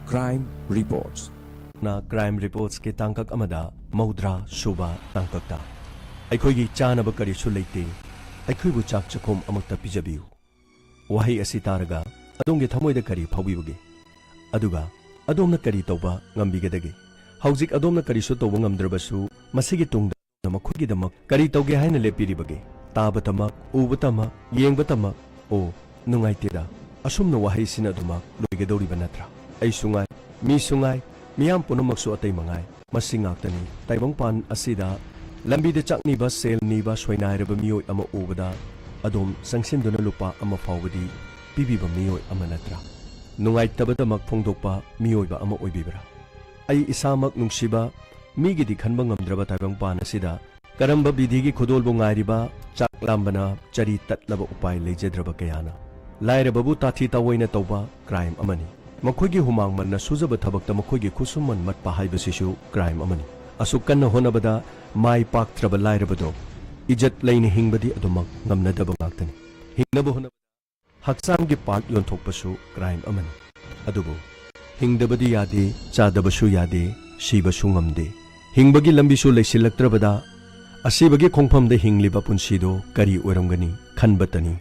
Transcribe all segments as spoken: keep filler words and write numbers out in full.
Crime Reports. ꯅ Crime Reportsꯀꯤ ꯇꯥꯡꯀꯛ ꯑꯃꯗ ꯃꯧꯗ꯭ꯔꯥ ꯁꯨꯕ ꯇꯥꯡꯀꯛꯇ꯫ ꯑꯩꯈꯣꯏꯒꯤ ꯆꯥꯅꯕ ꯀꯔꯤꯁꯨ ꯂꯩꯇꯦ, ꯑꯩꯈꯣꯏꯕꯨ ꯆꯥꯛ ꯆꯈꯣꯝ ꯑꯃꯛꯇ ꯄꯤꯖꯕꯤꯌꯨ꯫ ꯋꯥꯍꯩ ꯑꯁꯤ ꯇꯥꯔꯒ ꯑꯗꯣꯝꯒꯤ ꯊꯃꯣꯏꯗ ꯀꯔꯤ ꯐꯥꯎꯕꯤꯕꯒꯦ? ꯑꯗꯨꯒ ꯑꯗꯣꯝꯅ ꯀꯔꯤ ꯇꯧꯕ ꯉꯝꯕꯤꯒꯗꯒꯦ? ꯍꯧꯖꯤꯛ ꯑꯗꯣꯝꯅ ꯀꯔꯤꯁꯨ ꯇꯧꯕ ꯉꯝꯗ꯭ꯔꯕꯁꯨ, ꯃꯁꯤꯒꯤ ꯇꯨꯡꯗ ꯃꯈꯣꯏꯒꯤꯗꯃꯛ ꯀꯔꯤ ꯇꯧꯒꯦ ꯍꯥꯏꯅ ꯂꯦꯞꯄꯤꯔꯤꯕꯒꯦ? ꯇꯥꯕꯇꯃꯛ, ꯎꯕꯇꯃꯛ, ꯌꯦꯡꯕꯇꯃꯛ, ꯑꯣ, ꯅꯨꯡꯉꯥꯏꯇꯦꯗ, ꯑꯁꯨꯝꯅ ꯋꯥꯍꯩꯁꯤꯅ ꯑꯗꯨꯃꯛ ꯂꯣꯏꯒꯗꯧꯔꯤꯕ ꯅꯠꯇ꯭ꯔꯥ? ꯑꯩꯁꯨ ꯉꯥꯏ, ꯃꯤꯁꯨ ꯉꯥꯏ, ꯃꯤꯌꯥꯝ ꯄꯨꯝꯅꯃꯛꯁꯨ ꯑꯇꯩ ꯃꯉꯥꯏ꯫ ꯃꯁꯤ ꯉꯥꯛꯇꯅꯤ꯫ ꯇꯥꯏꯕꯪꯄꯥꯟ ꯑꯁꯤꯗ ꯂꯝꯕꯤꯗ ꯆꯥꯛ ꯅꯤꯕ, ꯁꯦꯜ ꯅꯤꯕ, ꯁꯣꯏꯅꯥꯏꯔꯕ ꯃꯤꯑꯣꯏ ꯑꯃ ꯎꯕꯗ ꯑꯗꯣꯝ ꯆꯪꯁꯤꯟꯗꯨꯅ ꯂꯨꯄꯥ ꯑꯃ ꯐꯥꯎꯕꯗꯤ ꯄꯤꯕꯤꯕ ꯃꯤꯑꯣꯏ ꯑꯃ ꯅꯠꯇ꯭ꯔꯥ? ꯅꯨꯡꯉꯥꯏꯇꯕꯗꯃꯛ ꯐꯣꯡꯗꯣꯛꯄ ꯃꯤꯑꯣꯏꯕ ꯑꯃ ꯑꯣꯏꯕꯤꯕ꯭ꯔꯥ? ꯑꯩ ꯏꯁꯥꯃꯛ ꯅꯨꯡꯁꯤꯕ, ꯃꯤꯒꯤꯗꯤ ꯈꯟꯕ ꯉꯝꯗ꯭ꯔꯕ ꯇꯥꯏꯕꯪꯄꯥꯟ ꯑꯁꯤꯗ ꯀꯔꯝꯕ ꯕꯤꯙꯤꯒꯤ ꯈꯨꯗꯣꯜꯕꯨ ꯉꯥꯏꯔꯤꯕ ꯆꯥꯛ ꯂꯥꯝꯕꯅ ꯆꯔꯤ ꯇꯠꯂꯕ ꯎꯄꯥꯏ ꯂꯩꯖꯗ꯭ꯔꯕ ꯀꯌꯥꯅ? ꯂꯥꯏꯔꯕꯕꯨ ꯇꯥꯊꯤ ꯇꯥꯑꯣꯏꯅ ꯇꯧꯕ crime ꯑꯃꯅꯤ꯫ ꯃꯈꯣꯏꯒꯤ ꯍꯨꯃꯥꯡ ꯃꯟꯅ ꯁꯨꯖꯕ ꯊꯕꯛꯇ ꯃꯈꯣꯏꯒꯤ ꯈꯨꯠꯁꯨꯃꯟ ꯃꯠꯄ ꯍꯥꯏꯕꯁꯤꯁꯨ crime ꯑꯃꯅꯤ꯫ ꯑꯁꯨꯛ ꯀꯟꯅ ꯍꯣꯠꯅꯕꯗ ꯃꯥꯏ ꯄꯥꯛꯇ꯭ꯔꯕ ꯂꯥꯏꯔꯕꯗꯣ ꯏꯖꯠ ꯂꯩꯅ ꯍꯤꯡꯕꯗꯤ ꯑꯗꯨꯃꯛ ꯉꯝꯅꯗꯕ ꯉꯥꯛꯇꯅꯤ꯫ ꯍꯤꯡꯅꯕ ꯍꯣꯠꯅꯕꯗ ꯍꯛꯆꯥꯡꯒꯤ part ꯌꯣꯟꯊꯣꯛꯄꯁꯨ crime ꯑꯃꯅꯤ꯫ ꯑꯗꯨꯕꯨ ꯍꯤꯡꯗꯕꯗꯤ ꯌꯥꯗꯦ, ꯆꯥꯗꯕꯁꯨ ꯌꯥꯗꯦ, ꯁꯤꯕꯁꯨ ꯉꯝꯗꯦ꯫ ꯍꯤꯡꯕꯒꯤ ꯂꯝꯕꯤꯁꯨ ꯂꯩꯁꯤꯜꯂꯛꯇ꯭ꯔꯕꯗ ꯑꯁꯤꯕꯒꯤ ꯈꯣꯡꯐꯝꯗ ꯍꯤꯡꯂꯤꯕ ꯄꯨꯟꯁꯤꯗꯣ ꯀꯔꯤ ꯑꯣꯏꯔꯝꯒꯅꯤ ꯈꯟꯕꯇꯅꯤ꯫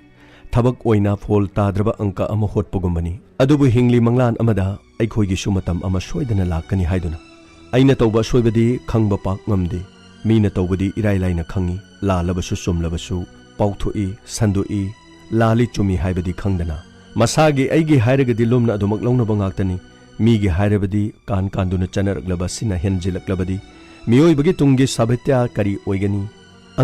ꯊꯕꯛ ꯑꯣꯏꯅ ꯐꯣꯜ ꯇꯥꯗ꯭ꯔꯕ ꯑꯪꯀ ꯑꯃ ꯍꯣꯠꯄꯒꯨꯝꯕꯅꯤ꯫ ꯑꯗꯨꯕꯨ ꯍꯤꯡꯂꯤ ꯃꯪꯂꯥꯟ ꯑꯃꯗ ꯑꯩꯈꯣꯏꯒꯤꯁꯨ ꯃꯇꯝ ꯑꯃ ꯁꯣꯏꯗꯅ ꯂꯥꯛꯀꯅꯤ ꯍꯥꯏꯗꯨꯅ꯫ ꯑꯩꯅ ꯇꯧꯕ ꯑꯁꯣꯏꯕꯗꯤ ꯈꯪꯕ ꯄꯥꯛ ꯉꯝꯗꯦ꯫ ꯃꯤꯅ ꯇꯧꯕꯗꯤ ꯏꯔꯥꯏ ꯂꯥꯏꯅ ꯈꯪꯏ꯫ ꯂꯥꯜꯂꯕꯁꯨ ꯆꯨꯝꯂꯕꯁꯨ ꯄꯥꯎꯊꯣꯛꯏ, ꯁꯟꯗꯣꯛꯏ꯫ ꯂꯥꯜꯂꯤ ꯆꯨꯝꯃꯤ ꯍꯥꯏꯕꯗꯤ ꯈꯪꯗꯅ ꯃꯁꯥꯒꯤ ꯑꯩꯒꯤ ꯍꯥꯏꯔꯒꯗꯤ ꯂꯨꯝꯅ ꯑꯗꯨꯃꯛ ꯂꯧꯅꯕ ꯉꯥꯛꯇꯅꯤ꯫ ꯃꯤꯒꯤ ꯍꯥꯏꯔꯕꯗꯤ ꯀꯥꯟ ꯀꯥꯟꯗꯨꯅ ꯆꯠꯅꯔꯛꯂꯕ ꯑꯁꯤꯅ ꯍꯦꯟꯖꯤꯜꯂꯛꯂꯕꯗꯤ ꯃꯤꯑꯣꯏꯕꯒꯤ ꯇꯨꯡꯒꯤ ꯁꯥꯕꯤꯇ꯭ꯌ ꯀꯔꯤ ꯑꯣꯏꯒꯅꯤ?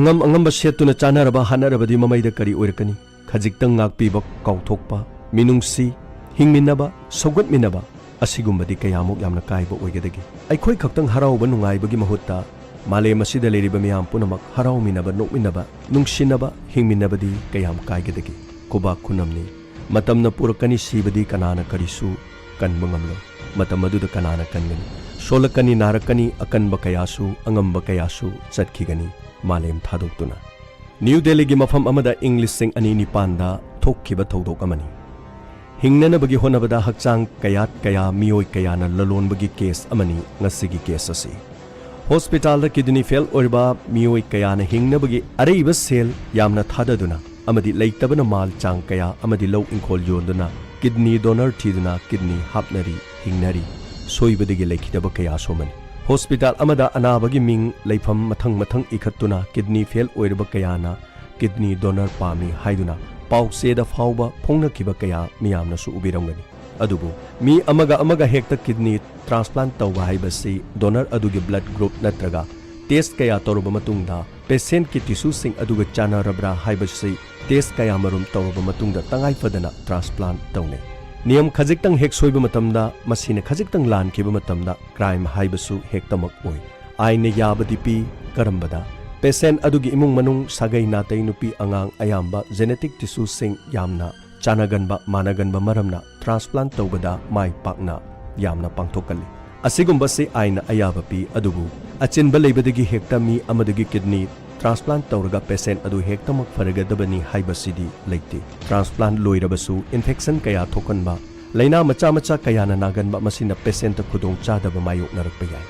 ꯑꯉꯝ ꯑꯉꯝꯕ ꯁꯦꯠꯇꯨꯅ ꯆꯥꯅꯔꯕ ꯍꯥꯠꯅꯔꯕꯗꯤ ꯃꯃꯩꯗ ꯀꯔꯤ ꯑꯣꯏꯔꯛꯀꯅꯤ? ꯈꯖꯤꯛꯇꯪ ꯉꯥꯛꯄꯤꯕ ꯀꯥꯎꯊꯣꯛꯄ, ꯃꯤꯅꯨꯡꯁꯤ, ꯍꯤꯡꯃꯤꯟꯅꯕ, ꯁꯧꯒꯠꯃꯤꯟꯅꯕ, ꯑꯁꯤꯒꯨꯝꯕꯗꯤ ꯀꯌꯥꯃꯨꯛ ꯌꯥꯝꯅ ꯀꯥꯏꯕ ꯑꯣꯏꯒꯗꯒꯦ? ꯑꯩꯈꯣꯏ ꯈꯛꯇꯪ ꯍꯔꯥꯎꯕ ꯅꯨꯡꯉꯥꯏꯕꯒꯤ ꯃꯍꯨꯠꯇ ꯃꯥꯂꯦꯝ ꯑꯁꯤꯗ ꯂꯩꯔꯤꯕ ꯃꯤꯌꯥꯝ ꯄꯨꯝꯅꯃꯛ ꯍꯔꯥꯎꯃꯤꯟꯅꯕ, ꯅꯣꯛꯃꯤꯟꯅꯕ, ꯅꯨꯡꯁꯤꯅꯕ, ꯍꯤꯡꯃꯤꯟꯅꯕꯗꯤ ꯀꯌꯥꯝ ꯀꯥꯏꯒꯗꯒꯦ? ꯈꯨꯕꯥꯛ ꯈꯨꯅꯝꯅꯤ꯫ ꯃꯇꯝꯅ ꯄꯨꯔꯛꯀꯅꯤ, ꯁꯤꯕꯗꯤ ꯀꯅꯥꯅ ꯀꯔꯤꯁꯨ ꯀꯟꯕ ꯉꯝꯂꯣꯏ꯫ ꯃꯇꯝ ꯑꯗꯨꯗ ꯀꯅꯥꯅ ꯀꯟꯒꯅꯤ? ꯁꯣꯜꯂꯛꯀꯅꯤ, ꯅꯥꯔꯛꯀꯅꯤ, ꯑꯀꯟꯕ ꯀꯌꯥꯁꯨ, ꯑꯉꯝꯕ ꯀꯌꯥꯁꯨ ꯆꯠꯈꯤꯒꯅꯤ ꯃꯥꯂꯦꯝ ꯊꯥꯗꯣꯛꯇꯨꯅ꯫ ꯅ꯭ꯌꯨ ꯗꯦꯜꯂꯤꯒꯤ ꯃꯐꯝ ꯑꯃꯗ ꯏꯪ ꯂꯤꯁꯤꯡ ꯑꯅꯤ ꯅꯤꯄꯥꯟꯗ ꯊꯣꯛꯈꯤꯕ ꯊꯧꯗꯣꯛ ꯑꯃꯅꯤ꯫ ꯍꯤꯡꯅꯅꯕꯒꯤ ꯍꯣꯠꯅꯕꯗ ꯍꯛꯆꯥꯡ ꯀꯌꯥꯠ ꯀꯌꯥ, ꯃꯤꯑꯣꯏ ꯀꯌꯥꯅ ꯂꯂꯣꯟꯕꯒꯤ ꯀꯦꯁ ꯑꯃꯅꯤ ꯉꯁꯤꯒꯤ ꯀꯦꯁ ꯑꯁꯤ꯫ ꯍꯣꯁꯄꯤꯇꯥꯜꯗ ꯀꯤꯗꯅꯤ ꯐꯦꯜ ꯑꯣꯏꯔꯕ ꯃꯤꯑꯣꯏ ꯀꯌꯥꯅ ꯍꯤꯡꯅꯕꯒꯤ ꯑꯔꯩꯕ ꯁꯦꯜ ꯌꯥꯝꯅ ꯊꯥꯗꯗꯨꯅ ꯑꯃꯗꯤ ꯂꯩꯇꯕꯅ ꯃꯥꯜ ꯆꯥꯡ ꯀꯌꯥ ꯑꯃꯗꯤ ꯂꯧ ꯏꯪꯈꯣꯜ ꯌꯣꯟꯗꯨꯅ ꯀꯤꯗꯅꯤ ꯗꯣꯅꯔ ꯊꯤꯗꯨꯅ ꯀꯤꯗꯅꯤ ꯍꯥꯞꯅꯔꯤ, ꯍꯤꯡꯅꯔꯤ꯫ ꯁꯣꯏꯕꯗꯒꯤ ꯂꯩꯈꯤꯗꯕ ꯀꯌꯥꯁꯨ ꯑꯃꯅꯤ꯫ ꯍꯣꯁꯄꯤꯇꯥꯜ ꯑꯃꯗ ꯑꯅꯥꯕꯒꯤ ꯃꯤꯡ, ꯂꯩꯐꯝ ꯃꯊꯪ ꯃꯊꯪ ꯏꯈꯠꯇꯨꯅ ꯀꯤꯗꯅꯤ ꯐꯦꯜ ꯑꯣꯏꯔꯕ ꯀꯌꯥꯅ ꯀꯤꯗꯅꯤ ꯗꯣꯅꯔ ꯄꯥꯝꯃꯤ ꯍꯥꯏꯗꯨꯅ ꯄꯥꯎꯆꯦꯗ ꯐꯥꯎꯕ ꯐꯣꯡꯅꯈꯤꯕ ꯀꯌꯥ ꯃꯤꯌꯥꯝꯅꯁꯨ ꯎꯕꯤꯔꯝꯒꯅꯤ꯫ ꯑꯗꯨꯕꯨ ꯃꯤ ꯑꯃꯒ ꯑꯃꯒ ꯍꯦꯛꯇ ꯀꯤꯗꯅꯤ ꯇ꯭ꯔꯥꯟꯁꯄ꯭ꯂꯥꯟꯠ ꯇꯧꯕ ꯍꯥꯏꯕꯁꯤ ꯗꯣꯅꯔ ꯑꯗꯨꯒꯤ ꯕ꯭ꯂꯗ ꯒ꯭ꯔꯨꯞ ꯅꯠꯇ꯭ꯔꯒ ꯇꯦꯁ ꯀꯌꯥ ꯇꯧꯔꯕ ꯃꯇꯨꯡꯗ ꯄꯦꯁꯦꯟꯠꯀꯤ ꯇꯤꯁꯨꯁꯤꯡ ꯑꯗꯨꯒ ꯆꯥꯟꯅꯔꯕ꯭ꯔꯥ ꯍꯥꯏꯕꯁꯤ ꯇꯦꯁ ꯀꯌꯥꯃꯔꯨꯝ ꯇꯧꯔꯕ ꯃꯇꯨꯡꯗ ꯇꯉꯥꯏ ꯐꯗꯅ ꯇ꯭ꯔꯥꯟꯁꯄ꯭ꯂꯥꯟꯠ ꯇꯧꯅꯩ꯫ ꯅꯤꯌꯝ ꯈꯖꯤꯛꯇꯪ ꯍꯦꯛ ꯁꯣꯏꯕ ꯃꯇꯝꯗ, ꯃꯁꯤꯅ ꯈꯖꯤꯛꯇꯪ ꯂꯥꯟꯈꯤꯕ ꯃꯇꯝꯗ ꯀ꯭ꯔꯥꯏꯝ ꯍꯥꯏꯕꯁꯨ ꯍꯦꯛꯇꯃꯛ ꯑꯣꯏ꯫ ꯑꯥꯏꯟꯅ ꯌꯥꯕꯗꯤ ꯄꯤ꯫ ꯀꯔꯝꯕꯗ? ꯄꯦꯁꯦꯟꯠ ꯑꯗꯨꯒꯤ ꯏꯃꯨꯡ ꯃꯅꯨꯡ, ꯁꯥꯒꯩ ꯅꯥꯇꯩ, ꯅꯨꯄꯤ ꯑꯉꯥꯡ ꯑꯌꯥꯝꯕ ꯖꯦꯅꯦꯇꯤꯛ ꯇꯤꯁꯨꯁꯤꯡ ꯌꯥꯝꯅ ꯆꯥꯟꯅꯒꯟꯕ, ꯃꯥꯟꯅꯒꯟꯕ ꯃꯔꯝꯅ ꯇ꯭ꯔꯥꯟꯁꯄ꯭ꯂꯥꯟꯠ ꯇꯧꯕꯗ ꯃꯥꯏ ꯄꯥꯛꯅ ꯌꯥꯝꯅ ꯄꯥꯡꯊꯣꯛꯀꯜꯂꯤ꯫ ꯑꯁꯤꯒꯨꯝꯕꯁꯤ ꯑꯥꯏꯟꯅ ꯑꯌꯥꯕ ꯄꯤ, ꯑꯗꯨꯕꯨ ꯑꯆꯤꯟꯕ ꯂꯩꯕꯗꯒꯤ ꯍꯦꯛꯇ ꯃꯤ ꯑꯃꯗꯒꯤ ꯀꯤꯗꯅꯤ ꯇ꯭ꯔꯥꯟꯁꯄ꯭ꯂꯥꯟꯠ ꯇꯧꯔꯒ ꯄꯦꯁꯦꯟꯠ ꯑꯗꯨ ꯍꯦꯛꯇꯃꯛ ꯐꯔꯒꯗꯕꯅꯤ ꯍꯥꯏꯕꯁꯤꯗꯤ ꯂꯩꯇꯦ꯫ ꯇ꯭ꯔꯥꯟꯁꯄ꯭ꯂꯥꯟꯠ ꯂꯣꯏꯔꯕꯁꯨ ꯏꯟꯐꯦꯛꯁꯟ ꯀꯌꯥ ꯊꯣꯛꯍꯟꯕ, ꯂꯥꯏꯅꯥ ꯃꯆꯥ ꯃꯆꯥ ꯀꯌꯥꯅ ꯅꯥꯒꯟꯕ, ꯃꯁꯤꯅ ꯄꯦꯁꯦꯟꯠꯇ ꯈꯨꯗꯣꯡꯆꯥꯗꯕ ꯃꯥꯌꯣꯛꯅꯔꯛꯄ ꯌꯥꯏ꯫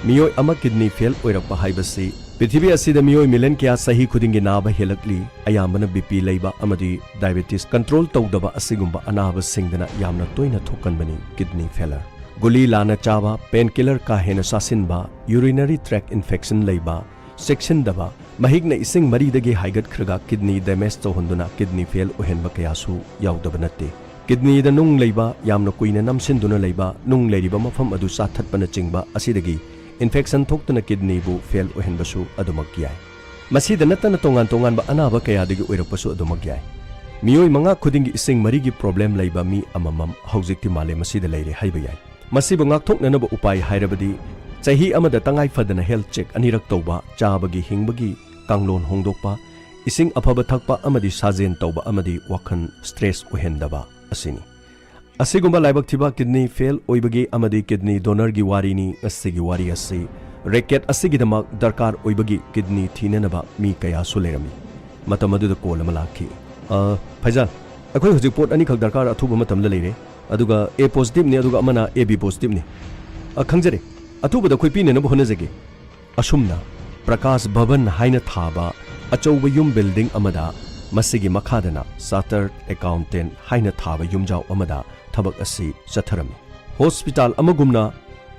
ꯃꯤꯑꯣꯏ ꯑꯃ ꯀꯤꯗꯅꯤ ꯐꯦꯜ ꯑꯣꯏꯔꯛꯄ ꯍꯥꯏꯕꯁꯤ ꯄ꯭ꯔꯤꯊꯤꯕꯤ ꯑꯁꯤꯗ ꯃꯤꯑꯣꯏ ꯃꯤꯂꯤꯌꯟ ꯀꯌꯥ ꯆꯍꯤ ꯈꯨꯗꯤꯡꯒꯤ ꯅꯥꯕ ꯍꯦꯜꯂꯛꯂꯤ꯫ ꯑꯌꯥꯝꯕꯅ ꯕꯤ ꯄꯤ ꯂꯩꯕ ꯑꯃꯗꯤ ꯗꯥꯏꯕꯦꯇꯤꯁ ꯀꯟꯇ꯭ꯔꯣꯜ ꯇꯧꯗꯕ ꯑꯁꯤꯒꯨꯝꯕ ꯑꯅꯥꯕꯁꯤꯡꯗꯅ ꯌꯥꯝꯅ ꯇꯣꯏꯅ ꯊꯣꯛꯀꯟꯕꯅꯤ ꯀꯤꯗꯅꯤ ꯐꯦꯂꯔ꯫ ꯒꯨꯂꯤ ꯂꯥꯟꯅ ꯆꯥꯕ, ꯄꯦꯟ ꯀꯤꯂꯔ ꯀꯥ ꯍꯦꯟꯅ ꯆꯥꯁꯤꯟꯕ, ꯌꯨꯔꯤꯅꯔꯤ ꯇ꯭ꯔꯦꯛ ꯏꯟꯐꯦꯛꯁꯟ ꯂꯩꯕ, ꯆꯦꯛꯁꯤꯟꯗꯕ, ꯃꯍꯤꯛꯅ ꯏꯁꯤꯡ ꯃꯔꯤꯗꯒꯤ ꯍꯥꯏꯒꯠꯈ꯭ꯔꯒ ꯀꯤꯗꯅꯤ ꯗꯦꯃꯦꯖ ꯇꯧꯍꯟꯗꯨꯅ ꯀꯤꯗꯅꯤ ꯐꯦꯜ ꯑꯣꯏꯍꯟꯕ ꯀꯌꯥꯁꯨ ꯌꯥꯎꯗꯕ ꯅꯠꯇꯦ꯫ ꯀꯤꯗꯅꯤꯗ ꯅꯨꯡ ꯂꯩꯕ, ꯌꯥꯝꯅ ꯀꯨꯏꯅ ꯅꯝꯁꯤꯟꯗꯨꯅ ꯂꯩꯕ, ꯅꯨꯡ ꯂꯩꯔꯤꯕ ꯃꯐꯝ ꯑꯗꯨ ꯆꯥꯊꯠꯄꯅꯆꯤꯡꯕ ꯑꯁꯤꯗꯒꯤ ꯏꯟꯐꯦꯛꯁꯟ ꯊꯣꯛꯇꯨꯅ ꯀꯤꯗꯅꯤꯕꯨ ꯐꯦꯜ ꯑꯣꯏꯍꯟꯕꯁꯨ ꯑꯗꯨꯃꯛ ꯌꯥꯏ꯫ ꯃꯁꯤꯗ ꯅꯠꯇꯅ ꯇꯣꯉꯥꯟ ꯇꯣꯉꯥꯟꯕ ꯑꯅꯥꯕ ꯀꯌꯥꯗꯒꯤ ꯑꯣꯏꯔꯛꯄꯁꯨ ꯑꯗꯨꯃꯛ ꯌꯥꯏ꯫ ꯃꯤꯑꯣꯏ ꯃꯉꯥ ꯈꯨꯗꯤꯡꯒꯤ ꯏꯁꯤꯡ ꯃꯔꯤꯒꯤ ꯄ꯭ꯔꯣꯕ꯭ꯂꯦꯝ ꯂꯩꯕ ꯃꯤ ꯑꯃꯃꯝ ꯍꯧꯖꯤꯛꯇꯤ ꯃꯥꯂꯦꯝ ꯑꯁꯤꯗ ꯂꯩꯔꯦ ꯍꯥꯏꯕ ꯌꯥꯏ꯫ ꯃꯁꯤꯕꯨ ꯉꯥꯛꯊꯣꯛꯅꯅꯕ ꯎꯄꯥꯏ ꯍꯥꯏꯔꯕꯗꯤ ꯆꯍꯤ ꯑꯃꯗ ꯇꯉꯥꯏ ꯐꯗꯅ ꯍꯦꯜꯊ ꯆꯦꯛ ꯑꯅꯤꯔꯛ ꯇꯧꯕ, ꯆꯥꯕꯒꯤ ꯍꯤꯡꯕꯒꯤ ꯀꯥꯡꯂꯣꯟ ꯍꯣꯡꯗꯣꯛꯄ, ꯏꯁꯤꯡ ꯑꯐꯕ ꯊꯛꯄ ꯑꯃꯗꯤ ꯁꯥꯖꯦꯟ ꯇꯧꯕ ꯑꯃꯗꯤ ꯋꯥꯈꯜ ꯁ꯭ꯇ꯭ꯔꯦꯁ ꯑꯣꯏꯍꯟꯗꯕ ꯑꯁꯤꯅꯤ꯫ ꯑꯁꯤꯒꯨꯝꯕ ꯂꯥꯏꯕꯛ ꯊꯤꯕ ꯀꯤꯗꯅꯤ ꯐꯦꯜ ꯑꯣꯏꯕꯒꯤ ꯑꯃꯗꯤ ꯀꯤꯗꯅꯤ ꯗꯣꯅꯔꯒꯤ ꯋꯥꯔꯤꯅꯤ ꯉꯁꯤꯒꯤ ꯋꯥꯔꯤ ꯑꯁꯤ꯫ ꯔꯦꯀꯦꯠ ꯑꯁꯤꯒꯤꯗꯃꯛ ꯗꯔꯀꯥꯔ ꯑꯣꯏꯕꯒꯤ ꯀꯤꯗꯅꯤ ꯊꯤꯅꯅꯕ ꯃꯤ ꯀꯌꯥꯁꯨ ꯂꯩꯔꯝꯃꯤ꯫ ꯃꯇꯝ ꯑꯗꯨꯗ ꯀꯣꯜ ꯑꯃ ꯂꯥꯛꯈꯤ꯫ "ꯑ, ꯐꯩꯖꯥꯜ, ꯑꯩꯈꯣꯏ ꯍꯧꯖꯤꯛ ꯄꯣꯠ ꯑꯅꯤꯈꯛ ꯗꯔꯀꯥꯔ ꯑꯊꯨꯕ ꯃꯇꯝꯗ ꯂꯩꯔꯦ꯫ ꯑꯗꯨꯒ A positive ꯅꯤ, ꯑꯗꯨꯒ ꯑꯃꯅ A B positive ꯅꯤ꯫ ꯑ, ꯈꯪꯖꯔꯦ꯫ ꯑꯊꯨꯕꯗ ꯑꯩꯈꯣꯏ ꯄꯤꯅꯅꯕ ꯍꯣꯠꯅꯖꯒꯦ꯫ ꯑꯁꯨꯝꯅ ꯄ꯭ꯔꯀꯥꯁ ꯚꯕꯟ ꯍꯥꯏꯅ ꯊꯥꯕ ꯑꯆꯧꯕ ꯌꯨꯝ building ꯑꯃꯗ, ꯃꯁꯤꯒꯤ ꯃꯈꯥꯗꯅ chartered accountant ꯍꯥꯏꯅ ꯊꯥꯕ ꯌꯨꯝꯖꯥꯎ ꯑꯃꯗ ꯊꯕꯛ ꯑꯁꯤ ꯆꯠꯊꯔꯝꯃꯤ꯫ ꯍꯣꯁꯄꯤꯇꯥꯜ ꯑꯃꯒꯨꯝꯅ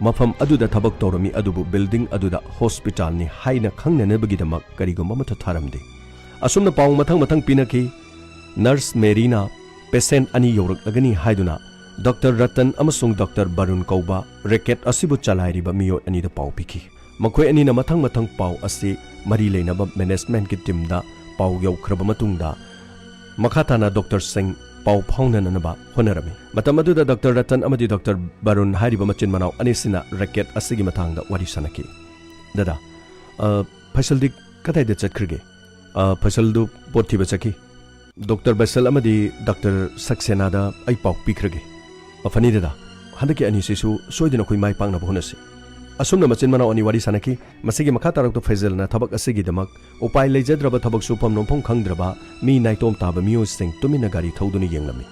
ꯃꯐꯝ ꯑꯗꯨꯗ ꯊꯕꯛ ꯇꯧꯔꯝꯃꯤ, ꯑꯗꯨꯕꯨ building ꯑꯗꯨꯗ ꯍꯣꯁꯄꯤꯇꯥꯜꯅꯤ ꯍꯥꯏꯅ ꯈꯪꯅꯅꯕꯒꯤꯗꯃꯛ ꯀꯔꯤꯒꯨꯝꯕ ꯑꯃꯠꯇ ꯊꯥꯔꯝꯗꯦ꯫ ꯑꯁꯨꯝꯅ ꯄꯥꯎ ꯃꯊꯪ ꯃꯊꯪ ꯄꯤꯅꯈꯤ꯫ ꯅꯔꯁ ꯃꯦꯔꯤꯅ patient ꯑꯅꯤ ꯌꯧꯔꯛꯂꯒꯅꯤ ꯍꯥꯏꯗꯨꯅ ꯗꯣꯛꯇꯔ ꯔꯇꯟ ꯑꯃꯁꯨꯡ ꯗꯣꯛꯇꯔ ꯕꯔꯨꯟ ꯀꯧꯕ racket ꯑꯁꯤꯕꯨ ꯆꯂꯥꯏꯔꯤꯕ ꯃꯤꯑꯣꯏ ꯑꯅꯤꯗ ꯄꯥꯎ ꯄꯤꯈꯤ꯫ ꯃꯈꯣꯏ ꯑꯅꯤꯅ ꯃꯊꯪ ꯃꯊꯪ ꯄꯥꯎ ꯑꯁꯤ ꯃꯔꯤ ꯂꯩꯅꯕ managementꯀꯤ teamꯗ ꯄꯥꯎ ꯌꯧꯈ꯭ꯔꯕ ꯃꯇꯨꯡꯗ, ꯃꯈꯥ ꯇꯥꯅ ꯗꯣꯛꯇꯔꯁꯤꯡ ꯄꯥꯎ ꯐꯥꯎꯅꯅꯅꯕ ꯍꯣꯠꯅꯔꯝꯃꯤ꯫ ꯃꯇꯝ ꯑꯗꯨꯗ ꯗꯣꯛꯇꯔ ꯔꯇꯟ ꯑꯃꯗꯤ ꯗꯣꯛꯇꯔ ꯕꯔꯨꯟ ꯍꯥꯏꯔꯤꯕ ꯃꯆꯤꯟ ꯃꯅꯥꯎ ꯑꯅꯤꯁꯤꯅ racket ꯑꯁꯤꯒꯤ ꯃꯇꯥꯡꯗ ꯋꯥꯔꯤ ꯁꯥꯅꯈꯤ꯫ "ꯗꯗꯥ, ꯑ, ꯐꯩꯁꯜꯗꯤ ꯀꯗꯥꯏꯗ ꯆꯠꯈ꯭ꯔꯒꯦ?" "ꯑ, ꯐꯩꯁꯜꯗꯨ ꯄꯣꯠ ꯊꯤꯕ ꯆꯠꯈꯤ꯫ ꯗꯣꯛꯇꯔ ꯕꯦꯁꯦꯜ ꯑꯃꯗꯤ ꯗꯣꯛꯇꯔ ꯁꯛꯁꯦꯅꯥꯗ ꯑꯩ ꯄꯥꯎ ꯄꯤꯈ꯭ꯔꯒꯦ꯫ ꯑ, ꯐꯅꯤ ꯗꯗꯥ, ꯍꯟꯗꯛꯀꯤ ꯑꯅꯤꯁꯤꯁꯨ ꯁꯣꯏꯗꯅ ꯑꯩꯈꯣꯏ ꯃꯥꯏ ꯄꯥꯛꯅꯕ ꯍꯣꯠꯅꯁꯤ꯫" ꯑꯁꯨꯝꯅ ꯃꯆꯤꯟ ꯃꯅꯥꯎ ꯑꯅꯤ ꯋꯥꯔꯤ ꯁꯥꯅꯈꯤ꯫ ꯃꯁꯤꯒꯤ ꯃꯈꯥ ꯇꯥꯔꯛꯇ ꯐꯩꯖꯜꯅ ꯊꯕꯛ ꯑꯁꯤꯒꯤꯗꯃꯛ ꯎꯄꯥꯏ ꯂꯩꯖꯗ꯭ꯔꯕ, ꯊꯕꯛ ꯁꯨꯐꯝ ꯅꯣꯝꯐꯝ ꯈꯪꯗ꯭ꯔꯕ, ꯃꯤ ꯅꯥꯏꯇꯣꯝ ꯇꯥꯕ ꯃꯤꯑꯣꯏꯁꯤꯡ ꯇꯨꯃꯤꯟꯅ ꯒꯥꯔꯤ ꯊꯧꯗꯨꯅ ꯌꯦꯡꯂꯝꯃꯤ꯫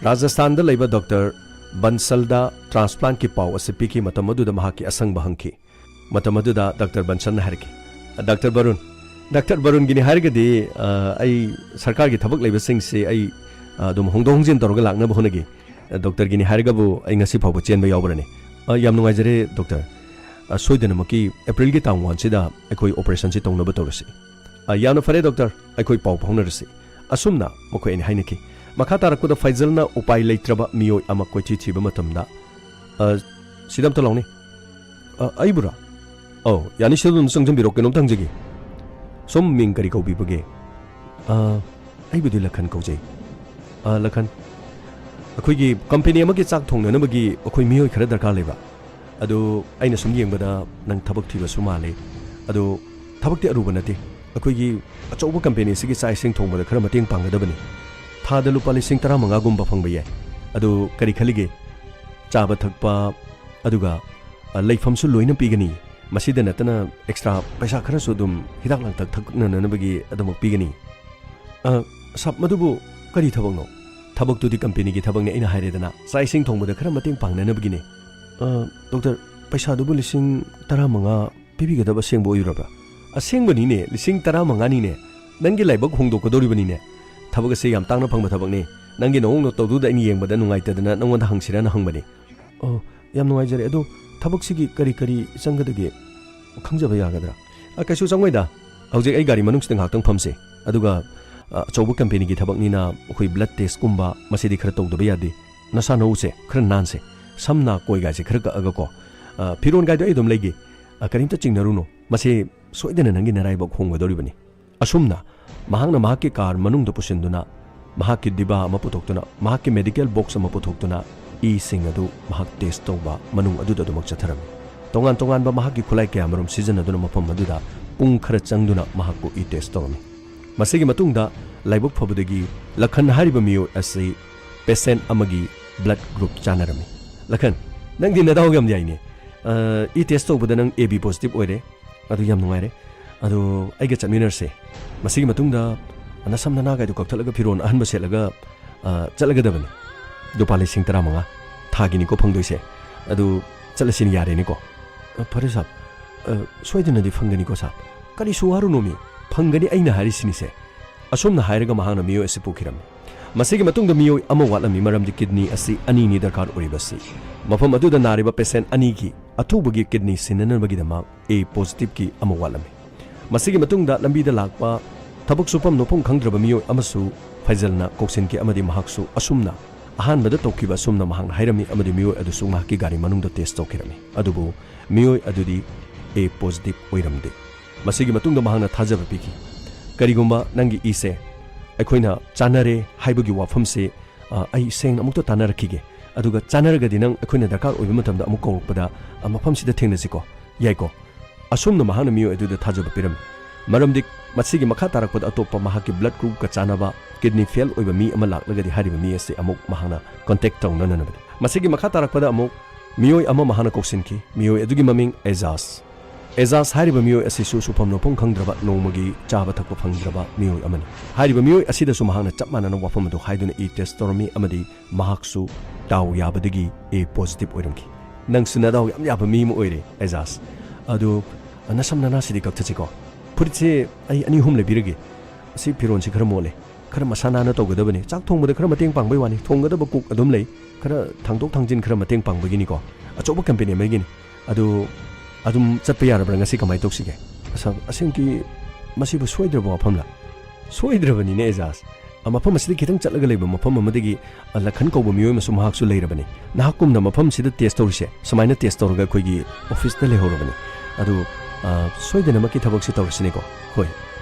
ꯔꯥꯖꯁꯊꯥꯟꯗ ꯂꯩꯕ ꯗꯣꯛꯇꯔ ꯕꯟꯁꯜꯗ transplantꯀꯤ ꯄꯥꯎ ꯑꯁꯤ ꯄꯤꯈꯤ꯫ ꯃꯇꯝ ꯑꯗꯨꯗ ꯃꯍꯥꯛꯀꯤ ꯑꯁꯪꯕ ꯍꯪꯈꯤ꯫ ꯃꯇꯝ ꯑꯗꯨꯗ ꯗꯣꯛꯇꯔ ꯕꯟꯁꯜꯅ ꯍꯥꯏꯔꯛꯈꯤ, "ꯗꯣꯛꯇꯔ ꯕꯔꯨꯟ, ꯗꯣꯛꯇꯔ ꯕꯔꯨꯟꯒꯤꯅꯤ ꯍꯥꯏꯔꯒꯗꯤ, ꯑ, ꯑꯩ ꯁꯔꯀꯥꯔꯒꯤ ꯊꯕꯛ ꯂꯩꯕꯁꯤꯡꯁꯤ ꯑꯩ, ꯑ, ꯑꯗꯨꯝ ꯍꯣꯡꯗꯣꯛ ꯍꯣꯡꯖꯤꯟ ꯇꯧꯔꯒ ꯂꯥꯛꯅꯕ ꯍꯣꯠꯅꯒꯦ꯫ ꯑ, ꯗꯣꯛꯇꯔꯒꯤꯅꯤ ꯍꯥꯏꯔꯒꯕꯨ ꯑꯩ ꯉꯁꯤ ꯐꯥꯎꯕ ꯆꯦꯟꯕ ꯌꯥꯎꯕ꯭ꯔꯅꯤ?" "ꯑ, ꯌꯥꯝ ꯅꯨꯡꯉꯥꯏꯖꯔꯦ ꯗꯣꯛꯇꯔ꯫ ꯑ, ꯁꯣꯏꯗꯅꯃꯛꯀꯤ ꯑꯦꯄ꯭ꯔꯤꯜꯒꯤ ꯇꯥꯡ oneꯁꯤꯗ ꯑꯩꯈꯣꯏ operationꯁꯤ ꯇꯧꯅꯕ ꯇꯧꯔꯁꯤ꯫" "ꯑ, ꯌꯥꯝꯅ ꯐꯔꯦ ꯗꯣꯛꯇꯔ, ꯑꯩꯈꯣꯏ ꯄꯥꯎ ꯐꯥꯎꯅꯔꯁꯤ꯫" ꯑꯁꯨꯝꯅ ꯃꯈꯣꯏ ꯑꯅꯤ ꯍꯥꯏꯅꯈꯤ꯫ ꯃꯈꯥ ꯇꯥꯔꯛꯄꯗ ꯐꯩꯖꯜꯅ ꯎꯄꯥꯏ ꯂꯩꯇ꯭ꯔꯕ ꯃꯤꯑꯣꯏ ꯑꯃ ꯀꯣꯏꯊꯤ ꯊꯤꯕ ꯃꯇꯝꯗ, "ꯑ, ꯁꯤꯗ ꯑꯝꯇ ꯂꯥꯎꯅꯦ꯫" "ꯑ, ꯑꯩꯕꯨꯔꯥ?" "ꯑꯧ, ꯌꯥꯅꯤ, ꯁꯤꯗ ꯑꯗꯨꯝ ꯆꯪꯁꯤꯟꯕꯤꯔꯣ, ꯀꯩꯅꯣꯝꯇ ꯍꯪꯖꯒꯦ꯫" "ꯁꯣꯝ ꯃꯤꯡ ꯀꯔꯤ ꯀꯧꯕꯤꯕꯒꯦ?" "ꯑ, ꯑꯩꯕꯨꯗꯤ ꯂꯈꯟ ꯀꯧꯖꯩ꯫" "ꯑ, ꯂꯈꯟ, ꯑꯩꯈꯣꯏꯒꯤ company ꯑꯃꯒꯤ ꯆꯥꯛ ꯊꯣꯡꯅꯅꯕꯒꯤ ꯑꯩꯈꯣꯏ ꯃꯤꯑꯣꯏ ꯈꯔ ꯗꯔꯀꯥꯔ ꯂꯩꯕ꯫ ꯑꯗꯨ ꯑꯩꯅ ꯁꯨꯝ ꯌꯦꯡꯕꯗ ꯅꯪ ꯊꯕꯛ ꯊꯤꯕꯁꯨ ꯃꯥꯜꯂꯤ꯫ ꯑꯗꯨ ꯊꯕꯛꯇꯤ ꯑꯔꯨꯕ ꯅꯠꯇꯦ꯫ ꯑꯩꯈꯣꯏꯒꯤ ꯑꯆꯧꯕ company ꯑꯁꯤꯒꯤ ꯆꯥꯛ ꯏꯁꯤꯡ ꯊꯣꯡꯕꯗ ꯈꯔ ꯃꯇꯦꯡ ꯄꯥꯡꯒꯗꯕꯅꯤ꯫ ꯊꯥꯗ ꯂꯨꯄꯥ ꯂꯤꯁꯤꯡ ꯇꯔꯥꯃꯉꯥꯒꯨꯝꯕ ꯐꯪꯕ ꯌꯥꯏ꯫ ꯑꯗꯨ ꯀꯔꯤ ꯈꯜꯂꯤꯒꯦ? ꯆꯥꯕ ꯊꯛꯄ, ꯑꯗꯨꯒ, ꯑ, ꯂꯩꯐꯝꯁꯨ ꯂꯣꯏꯅ ꯄꯤꯒꯅꯤ꯫ ꯃꯁꯤꯗ ꯅꯠꯇꯅ extra ꯄꯩꯁꯥ ꯈꯔꯁꯨ ꯑꯗꯨꯝ ꯍꯤꯗꯥꯛ ꯂꯥꯡꯊꯛ ꯊꯛꯅꯅꯕꯒꯤ ꯑꯗꯨꯃꯛ ꯄꯤꯒꯅꯤ꯫" "ꯑ, ꯁꯥꯕ, ꯃꯗꯨꯕꯨ "ꯀꯔꯤ ꯊꯕꯛꯅꯣ?" "ꯊꯕꯛꯇꯨꯗꯤ ꯀꯝꯄꯦꯅꯤꯒꯤ ꯊꯕꯛꯅꯦ, ꯑꯩꯅ ꯍꯥꯏꯔꯦꯗꯅ, ꯆꯥꯛ ꯏꯁꯤꯡ ꯊꯣꯡꯕꯗ ꯈꯔ ꯃꯇꯦꯡ ꯄꯥꯡꯅꯅꯕꯒꯤꯅꯦ꯫" "ꯑ, ꯗꯣꯛꯇꯔ, ꯄꯩꯁꯥꯗꯨꯕꯨ ꯂꯤꯁꯤꯡ ꯇꯔꯥꯃꯉꯥ ꯄꯤꯕꯤꯒꯗꯕ ꯑꯁꯦꯡꯕ ꯑꯣꯏꯔꯕ꯭ꯔꯥ?" "ꯑꯁꯦꯡꯕꯅꯤꯅꯦ, ꯂꯤꯁꯤꯡ ꯇꯔꯥꯃꯉꯥꯅꯤꯅꯦ꯫ ꯅꯪꯒꯤ ꯂꯥꯏꯕꯛ ꯍꯣꯡꯗꯣꯛꯀꯗꯧꯔꯤꯕꯅꯤꯅꯦ꯫ ꯊꯕꯛ ꯑꯁꯦ ꯌꯥꯝ ꯇꯥꯡꯅ ꯐꯪꯕ ꯊꯕꯛꯅꯦ꯫ ꯅꯪꯒꯤ ꯅꯑꯣꯡ ꯅꯇꯧꯗꯨꯗ ꯑꯩꯅ ꯌꯦꯡꯕꯗ ꯅꯨꯡꯉꯥꯏꯇꯗꯅ ꯅꯪꯉꯣꯟꯗ ꯍꯪꯁꯤꯔꯅ ꯍꯪꯕꯅꯤ꯫" "ꯑꯣ, ꯌꯥꯝ ꯅꯨꯡꯉꯥꯏꯖꯔꯦ꯫ ꯑꯗꯣ ꯊꯕꯛꯁꯤꯒꯤ ꯀꯔꯤ ꯀꯔꯤ ꯆꯪꯒꯗꯒꯦ ꯈꯪꯖꯕ ꯌꯥꯒꯗ꯭ꯔꯥ?" "ꯑ, ꯀꯩꯁꯨ ꯆꯪꯉꯣꯏꯗ꯫ ꯍꯧꯖꯤꯛ ꯑꯩ ꯒꯥꯔꯤ ꯃꯅꯨꯡꯁꯤꯗ ꯉꯥꯏꯍꯥꯛꯇꯪ ꯐꯝꯁꯦ꯫ ꯑꯗꯨꯒ, ꯑ, ꯑꯆꯧꯕ ꯀꯝꯄꯦꯅꯤꯒꯤ ꯊꯕꯛꯅꯤꯅ ꯑꯩꯈꯣꯏ ꯕ꯭ꯂꯗ ꯇꯦꯁꯀꯨꯝꯕ ꯃꯁꯤꯗꯤ ꯈꯔ ꯇꯧꯗꯕ ꯌꯥꯗꯦ꯫ ꯅꯁꯥ ꯅꯎꯁꯦ ꯈꯔ ꯅꯥꯟꯁꯦ꯫ ꯁꯝ ꯅꯥ ꯀꯣꯏꯒꯥꯏꯁꯦ ꯈꯔ ꯀꯛꯑꯒꯀꯣ꯫ ꯑ, ꯐꯤꯔꯣꯟꯒꯥꯏꯗꯣ ꯑꯩ ꯑꯗꯨꯝ ꯂꯩꯒꯦ꯫ ꯑ, ꯀꯔꯤꯝꯇ ꯆꯤꯡꯅꯔꯨꯅꯨ꯫ ꯃꯁꯤ ꯁꯣꯏꯗꯅ ꯅꯪꯒꯤ ꯅꯔꯥꯏꯕꯛ ꯍꯣꯡꯒꯗꯧꯔꯤꯕꯅꯤ꯫" ꯑꯁꯨꯝꯅ ꯃꯍꯥꯛꯅ ꯃꯍꯥꯛꯀꯤ ꯀꯥꯔ ꯃꯅꯨꯡꯗ ꯄꯨꯁꯤꯟꯗꯨꯅ, ꯃꯍꯥꯛꯀꯤ ꯗꯤꯕꯥ ꯑꯃ ꯄꯨꯊꯣꯛꯇꯨꯅ, ꯃꯍꯥꯛꯀꯤ ꯃꯦꯗꯤꯀꯦꯜ ꯕꯣꯛꯁ ꯑꯃ ꯄꯨꯊꯣꯛꯇꯨꯅ, ꯏꯁꯤꯡ ꯑꯗꯨ ꯃꯍꯥꯛ ꯇꯦꯁ ꯇꯧꯕ ꯃꯅꯨꯡ ꯑꯗꯨꯗ ꯑꯗꯨꯃꯛ ꯆꯠꯊꯔꯝꯃꯤ꯫ ꯇꯣꯉꯥꯟ ꯇꯣꯉꯥꯟꯕ ꯃꯍꯥꯛꯀꯤ ꯈꯨꯠꯂꯥꯏ ꯀꯌꯥ ꯃꯔꯨꯝ ꯁꯤꯖꯤꯟꯅꯗꯨꯅ ꯃꯐꯝ ꯑꯗꯨꯗ ꯄꯨꯡ ꯈꯔ ꯆꯪꯗꯨꯅ ꯃꯍꯥꯛꯄꯨ ꯏ ꯇꯦꯁ ꯇꯧꯔꯝꯃꯤ꯫ ꯃꯁꯤꯒꯤ ꯃꯇꯨꯡꯗ ꯂꯥꯏꯕꯛ ꯐꯕꯗꯒꯤ ꯂꯈꯟ ꯍꯥꯏꯔꯤꯕ ꯃꯤꯑꯣꯏ ꯑꯁꯤ ꯄꯦꯁꯦꯟ ꯑꯃꯒꯤ ꯕ꯭ꯂꯗ ꯒ꯭ꯔꯨꯞ ꯆꯥꯟꯅꯔꯝꯃꯤ꯫ "ꯂꯈꯟ, ꯅꯪꯗꯤ ꯅꯗꯥꯎ ꯌꯥꯝ ꯌꯥꯏꯅꯦ꯫ ꯑ, ꯏ ꯇꯦꯁ ꯇꯧꯕꯗ ꯅꯪ ꯑꯦ ꯕꯤ ꯄꯣꯖꯤꯇꯤꯚ ꯑꯣꯏꯔꯦ꯫ ꯑꯗꯨ ꯌꯥꯝ ꯅꯨꯡꯉꯥꯏꯔꯦ꯫ ꯑꯗꯨ ꯑꯩꯒ ꯆꯠꯃꯤꯟꯅꯔꯁꯦ꯫ ꯃꯁꯤꯒꯤ ꯃꯇꯨꯡꯗ ꯅꯁꯝ ꯅꯅꯥꯒꯥꯏꯗꯨ ꯀꯛꯊꯠꯂꯒ ꯐꯤꯔꯣꯜ ꯑꯍꯟꯕ ꯁꯦꯠꯂꯒ, ꯑ, ꯆꯠꯂꯒꯗꯕꯅꯤ꯫ ꯂꯨꯄꯥ ꯂꯤꯁꯤꯡ ꯇꯔꯥꯃꯉꯥ ꯊꯥꯒꯤꯅꯤꯀꯣ ꯐꯪꯗꯣꯏꯁꯦ꯫ ꯑꯗꯨ ꯆꯠꯂꯁꯤꯅꯤ, ꯌꯥꯔꯦꯅꯦꯀꯣ?" "ꯑ, ꯐꯔꯦ ꯁꯥꯕ꯫ ꯑ, ꯁꯣꯏꯗꯅꯗꯤ ꯐꯪꯒꯅꯤꯀꯣ ꯁꯥꯕ?" "ꯀꯔꯤꯁꯨ ꯋꯥꯔꯨꯅꯣꯃꯤ, ꯐꯪꯒꯅꯤ, ꯑꯩꯅ ꯍꯥꯏꯔꯤꯁꯤꯅꯤꯁꯦ꯫" ꯑꯁꯨꯝꯅ ꯍꯥꯏꯔꯒ ꯃꯍꯥꯛꯅ ꯃꯤꯑꯣꯏ ꯑꯁꯤ ꯄꯨꯈꯤꯔꯝꯃꯤ꯫ ꯃꯁꯤꯒꯤ ꯃꯇꯨꯡꯗ ꯃꯤꯑꯣꯏ ꯑꯃ ꯋꯥꯠꯂꯝꯃꯤ, ꯃꯔꯝꯗꯤ ꯀꯤꯗꯅꯤ ꯑꯁꯤ ꯑꯅꯤꯅꯤ ꯗꯔꯀꯥꯔ ꯑꯣꯏꯔꯤꯕꯁꯤ꯫ ꯃꯐꯝ ꯑꯗꯨꯗ ꯅꯥꯔꯤꯕ ꯄꯦꯁꯦꯟ ꯑꯅꯤꯒꯤ ꯑꯊꯨꯕꯒꯤ ꯀꯤꯗꯅꯤ ꯁꯤꯟꯅꯅꯕꯒꯤꯗꯃꯛ ꯑꯦ ꯄꯣꯖꯤꯇꯤꯚꯀꯤ ꯑꯃ ꯋꯥꯠꯂꯝꯃꯤ꯫ ꯃꯁꯤꯒꯤ ꯃꯇꯨꯡꯗ ꯂꯝꯕꯤꯗ ꯂꯥꯛꯄ ꯊꯕꯛ ꯁꯨꯐꯝ ꯅꯣꯐꯝ ꯈꯪꯗ꯭ꯔꯕ ꯃꯤꯑꯣꯏ ꯑꯃꯁꯨ ꯐꯩꯖꯜꯅ ꯀꯧꯁꯤꯟꯈꯤ ꯑꯃꯗꯤ ꯃꯍꯥꯛꯁꯨ ꯑꯁꯨꯝꯅ ꯑꯍꯥꯟꯕꯗ ꯇꯧꯈꯤꯕ ꯑꯁꯨꯝꯅ ꯃꯍꯥꯛꯅ ꯍꯥꯏꯔꯝꯃꯤ ꯑꯃꯗꯤ ꯃꯤꯑꯣꯏ ꯑꯗꯨꯁꯨ ꯃꯍꯥꯛꯀꯤ ꯒꯥꯔꯤ ꯃꯅꯨꯡꯗ ꯇꯦꯁ ꯇꯧꯈꯤꯔꯝꯃꯤ꯫ ꯑꯗꯨꯕꯨ ꯃꯤꯑꯣꯏ ꯑꯗꯨꯗꯤ ꯑꯦ ꯄꯣꯖꯤꯇꯤꯚ ꯑꯣꯏꯔꯝꯗꯦ꯫ ꯃꯁꯤꯒꯤ ꯃꯇꯨꯡꯗ ꯃꯍꯥꯛꯅ ꯊꯥꯖꯕ ꯄꯤꯈꯤ, "ꯀꯔꯤꯒꯨꯝꯕ ꯅꯪꯒꯤ ꯏꯁꯦ ꯑꯩꯈꯣꯏꯅ ꯆꯥꯟꯅꯔꯦ ꯍꯥꯏꯕꯒꯤ ꯋꯥꯐꯝꯁꯤ, ꯑ, ꯑꯩ ꯁꯦꯡꯅ ꯑꯃꯨꯛꯇ ꯇꯥꯟꯅꯔꯛꯈꯤꯒꯦ꯫ ꯑꯗꯨꯒ ꯆꯥꯟꯅꯔꯒꯗꯤ ꯅꯪ ꯑꯩꯈꯣꯏꯅ ꯗꯔꯀꯥꯔ ꯑꯣꯏꯕ ꯃꯇꯝꯗ ꯑꯃꯨꯛ ꯀꯧꯔꯛꯄꯗ, ꯑ, ꯃꯐꯝꯁꯤꯗ ꯊꯦꯡꯅꯁꯤꯀꯣ꯫ ꯌꯥꯏꯀꯣ?" ꯑꯁꯨꯝꯅ ꯃꯍꯥꯛꯅ ꯃꯤꯑꯣꯏ ꯑꯗꯨꯗ ꯊꯥꯖꯕ ꯄꯤꯔꯝꯃꯤ꯫ ꯃꯔꯝꯗꯤ ꯃꯁꯤꯒꯤ ꯃꯈꯥ ꯇꯥꯔꯛꯄꯗ ꯑꯇꯣꯞꯄ ꯃꯍꯥꯛꯀꯤ ꯕ꯭ꯂꯗ ꯒ꯭ꯔꯨꯞꯀ ꯆꯥꯟꯅꯕ ꯀꯤꯗꯅꯤ ꯐꯦꯜ ꯑꯣꯏꯕ ꯃꯤ ꯑꯃ ꯂꯥꯛꯂꯒꯗꯤ ꯍꯥꯏꯔꯤꯕ ꯃꯤ ꯑꯁꯤ ꯑꯃꯨꯛ ꯃꯍꯥꯛꯅ ꯀꯟꯇꯦꯛ ꯇꯧꯅꯅꯕꯅꯤ꯫ ꯃꯁꯤꯒꯤ ꯃꯈꯥ ꯇꯥꯔꯛꯄꯗ ꯑꯃꯨꯛ ꯃꯤꯑꯣꯏ ꯑꯃ ꯃꯍꯥꯛꯅ ꯀꯧꯁꯤꯟꯈꯤ꯫ ꯃꯤꯑꯣꯏ ꯑꯗꯨꯒꯤ ꯃꯃꯤꯡ ꯑꯦꯖꯥꯖ꯫ ꯑꯦꯖꯥꯖ ꯍꯥꯏꯔꯤꯕ ꯃꯤꯑꯣꯏ ꯑꯁꯤꯁꯨ ꯁꯨꯐꯝ ꯅꯣꯐꯝ ꯈꯪꯗ꯭ꯔꯕ, ꯅꯣꯡꯃꯒꯤ ꯆꯥꯕ ꯊꯛꯄ ꯐꯪꯗ꯭ꯔꯕ ꯃꯤꯑꯣꯏ ꯑꯃꯅꯤ꯫ ꯍꯥꯏꯔꯤꯕ ꯃꯤꯑꯣꯏ ꯑꯁꯤꯗꯁꯨ ꯃꯍꯥꯛꯅ ꯆꯞ ꯃꯥꯟꯅꯅ ꯋꯥꯐꯝ ꯑꯗꯨ ꯍꯥꯏꯗꯨꯅ ꯏ ꯇꯦꯁ ꯇꯧꯔꯝꯃꯤ ꯑꯃꯗꯤ ꯃꯍꯥꯛꯁꯨ ꯗꯥꯎ ꯌꯥꯕꯗꯒꯤ ꯑꯦ ꯄꯣꯖꯤꯇꯤꯚ ꯑꯣꯏꯔꯝꯈꯤ꯫ ꯅꯪꯁꯨ ꯅꯗꯥꯎ ꯌꯥꯝ ꯌꯥꯕ ꯃꯤ ꯑꯃ ꯑꯣꯏꯔꯦ, ꯑꯦꯖꯥꯖ꯫ ꯑꯗꯨ ꯅꯁꯝ ꯅꯅꯥꯁꯤꯗꯤ ꯀꯛꯊꯠꯁꯤꯀꯣ꯫ ꯐꯨꯔꯤꯠꯁꯦ ꯑꯩ ꯑꯅꯤ ꯑꯍꯨꯝ ꯂꯩꯕꯤꯔꯒꯦ꯫ ꯑꯁꯤ ꯐꯤꯔꯣꯟꯁꯤ ꯈꯔ ꯃꯣꯠꯂꯦ꯫ ꯈꯔ ꯃꯁꯥ ꯅꯥꯟꯅ ꯇꯧꯒꯗꯕꯅꯤ꯫ ꯆꯥꯛ ꯊꯣꯡꯕꯗ ꯈꯔ ꯃꯇꯦꯡ ꯄꯥꯡꯕꯩ ꯋꯥꯅꯤ, ꯊꯣꯡꯒꯗꯕ ꯀꯨꯛ ꯑꯗꯨꯝ ꯂꯩ꯫ ꯈꯔ ꯊꯥꯡꯗꯣꯛ ꯊꯥꯡꯖꯤꯟ ꯈꯔ ꯃꯇꯦꯡ ꯄꯥꯡꯕꯒꯤꯅꯤꯀꯣ꯫ ꯑꯆꯧꯕ ꯀꯝꯄꯦꯅꯤ ꯑꯃꯒꯤꯅꯤ꯫ ꯑꯗꯨ ꯑꯗꯨꯝ ꯆꯠꯄ ꯌꯥꯔꯕ꯭ꯔꯥ? ꯉꯁꯤ ꯀꯃꯥꯏꯅ ꯇꯧꯁꯤꯒꯦ? ꯑꯁ, ꯑꯁꯦꯡꯀꯤ ꯃꯁꯤꯕꯨ ꯁꯣꯏꯗ꯭ꯔꯕ ꯋꯥꯐꯝꯂꯥ? ꯁꯣꯏꯗ꯭ꯔꯕꯅꯤꯅꯦ ꯑꯦꯖꯥꯖ꯫ ꯑ, ꯃꯐꯝ ꯑꯁꯤꯗ ꯈꯤꯇꯪ ꯆꯠꯂꯒ ꯂꯩꯕ ꯃꯐꯝ ꯑꯃꯗꯒꯤ, ꯑ, ꯂꯈꯟ ꯀꯧꯕ ꯃꯤꯑꯣꯏ ꯑꯃꯁꯨ ꯃꯍꯥꯛꯁꯨ ꯂꯩꯔꯕꯅꯤ꯫ ꯅꯍꯥꯛꯀꯨꯝꯅ ꯃꯐꯝꯁꯤꯗ ꯇꯦꯁ ꯇꯧꯔꯤꯁꯦ, ꯁꯨꯃꯥꯏꯅ ꯇꯦꯁ ꯇꯧꯔꯒ ꯑꯩꯈꯣꯏꯒꯤ ꯑꯣꯐꯤꯁꯇ ꯂꯩꯍꯧꯔꯕꯅꯤ꯫ ꯑꯗꯨ, ꯑ, ꯁꯣꯏꯗꯅꯃꯛꯀꯤ ꯊꯕꯛꯁꯤ ꯇꯧꯔꯁꯤꯅꯦꯀꯣ꯫ ꯍꯣꯏ,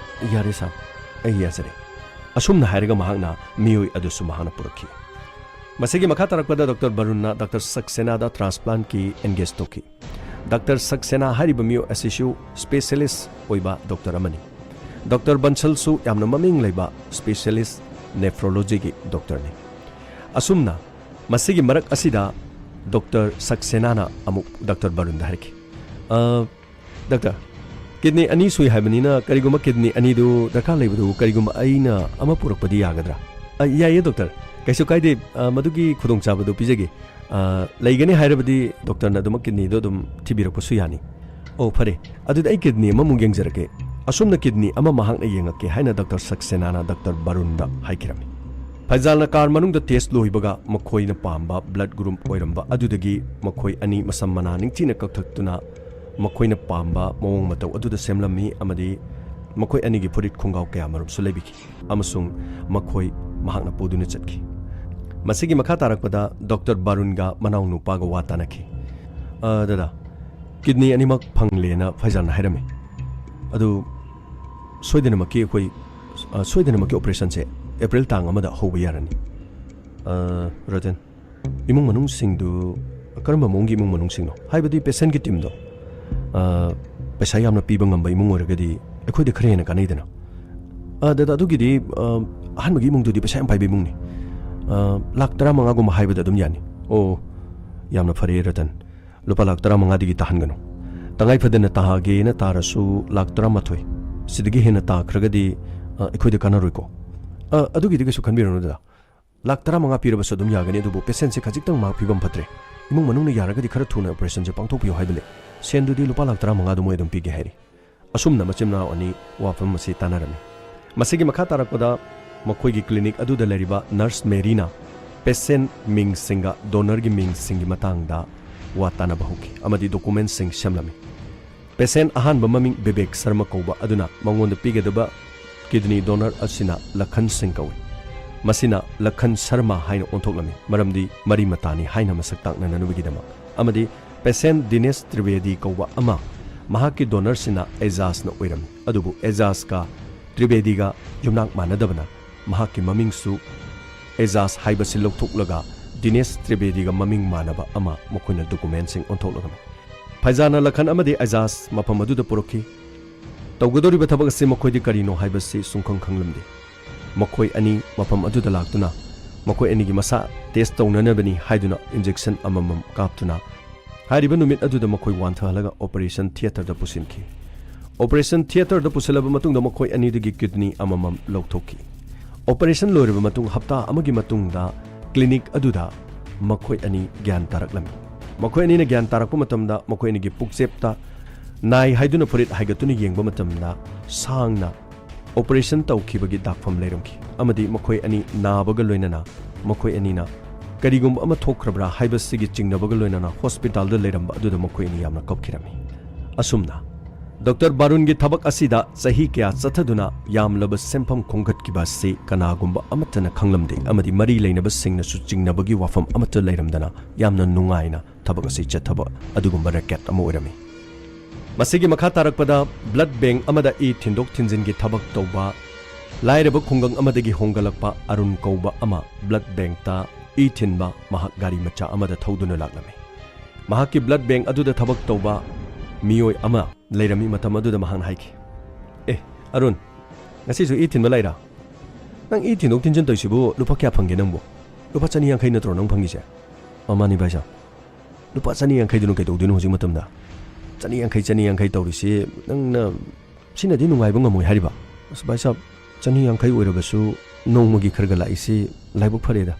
ꯌꯥꯔꯦ ꯁꯥꯔ, ꯑꯩ ꯌꯥꯖꯔꯦ꯫ ꯑꯁꯨꯝꯅ ꯍꯥꯏꯔꯒ ꯃꯍꯥꯛꯅ ꯃꯤꯑꯣꯏ ꯑꯗꯨꯁꯨ ꯃꯍꯥꯛꯅ ꯄꯨꯔꯛꯈꯤ꯫ ꯃꯁꯤꯒꯤ ꯃꯈꯥ ꯇꯥꯔꯛꯄꯗ ꯗꯣꯛꯇꯔ ꯕꯔꯨꯟꯅ ꯗꯣꯛꯇꯔ ꯁꯛꯁꯦꯅꯥꯗ ꯇ꯭ꯔꯥꯟꯁꯄ꯭ꯂꯥꯟꯠꯀꯤ ꯑꯦꯡꯒꯦꯖ ꯇꯧꯈꯤ꯫ ꯗꯣꯛꯇꯔ ꯁꯛꯁꯦꯅꯥ ꯍꯥꯏꯔꯤꯕ ꯃꯤꯑꯣꯏ ꯑꯁꯤꯁꯨ ꯁ꯭ꯄꯦꯁꯤꯌꯦꯂꯤꯁ ꯑꯣꯏꯕ ꯗꯣꯛꯇꯔ ꯑꯃꯅꯤ꯫ ꯗꯣꯛꯇꯔ ꯕꯟꯁꯜꯁꯨ ꯌꯥꯝꯅ ꯃꯃꯤꯡ ꯂꯩꯕ ꯁ꯭ꯄꯦꯁꯤꯌꯦꯂꯤꯁ ꯅꯦꯐ꯭ꯔꯣꯂꯣꯖꯤꯒꯤ ꯗꯣꯛꯇꯔꯅꯤ꯫ ꯑꯁꯨꯝꯅ ꯃꯁꯤꯒꯤ ꯃꯔꯛ ꯑꯁꯤꯗ ꯗꯣꯛꯇꯔ ꯁꯛꯁꯦꯅꯥꯅ ꯑꯃꯨꯛ ꯗꯣꯛꯇꯔ ꯕꯔꯨꯟꯗ ꯍꯥꯏꯔꯛꯈꯤ, "ꯑ, ꯗꯣꯛꯇꯔ, ꯀꯤꯗꯅꯤ ꯑꯅꯤ ꯁꯨꯏ ꯍꯥꯏꯕꯅꯤꯅ ꯀꯔꯤꯒꯨꯝꯕ ꯀꯤꯗꯅꯤ ꯑꯅꯤꯗꯨ ꯗꯔꯀꯥꯔ ꯂꯩꯕꯗꯨ ꯀꯔꯤꯒꯨꯝꯕ ꯑꯩꯅ ꯑꯃ ꯄꯨꯔꯛꯄꯗꯤ ꯌꯥꯒꯗ꯭ꯔꯥ?" "ꯑ, ꯌꯥꯏꯌꯦ ꯗꯣꯛꯇꯔ, ꯀꯩꯁꯨ ꯀꯥꯏꯗꯦ, ꯑ, ꯃꯗꯨꯒꯤ ꯈꯨꯗꯣꯡꯆꯥꯕꯗꯨ ꯄꯤꯖꯒꯦ꯫ ꯑ, ꯂꯩꯒꯅꯤ ꯍꯥꯏꯔꯕꯗꯤ ꯗꯣꯛꯇꯔꯅ ꯑꯗꯨꯃꯛ ꯀꯤꯗꯅꯤꯗꯨ ꯑꯗꯨꯝ ꯊꯤꯕꯤꯔꯛꯄꯁꯨ ꯌꯥꯅꯤ꯫" "ꯑꯣ, ꯐꯔꯦ, ꯑꯗꯨꯗꯤ ꯑꯩ ꯀꯤꯗꯅꯤ ꯑꯃꯃꯨꯛ ꯌꯦꯡꯖꯔꯛꯀꯦ꯫" ꯑꯁꯨꯝꯅ ꯀꯤꯗꯅꯤ ꯑꯃ ꯃꯍꯥꯛꯅ ꯌꯦꯡꯉꯛꯀꯦ ꯍꯥꯏꯅ ꯗꯣꯛꯇꯔ ꯁꯛꯁꯦꯅꯥꯅ ꯗꯣꯛꯇꯔ ꯕꯔꯨꯟꯗ ꯍꯥꯏꯈꯤꯔꯝꯃꯤ꯫ ꯐꯩꯖꯥꯜꯅ ꯀꯥꯔ ꯃꯅꯨꯡꯗ ꯇꯦꯁ ꯂꯣꯏꯕꯒ ꯃꯈꯣꯏꯅ ꯄꯥꯝꯕ ꯕ꯭ꯂꯗ ꯒ꯭ꯔꯨꯞ ꯑꯣꯏꯔꯝꯕ ꯑꯗꯨꯗꯒꯤ ꯃꯈꯣꯏ ꯑꯅꯤ ꯃꯁꯝ ꯃꯅꯥ ꯅꯤꯡꯊꯤꯅ ꯀꯛꯊꯠꯇꯨꯅ ꯃꯈꯣꯏꯅ ꯄꯥꯝꯕ ꯃꯑꯣꯡ ꯃꯇꯧ ꯑꯗꯨꯗ ꯁꯦꯝꯂꯝꯃꯤ ꯑꯃꯗꯤ ꯃꯈꯣꯏ ꯑꯅꯤꯒꯤ ꯐꯨꯔꯤꯠ ꯈꯣꯡꯒ꯭ꯔꯥꯎ ꯀꯌꯥꯃꯔꯨꯝꯁꯨ ꯂꯩꯕꯤꯈꯤ ꯑꯃꯁꯨꯡ ꯃꯈꯣꯏ ꯃꯍꯥꯛꯅ ꯄꯨꯗꯨꯅ ꯆꯠꯈꯤ꯫ ꯃꯁꯤꯒꯤ ꯃꯈꯥ ꯇꯥꯔꯛꯄꯗ ꯗꯣꯛꯇꯔ ꯕꯥꯔꯨꯟꯒ ꯃꯅꯥꯎ ꯅꯨꯄꯥꯒ ꯋꯥ ꯇꯥꯅꯈꯤ꯫ "ꯑ, ꯗꯗꯥ, ꯀꯤꯗꯅꯤ ꯑꯅꯤꯃꯛ ꯐꯪꯂꯦꯅ ꯐꯩꯖꯥꯜꯅ ꯍꯥꯏꯔꯝꯃꯤ꯫ ꯑꯗꯨ ꯁꯣꯏꯗꯅꯃꯛꯀꯤ ꯑꯩꯈꯣꯏ, ꯑ, ꯁꯣꯏꯗꯅꯃꯛꯀꯤ ꯑꯣꯄꯔꯦꯁꯟꯁꯦ ꯑꯦꯄ꯭ꯔꯤꯜ ꯇꯥꯡ ꯑꯃꯗ ꯍꯧꯕ ꯌꯥꯔꯅꯤ꯫" "ꯑ, ꯔꯇꯟ, ꯏꯃꯨꯡ ꯃꯅꯨꯡꯁꯤꯡꯗꯨ ꯀꯔꯝꯕ ꯃꯑꯣꯡꯒꯤ ꯏꯃꯨꯡ ꯃꯅꯨꯡꯁꯤꯡꯅꯣ? ꯍꯥꯏꯕꯗꯤ ꯄꯦꯁꯦꯟꯒꯤ ꯇꯤꯝꯗꯣ, ꯑ, ꯄꯩꯁꯥ ꯌꯥꯝꯅ ꯄꯤꯕ ꯉꯝꯕ ꯏꯃꯨꯡ ꯑꯣꯏꯔꯒꯗꯤ ꯑꯩꯈꯣꯏꯗ ꯈꯔ ꯍꯦꯟꯅ ꯀꯥꯟꯅꯩꯗꯅ꯫" "ꯑ, ꯗꯗꯥ, ꯑꯗꯨꯒꯤꯗꯤ, ꯑ, ꯑꯍꯥꯟꯕꯒꯤ ꯏꯃꯨꯡꯗꯨꯗꯤ ꯄꯩꯁꯥ ꯌꯥꯝ ꯄꯥꯏꯕ ꯏꯃꯨꯡꯅꯤ꯫ ꯑ, ꯂꯥꯛ ꯇꯔꯥꯃꯉꯥꯒꯨꯝꯕ ꯍꯥꯏꯕꯗ ꯑꯗꯨꯝ ꯌꯥꯅꯤ꯫" "ꯑꯣ, ꯌꯥꯝꯅ ꯐꯔꯦ ꯔꯇꯟ꯫ ꯂꯨꯄꯥ ꯂꯥꯛ ꯇꯔꯥꯃꯉꯥꯗꯒꯤ ꯇꯥꯍꯟꯒꯅꯨ꯫" ꯇꯉꯥꯏ ꯐꯗꯅ ꯇꯥꯒꯦꯅ ꯇꯥꯔꯁꯨ ꯂꯥꯛ ꯇꯔꯥꯃꯥꯊꯣꯏ, ꯁꯤꯗꯒꯤ ꯍꯦꯟꯅ ꯇꯥꯈ꯭ꯔꯒꯗꯤ, ꯑ, ꯑꯩꯈꯣꯏꯗ ꯀꯥꯟꯅꯔꯣꯏꯀꯣ꯫ ꯑ, ꯑꯗꯨꯒꯤꯗꯤ ꯀꯩꯁꯨ ꯈꯟꯕꯤꯔꯨꯅꯨꯗ꯫ ꯂꯥꯛ ꯇꯔꯥꯃꯉꯥ ꯄꯤꯔꯕꯁꯨ ꯑꯗꯨꯝ ꯌꯥꯒꯅꯤ, ꯑꯗꯨꯕꯨ ꯄꯦꯁꯦꯟꯁꯦ ꯈꯖꯤꯛꯇꯪ ꯃꯍꯥꯛ ꯐꯤꯕꯝ ꯐꯠꯇ꯭ꯔꯦ, ꯏꯃꯨꯡ ꯃꯅꯨꯡꯅ ꯌꯥꯔꯒꯗꯤ ꯈꯔ ꯊꯨꯅ ꯑꯣꯄꯔꯦꯁꯟꯁꯦ ꯄꯥꯡꯊꯣꯛꯄꯤꯌꯨ ꯍꯥꯏꯕ ꯂꯩ꯫ ꯁꯦꯟꯗꯨꯗꯤ ꯂꯨꯄꯥ ꯂꯥꯛ ꯇꯔꯥꯃꯉꯥꯗꯨ ꯃꯣꯏ ꯑꯗꯨꯝ ꯄꯤꯒꯦ ꯍꯥꯏꯔꯤ꯫ ꯑꯁꯨꯝꯅ ꯃꯆꯤꯟ ꯃꯅꯥꯎ ꯑꯅꯤ ꯋꯥꯐꯝ ꯑꯁꯤ ꯇꯥꯟꯅꯔꯝꯃꯤ꯫ ꯃꯁꯤꯒꯤ ꯃꯈꯥ ꯇꯥꯔꯛꯄꯗ ꯃꯈꯣꯏꯒꯤ ꯀ꯭ꯂꯤꯅꯤꯛ ꯑꯗꯨꯗ ꯂꯩꯔꯤꯕ ꯅꯔꯁ ꯃꯦꯔꯤꯅ ꯄꯦꯁꯦꯟ ꯃꯤꯡꯁꯤꯡꯒ ꯗꯣꯅꯔꯒꯤ ꯃꯤꯡꯁꯤꯡꯒꯤ ꯃꯇꯥꯡꯗ ꯋꯥ ꯇꯥꯅꯕ ꯍꯧꯈꯤ ꯑꯃꯗꯤ ꯗꯣꯀꯨꯃꯦꯟꯁꯤꯡ ꯁꯦꯝꯂꯝꯃꯤ꯫ ꯄꯦꯁꯦꯟ ꯑꯍꯥꯟꯕ ꯃꯃꯤꯡ ꯕꯤꯕꯦꯛ ꯁꯔꯃ ꯀꯧꯕ ꯑꯗꯨꯅ ꯃꯉꯣꯟꯗ ꯄꯤꯒꯗꯕ ꯀꯤꯗꯅꯤ ꯗꯣꯅꯔ ꯑꯁꯤꯅ ꯂꯈꯟ ꯁꯤꯡ ꯀꯧꯏ꯫ ꯃꯁꯤꯅ ꯂꯈꯟ ꯁꯔꯃ ꯍꯥꯏꯅ ꯑꯣꯟꯊꯣꯛꯂꯝꯃꯤ, ꯃꯔꯝꯗꯤ ꯃꯔꯤ ꯃꯇꯥꯅꯤ ꯍꯥꯏꯅ ꯃꯁꯛ ꯇꯥꯛꯅꯅꯕꯒꯤꯗꯃꯛ꯫ ꯑꯃꯗꯤ ꯄꯦꯁꯦꯟ ꯗꯤꯅꯦꯁ ꯇ꯭ꯔꯤꯕꯦꯗꯤ ꯀꯧꯕ ꯑꯃ, ꯃꯍꯥꯛꯀꯤ ꯗꯣꯅꯔꯁꯤꯅ ꯑꯦꯖꯥꯁꯅ ꯑꯣꯏꯔꯝꯃꯤ, ꯑꯗꯨꯕꯨ ꯑꯦꯖꯥꯁꯀ ꯇ꯭ꯔꯤꯕꯦꯗꯤꯒ ꯌꯨꯝꯅꯥꯛ ꯃꯥꯟꯅꯗꯕꯅ ꯃꯍꯥꯛꯀꯤ ꯃꯃꯤꯡꯁꯨ ꯑꯦꯖꯥꯁ ꯍꯥꯏꯕꯁꯤ ꯂꯧꯊꯣꯛꯂꯒ ꯗꯤꯅꯦꯁ ꯇ꯭ꯔꯤꯕꯦꯗꯤꯒ ꯃꯃꯤꯡ ꯃꯥꯟꯅꯕ ꯑꯃ ꯃꯈꯣꯏꯅ ꯗꯣꯀꯨꯃꯦꯟꯁꯤꯡ ꯑꯣꯟꯊꯣꯛꯂꯒꯅꯤ꯫ ꯐꯩꯖꯥꯅ ꯂꯈꯟ ꯑꯃꯗꯤ ꯑꯦꯖꯥꯁ ꯃꯐꯝ ꯑꯗꯨꯗ ꯄꯨꯔꯛꯈꯤ꯫ ꯇꯧꯒꯗꯧꯔꯤꯕ ꯊꯕꯛ ꯑꯁꯤ ꯃꯈꯣꯏꯗꯤ ꯀꯔꯤꯅꯣ ꯍꯥꯏꯕꯁꯤ ꯁꯨꯡꯈꯪ ꯈꯪꯂꯝꯗꯦ꯫ ꯃꯈꯣꯏ ꯑꯅꯤ ꯃꯐꯝ ꯑꯗꯨꯗ ꯂꯥꯛꯇꯨꯅ ꯃꯈꯣꯏ ꯑꯅꯤꯒꯤ ꯃꯁꯥ ꯇꯦꯁ ꯇꯧꯅꯅꯕꯅꯤ ꯍꯥꯏꯗꯨꯅ ꯏꯟꯖꯦꯛꯁꯟ ꯑꯃꯃꯝ ꯀꯥꯞꯇꯨꯅ ꯍꯥꯏꯔꯤꯕ ꯅꯨꯃꯤꯠ ꯑꯗꯨꯗ ꯃꯈꯣꯏ ꯋꯥꯟꯊꯍꯜꯂꯒ ꯑꯣꯄꯔꯦꯁꯟ ꯊꯤꯌꯦꯇꯔꯗ ꯄꯨꯁꯤꯟꯈꯤ꯫ ꯑꯣꯄꯔꯦꯁꯟ ꯊꯤꯌꯦꯇꯔꯗ ꯄꯨꯁꯤꯜꯂꯕ ꯃꯇꯨꯡꯗ ꯃꯈꯣꯏ ꯑꯅꯤꯗꯒꯤ ꯀꯤꯗꯅꯤ ꯑꯃꯃꯝ ꯂꯧꯊꯣꯛꯈꯤ꯫ ꯑꯣꯄꯔꯦꯁꯟ ꯂꯣꯏꯔꯕ ꯃꯇꯨꯡ ꯍꯞꯇꯥ ꯑꯃꯒꯤ ꯃꯇꯨꯡꯗ ꯀ꯭ꯂꯤꯅꯤꯛ ꯑꯗꯨꯗ ꯃꯈꯣꯏ ꯑꯅꯤ ꯒ꯭ꯌꯥꯟ ꯇꯥꯔꯛꯂꯝꯃꯤ꯫ ꯃꯈꯣꯏ ꯑꯅꯤꯅ ꯒ꯭ꯌꯥꯟ ꯇꯥꯔꯛꯄ ꯃꯇꯝꯗ ꯃꯈꯣꯏ ꯑꯅꯤꯒꯤ ꯄꯨꯛꯆꯦꯞꯇ ꯅꯥꯏ ꯍꯥꯏꯗꯨꯅ ꯐꯨꯔꯤꯠ ꯍꯥꯏꯒꯠꯇꯨꯅ ꯌꯦꯡꯕ ꯃꯇꯝꯗ ꯁꯥꯡꯅ ꯑꯣꯄꯔꯦꯁꯟ ꯇꯧꯈꯤꯕꯒꯤ ꯗꯥꯛꯐꯝ ꯂꯩꯔꯝꯈꯤ ꯑꯃꯗꯤ ꯃꯈꯣꯏ ꯑꯅꯤ ꯅꯥꯕꯒ ꯂꯣꯏꯅꯅ ꯃꯈꯣꯏ ꯑꯅꯤꯅ ꯀꯔꯤꯒꯨꯝꯕ ꯑꯃ ꯊꯣꯛꯈ꯭ꯔꯕ꯭ꯔꯥ ꯍꯥꯏꯕꯁꯤꯒꯤ ꯆꯤꯡꯅꯕꯒ ꯂꯣꯏꯅꯅ ꯍꯣꯁꯄꯤꯇꯥꯜꯗ ꯂꯩꯔꯝꯕ ꯑꯗꯨꯗ ꯃꯈꯣꯏ ꯑꯅꯤ ꯌꯥꯝꯅ ꯀꯞꯈꯤꯔꯝꯃꯤ꯫ ꯑꯁꯨꯝꯅ ꯗꯣꯛꯇꯔ ꯕꯥꯔꯨꯟꯒꯤ ꯊꯕꯛ ꯑꯁꯤꯗ ꯆꯍꯤ ꯀꯌꯥ ꯆꯠꯊꯗꯨꯅ ꯌꯥꯝꯂꯕ ꯁꯦꯟꯐꯝ ꯈꯣꯝꯒꯠꯈꯤꯕ ꯑꯁꯤ ꯀꯅꯥꯒꯨꯝꯕ ꯑꯃꯠꯇꯅ ꯈꯪꯂꯝꯗꯦ ꯑꯃꯗꯤ ꯃꯔꯤ ꯂꯩꯅꯕꯁꯤꯡꯅꯁꯨ ꯆꯤꯡꯅꯕꯒꯤ ꯋꯥꯐꯝ ꯑꯃꯠꯇ ꯂꯩꯔꯝꯗꯅ ꯌꯥꯝꯅ ꯅꯨꯡꯉꯥꯏꯅ ꯊꯕꯛ ꯑꯁꯤ ꯆꯠꯊꯕ ꯑꯗꯨꯒꯨꯝꯕ ꯔꯦꯀꯦꯠ ꯑꯃ ꯑꯣꯏꯔꯝꯃꯤ꯫ ꯃꯁꯤꯒꯤ ꯃꯈꯥ ꯇꯥꯔꯛꯄꯗ ꯕ꯭ꯂꯗ ꯕꯦꯡꯛ ꯑꯃꯗ ꯏ ꯊꯤꯟꯗꯣꯛ ꯊꯤꯟꯖꯤꯟꯒꯤ ꯊꯕꯛ ꯇꯧꯕ ꯂꯥꯏꯔꯕ ꯈꯨꯡꯒꯪ ꯑꯃꯗꯒꯤ ꯍꯣꯡꯒꯠꯂꯛꯄ ꯑꯔꯨꯟ ꯀꯧꯕ ꯑꯃ ꯕ꯭ꯂꯗ ꯕꯦꯡꯛꯇ ꯏ ꯊꯤꯟꯕ ꯃꯍꯥꯛ ꯒꯥꯔꯤ ꯃꯆꯥ ꯑꯃꯗ ꯊꯧꯗꯨꯅ ꯂꯥꯛꯂꯝꯃꯤ꯫ ꯃꯍꯥꯛꯀꯤ ꯕ꯭ꯂꯗ ꯕꯦꯡꯛ ꯑꯗꯨꯗ ꯊꯕꯛ ꯇꯧꯕ ꯃꯤꯑꯣꯏ ꯑꯃ ꯂꯩꯔꯝꯃꯤ꯫ ꯃꯇꯝ ꯑꯗꯨꯗ ꯃꯍꯥꯛꯅ ꯍꯥꯏꯈꯤ, "ꯑꯦ, ꯑꯔꯨꯟ, ꯉꯁꯤꯁꯨ ꯏ ꯊꯤꯟꯕ ꯂꯩꯔꯥ? ꯅꯪ ꯏ ꯊꯤꯟꯗꯣꯛ ꯊꯤꯟꯖꯤꯟ ꯇꯧꯔꯤꯁꯤꯕꯨ ꯂꯨꯄꯥ ꯀꯌꯥ ꯐꯪꯒꯦ ꯅꯪꯕꯨ? ꯂꯨꯄꯥ ꯆꯅꯤ ꯌꯥꯡꯈꯩ ꯅꯠꯇ꯭ꯔꯣ ꯅꯪ ꯐꯪꯉꯤꯁꯦ?" "ꯑ, ꯃꯥꯅꯤ ꯚꯥꯏ ꯁꯥꯍꯕ꯫ ꯂꯨꯄꯥ ꯆꯅꯤ ꯌꯥꯡꯈꯩꯗꯨꯅ ꯀꯩꯗꯧꯗꯣꯏꯅꯣ ꯍꯧꯖꯤꯛ ꯃꯇꯝꯗ? "ꯆꯅꯤ ꯌꯥꯡꯈꯩ, ꯆꯅꯤ ꯌꯥꯡꯈꯩ ꯇꯧꯔꯤꯁꯤ, ꯅꯪꯅ ꯁꯤꯅꯗꯤ ꯅꯨꯡꯉꯥꯏꯕ ꯉꯝꯃꯣꯏ ꯍꯥꯏꯔꯤꯕ?" "ꯑꯁ ꯚꯥꯏ ꯁꯥꯕ, ꯆꯅꯤ ꯌꯥꯡꯈꯩ ꯑꯣꯏꯔꯕꯁꯨ ꯅꯣꯡꯃꯒꯤ ꯈꯔ ꯈꯔ ꯂꯥꯛꯏꯁꯤ ꯂꯥꯏꯕꯛ ꯐꯔꯦꯗ꯫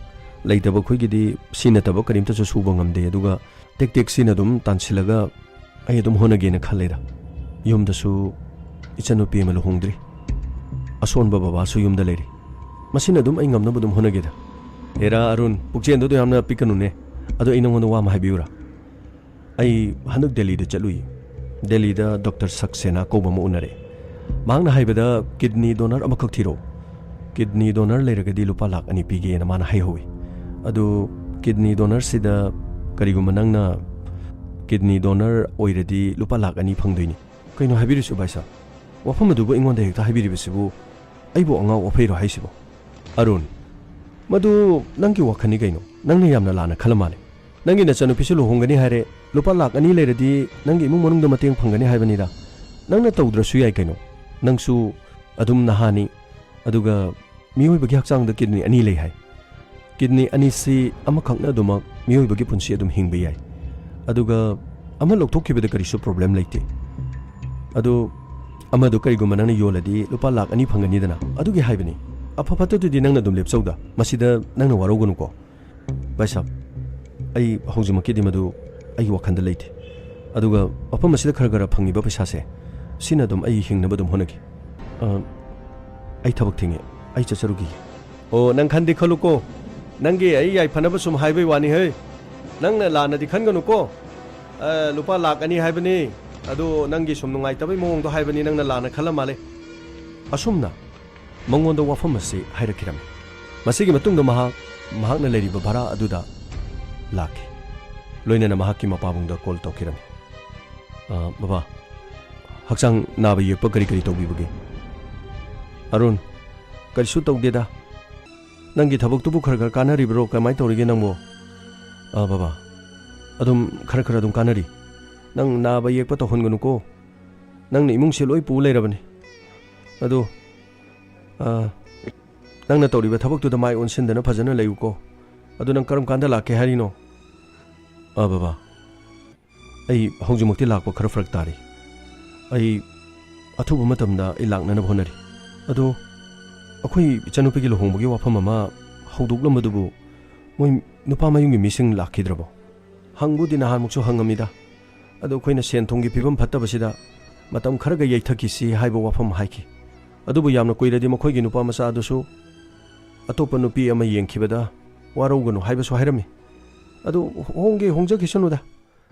ꯂꯩꯇꯕ ꯑꯩꯈꯣꯏꯒꯤꯗꯤ ꯁꯤ ꯅꯠꯇꯕ ꯀꯔꯤꯝꯇꯁꯨ ꯁꯨꯕ ꯉꯝꯗꯦ꯫ ꯑꯗꯨꯒ ꯇꯦꯛ ꯇꯦꯛ ꯁꯤꯅ ꯑꯗꯨꯝ ꯇꯥꯟꯁꯤꯜꯂꯒ ꯑꯩ ꯑꯗꯨꯝ ꯍꯣꯠꯅꯒꯦꯅ ꯈꯜꯂꯦꯗ꯫ ꯌꯨꯝꯗꯁꯨ ꯏꯆꯟꯅꯨꯄꯤ ꯑꯃ ꯂꯨꯍꯣꯡꯗ꯭ꯔꯤ꯫ ꯑꯁꯣꯟꯕ ꯕꯕꯥꯁꯨ ꯌꯨꯝꯗ ꯂꯩꯔꯤ꯫ ꯃꯁꯤꯅ ꯑꯗꯨꯝ ꯑꯩ ꯉꯝꯅꯕ ꯑꯗꯨꯝ ꯍꯣꯠꯅꯒꯦꯗ꯫" "ꯍꯦꯔꯥ ꯑꯔꯨꯟ, ꯄꯨꯛꯆꯦꯜꯗꯣ ꯑꯗꯨ ꯌꯥꯝꯅ ꯄꯤꯛꯀꯅꯨꯅꯦ꯫ ꯑꯗꯣ ꯑꯩ ꯅꯪꯉꯣꯟꯗ ꯋꯥ ꯑꯃ ꯍꯥꯏꯕꯤꯌꯨꯔꯥ? ꯑꯩ ꯍꯟꯗꯛ ꯗꯦꯜꯂꯤꯗ ꯆꯠꯂꯨꯏ꯫ ꯗꯦꯜꯂꯤꯗ ꯗꯣꯛꯇꯔ ꯁꯛꯁꯦꯅꯥ ꯀꯧꯕ ꯑꯃ ꯎꯅꯔꯦ꯫ ꯃꯍꯥꯛꯅ ꯍꯥꯏꯕꯗ, "ꯀꯤꯗꯅꯤ ꯗꯣꯅꯔ ꯑꯃꯈꯛ ꯊꯤꯔꯛꯑꯣ꯫ ꯀꯤꯗꯅꯤ ꯗꯣꯅꯔ ꯂꯩꯔꯒꯗꯤ ꯂꯨꯄꯥ ꯂꯥꯛ ꯑꯅꯤ ꯄꯤꯒꯦꯅ" ꯃꯥꯅ ꯍꯥꯏꯍꯧꯋꯤ꯫ ꯑꯗꯨ ꯀꯤꯗꯅꯤ ꯗꯣꯅꯔꯁꯤꯗ ꯀꯔꯤꯒꯨꯝꯕ ꯅꯪꯅ ꯀꯤꯗꯅꯤ ꯗꯣꯅꯔ ꯑꯣꯏꯔꯗꯤ ꯂꯨꯄꯥ ꯂꯥꯛ ꯑꯅꯤ ꯐꯪꯗꯣꯏꯅꯤ꯫ ꯀꯩꯅꯣ ꯍꯥꯏꯕꯤꯔꯤꯁꯤ ꯚꯥꯏ ꯁꯥꯕ? ꯋꯥꯐꯝ ꯑꯗꯨꯕꯨ ꯑꯩꯉꯣꯟꯗ ꯍꯦꯛꯇ ꯍꯥꯏꯕꯤꯔꯤꯕꯁꯤꯕꯨ ꯑꯩꯕꯨ ꯑꯉꯥꯎ ꯑꯐꯩꯔꯣ ꯍꯥꯏꯁꯤꯕꯣ? ꯑꯔꯨꯟ, ꯃꯗꯨ ꯅꯪꯒꯤ ꯋꯥꯈꯜꯅꯤ ꯀꯩꯅꯣ꯫ ꯅꯪꯅ ꯌꯥꯝꯅ ꯂꯥꯟꯅ ꯈꯜꯂ ꯃꯥꯜꯂꯦ꯫ ꯅꯪꯒꯤ ꯅꯆꯟꯅꯨꯄꯤꯁꯨ ꯂꯨꯍꯣꯡꯒꯅꯤ ꯍꯥꯏꯔꯦ, ꯂꯨꯄꯥ ꯂꯥꯛ ꯑꯅꯤ ꯂꯩꯔꯗꯤ ꯅꯪꯒꯤ ꯏꯃꯨꯡ ꯃꯅꯨꯡꯗ ꯃꯇꯦꯡ ꯐꯪꯒꯅꯤ ꯍꯥꯏꯕꯅꯤꯗ꯫ ꯅꯪꯅ ꯇꯧꯗ꯭ꯔꯁꯨ ꯌꯥꯏ ꯀꯩꯅꯣ꯫ ꯅꯪꯁꯨ ꯑꯗꯨꯝ ꯅꯍꯥꯅꯤ, ꯑꯗꯨꯒ ꯃꯤꯑꯣꯏꯕꯒꯤ ꯍꯛꯆꯥꯡꯗ ꯀꯤꯗꯅꯤ ꯑꯅꯤ ꯂꯩ ꯍꯥꯏ꯫ ꯀꯤꯗꯅꯤ ꯑꯅꯤꯁꯤ ꯑꯃꯈꯛꯅ ꯑꯗꯨꯃꯛ ꯃꯤꯑꯣꯏꯕꯒꯤ ꯄꯨꯟꯁꯤ ꯑꯗꯨꯝ ꯍꯤꯡꯕ ꯌꯥꯏ꯫ ꯑꯗꯨꯒ ꯑꯃ ꯂꯧꯊꯣꯛꯈꯤꯕꯗ ꯀꯔꯤꯁꯨ ꯄ꯭ꯔꯣꯕ꯭ꯂꯦꯝ ꯂꯩꯇꯦ꯫ ꯑꯗꯨ ꯑꯃꯗꯨ ꯀꯔꯤꯒꯨꯝꯕ ꯅꯪꯅ ꯌꯣꯜꯂꯗꯤ ꯂꯨꯄꯥ ꯂꯥꯛ ꯑꯅꯤ ꯐꯪꯒꯅꯤꯗꯅ, ꯑꯗꯨꯒꯤ ꯍꯥꯏꯕꯅꯤ꯫ ꯑꯐ ꯐꯠꯇꯗꯨꯗꯤ ꯅꯪꯅ ꯑꯗꯨꯝ ꯂꯦꯞꯆꯧꯗ, ꯃꯁꯤꯗ ꯅꯪꯅ ꯋꯥꯔꯧꯒꯅꯨꯀꯣ꯫ ꯚꯥꯏ ꯁꯥꯕ, ꯑꯩ ꯍꯧꯖꯤꯛꯃꯛꯀꯤꯗꯤ ꯃꯗꯨ ꯑꯩꯒꯤ ꯋꯥꯈꯜꯗ ꯂꯩꯇꯦ꯫ ꯑꯗꯨꯒ ꯃꯐꯝ ꯑꯁꯤꯗ ꯈꯔ ꯈꯔ ꯐꯪꯉꯤꯕ ꯄꯩꯁꯥꯁꯦ, ꯁꯤꯅ ꯑꯗꯨꯝ ꯑꯩ ꯍꯤꯡꯅꯕ ꯑꯗꯨꯝ ꯍꯣꯠꯅꯒꯦ꯫ ꯑ, ꯑꯩ ꯊꯕꯛ ꯊꯦꯡꯉꯦ, ꯑꯩ ꯆꯠꯆꯔꯨꯈꯤꯒꯦ꯫ ꯑꯣ, ꯅꯪ ꯈꯟꯗꯤ ꯈꯜꯂꯨꯀꯣ꯫ ꯅꯪꯒꯤ ꯑꯩ ꯌꯥꯏꯐꯅꯕ ꯁꯨꯝ ꯍꯥꯏꯕꯩ ꯋꯥꯅꯤ ꯍꯦ꯫ ꯅꯪꯅ ꯂꯥꯟꯅꯗꯤ ꯈꯟꯒꯅꯨꯀꯣ꯫ ꯑ, ꯂꯨꯄꯥ ꯂꯥꯛ ꯑꯅꯤ ꯍꯥꯏꯕꯅꯤ꯫ ꯑꯗꯨ ꯅꯪꯒꯤ ꯁꯨꯝ ꯅꯨꯡꯉꯥꯏꯇꯕꯩ ꯃꯑꯣꯡꯗꯣ ꯍꯥꯏꯕꯅꯤ, ꯅꯪꯅ ꯂꯥꯟꯅ ꯈꯜꯂ ꯃꯥꯜꯂꯦ꯫ ꯑꯁꯨꯝꯅ ꯃꯉꯣꯟꯗ ꯋꯥꯐꯝ ꯑꯁꯤ ꯍꯥꯏꯔꯛꯈꯤꯔꯝꯃꯤ꯫ ꯃꯁꯤꯒꯤ ꯃꯇꯨꯡꯗ ꯃꯍꯥꯛ ꯃꯍꯥꯛꯅ ꯂꯩꯔꯤꯕ ꯚꯔꯥ ꯑꯗꯨꯗ ꯂꯥꯛꯈꯤ꯫ ꯂꯣꯏꯅꯅ ꯃꯍꯥꯛꯀꯤ ꯃꯄꯥꯕꯨꯡꯗ ꯀꯣꯜ ꯇꯧꯈꯤꯔꯝꯃꯤ꯫ "ꯑ, ꯕꯕꯥ, ꯍꯛꯆꯥꯡ ꯅꯥꯕ ꯌꯦꯛꯄ ꯀꯔꯤ ꯀꯔꯤ ꯇꯧꯕꯤꯕꯒꯦ?" "ꯑꯔꯨꯟ, ꯀꯔꯤꯁꯨ ꯇꯧꯗꯦꯗ꯫ ꯅꯪꯒꯤ ꯊꯕꯛꯇꯨꯕꯨ ꯈꯔ ꯈꯔ ꯀꯥꯟꯅꯔꯤꯕ꯭ꯔꯣ? ꯀꯃꯥꯏꯅ ꯇꯧꯔꯤꯒꯦ ꯅꯪꯕꯣ?" "ꯑ, ꯕꯕꯥ, ꯑꯗꯨꯝ ꯈꯔ ꯈꯔ ꯑꯗꯨꯝ ꯀꯥꯟꯅꯔꯤ꯫ ꯅꯪ ꯅꯥꯕ ꯌꯦꯛꯄ ꯇꯧꯍꯟꯒꯅꯨꯀꯣ꯫ ꯅꯪꯅ ꯏꯃꯨꯡꯁꯦ ꯂꯣꯏ ꯄꯨ ꯂꯩꯔꯕꯅꯤ꯫ ꯑꯗꯨ, ꯑ, ꯅꯪꯅ ꯇꯧꯔꯤꯕ ꯊꯕꯛꯇꯨꯗ ꯃꯥꯏ ꯑꯣꯟꯁꯤꯟꯗꯅ ꯐꯖꯅ ꯂꯩꯌꯨꯀꯣ꯫ ꯑꯗꯨ ꯅꯪ ꯀꯔꯝ ꯀꯥꯟꯗ ꯂꯥꯛꯀꯦ ꯍꯥꯏꯔꯤꯅꯣ?" "ꯑ, ꯕꯕꯥ, ꯑꯩ ꯍꯧꯖꯤꯛꯃꯛꯇꯤ ꯂꯥꯛꯄ ꯈꯔ ꯐꯔꯛ ꯇꯥꯔꯤ꯫ ꯑꯩ ꯑꯊꯨꯕ ꯃꯇꯝꯗ ꯑꯩ ꯂꯥꯛꯅꯅꯕ ꯍꯣꯠꯅꯔꯤ꯫ ꯑꯗꯣ ꯑꯩꯈꯣꯏ ꯏꯆꯟꯅꯨꯄꯤꯒꯤ ꯂꯨꯍꯣꯡꯕꯒꯤ ꯋꯥꯐꯝ ꯑꯃ ꯍꯧꯗꯣꯛꯂꯝꯕꯗꯨꯕꯨ ꯃꯣꯏ ꯅꯨꯄꯥ ꯃꯌꯨꯝꯒꯤ ꯃꯤꯁꯤꯡ ꯂꯥꯛꯈꯤꯗ꯭ꯔꯕꯣ? ꯍꯪꯕꯨꯗꯤ ꯅꯍꯥꯟꯃꯨꯛꯁꯨ ꯍꯪꯉꯝꯃꯤꯗ꯫ ꯑꯗꯣ ꯑꯩꯈꯣꯏꯅ ꯁꯦꯟ ꯊꯨꯝꯒꯤ ꯐꯤꯕꯝ ꯐꯠꯇꯕꯁꯤꯗ ꯃꯇꯝ ꯈꯔꯒ ꯌꯩꯊꯛꯈꯤꯁꯤ ꯍꯥꯏꯕ ꯋꯥꯐꯝ ꯍꯥꯏꯈꯤ꯫ ꯑꯗꯨꯕꯨ ꯌꯥꯝꯅ ꯀꯨꯏꯔꯗꯤ ꯃꯈꯣꯏꯒꯤ ꯅꯨꯄꯥ ꯃꯆꯥ ꯑꯗꯨꯁꯨ ꯑꯇꯣꯞꯄ ꯅꯨꯄꯤ ꯑꯃ ꯌꯦꯡꯈꯤꯕꯗ ꯋꯥꯔꯧꯒꯅꯨ ꯍꯥꯏꯕꯁꯨ ꯍꯥꯏꯔꯝꯃꯤ꯫ ꯑꯗꯨ ꯍꯣꯡꯒꯦ ꯍꯣꯡꯖꯈꯤꯁꯅꯨꯗ꯫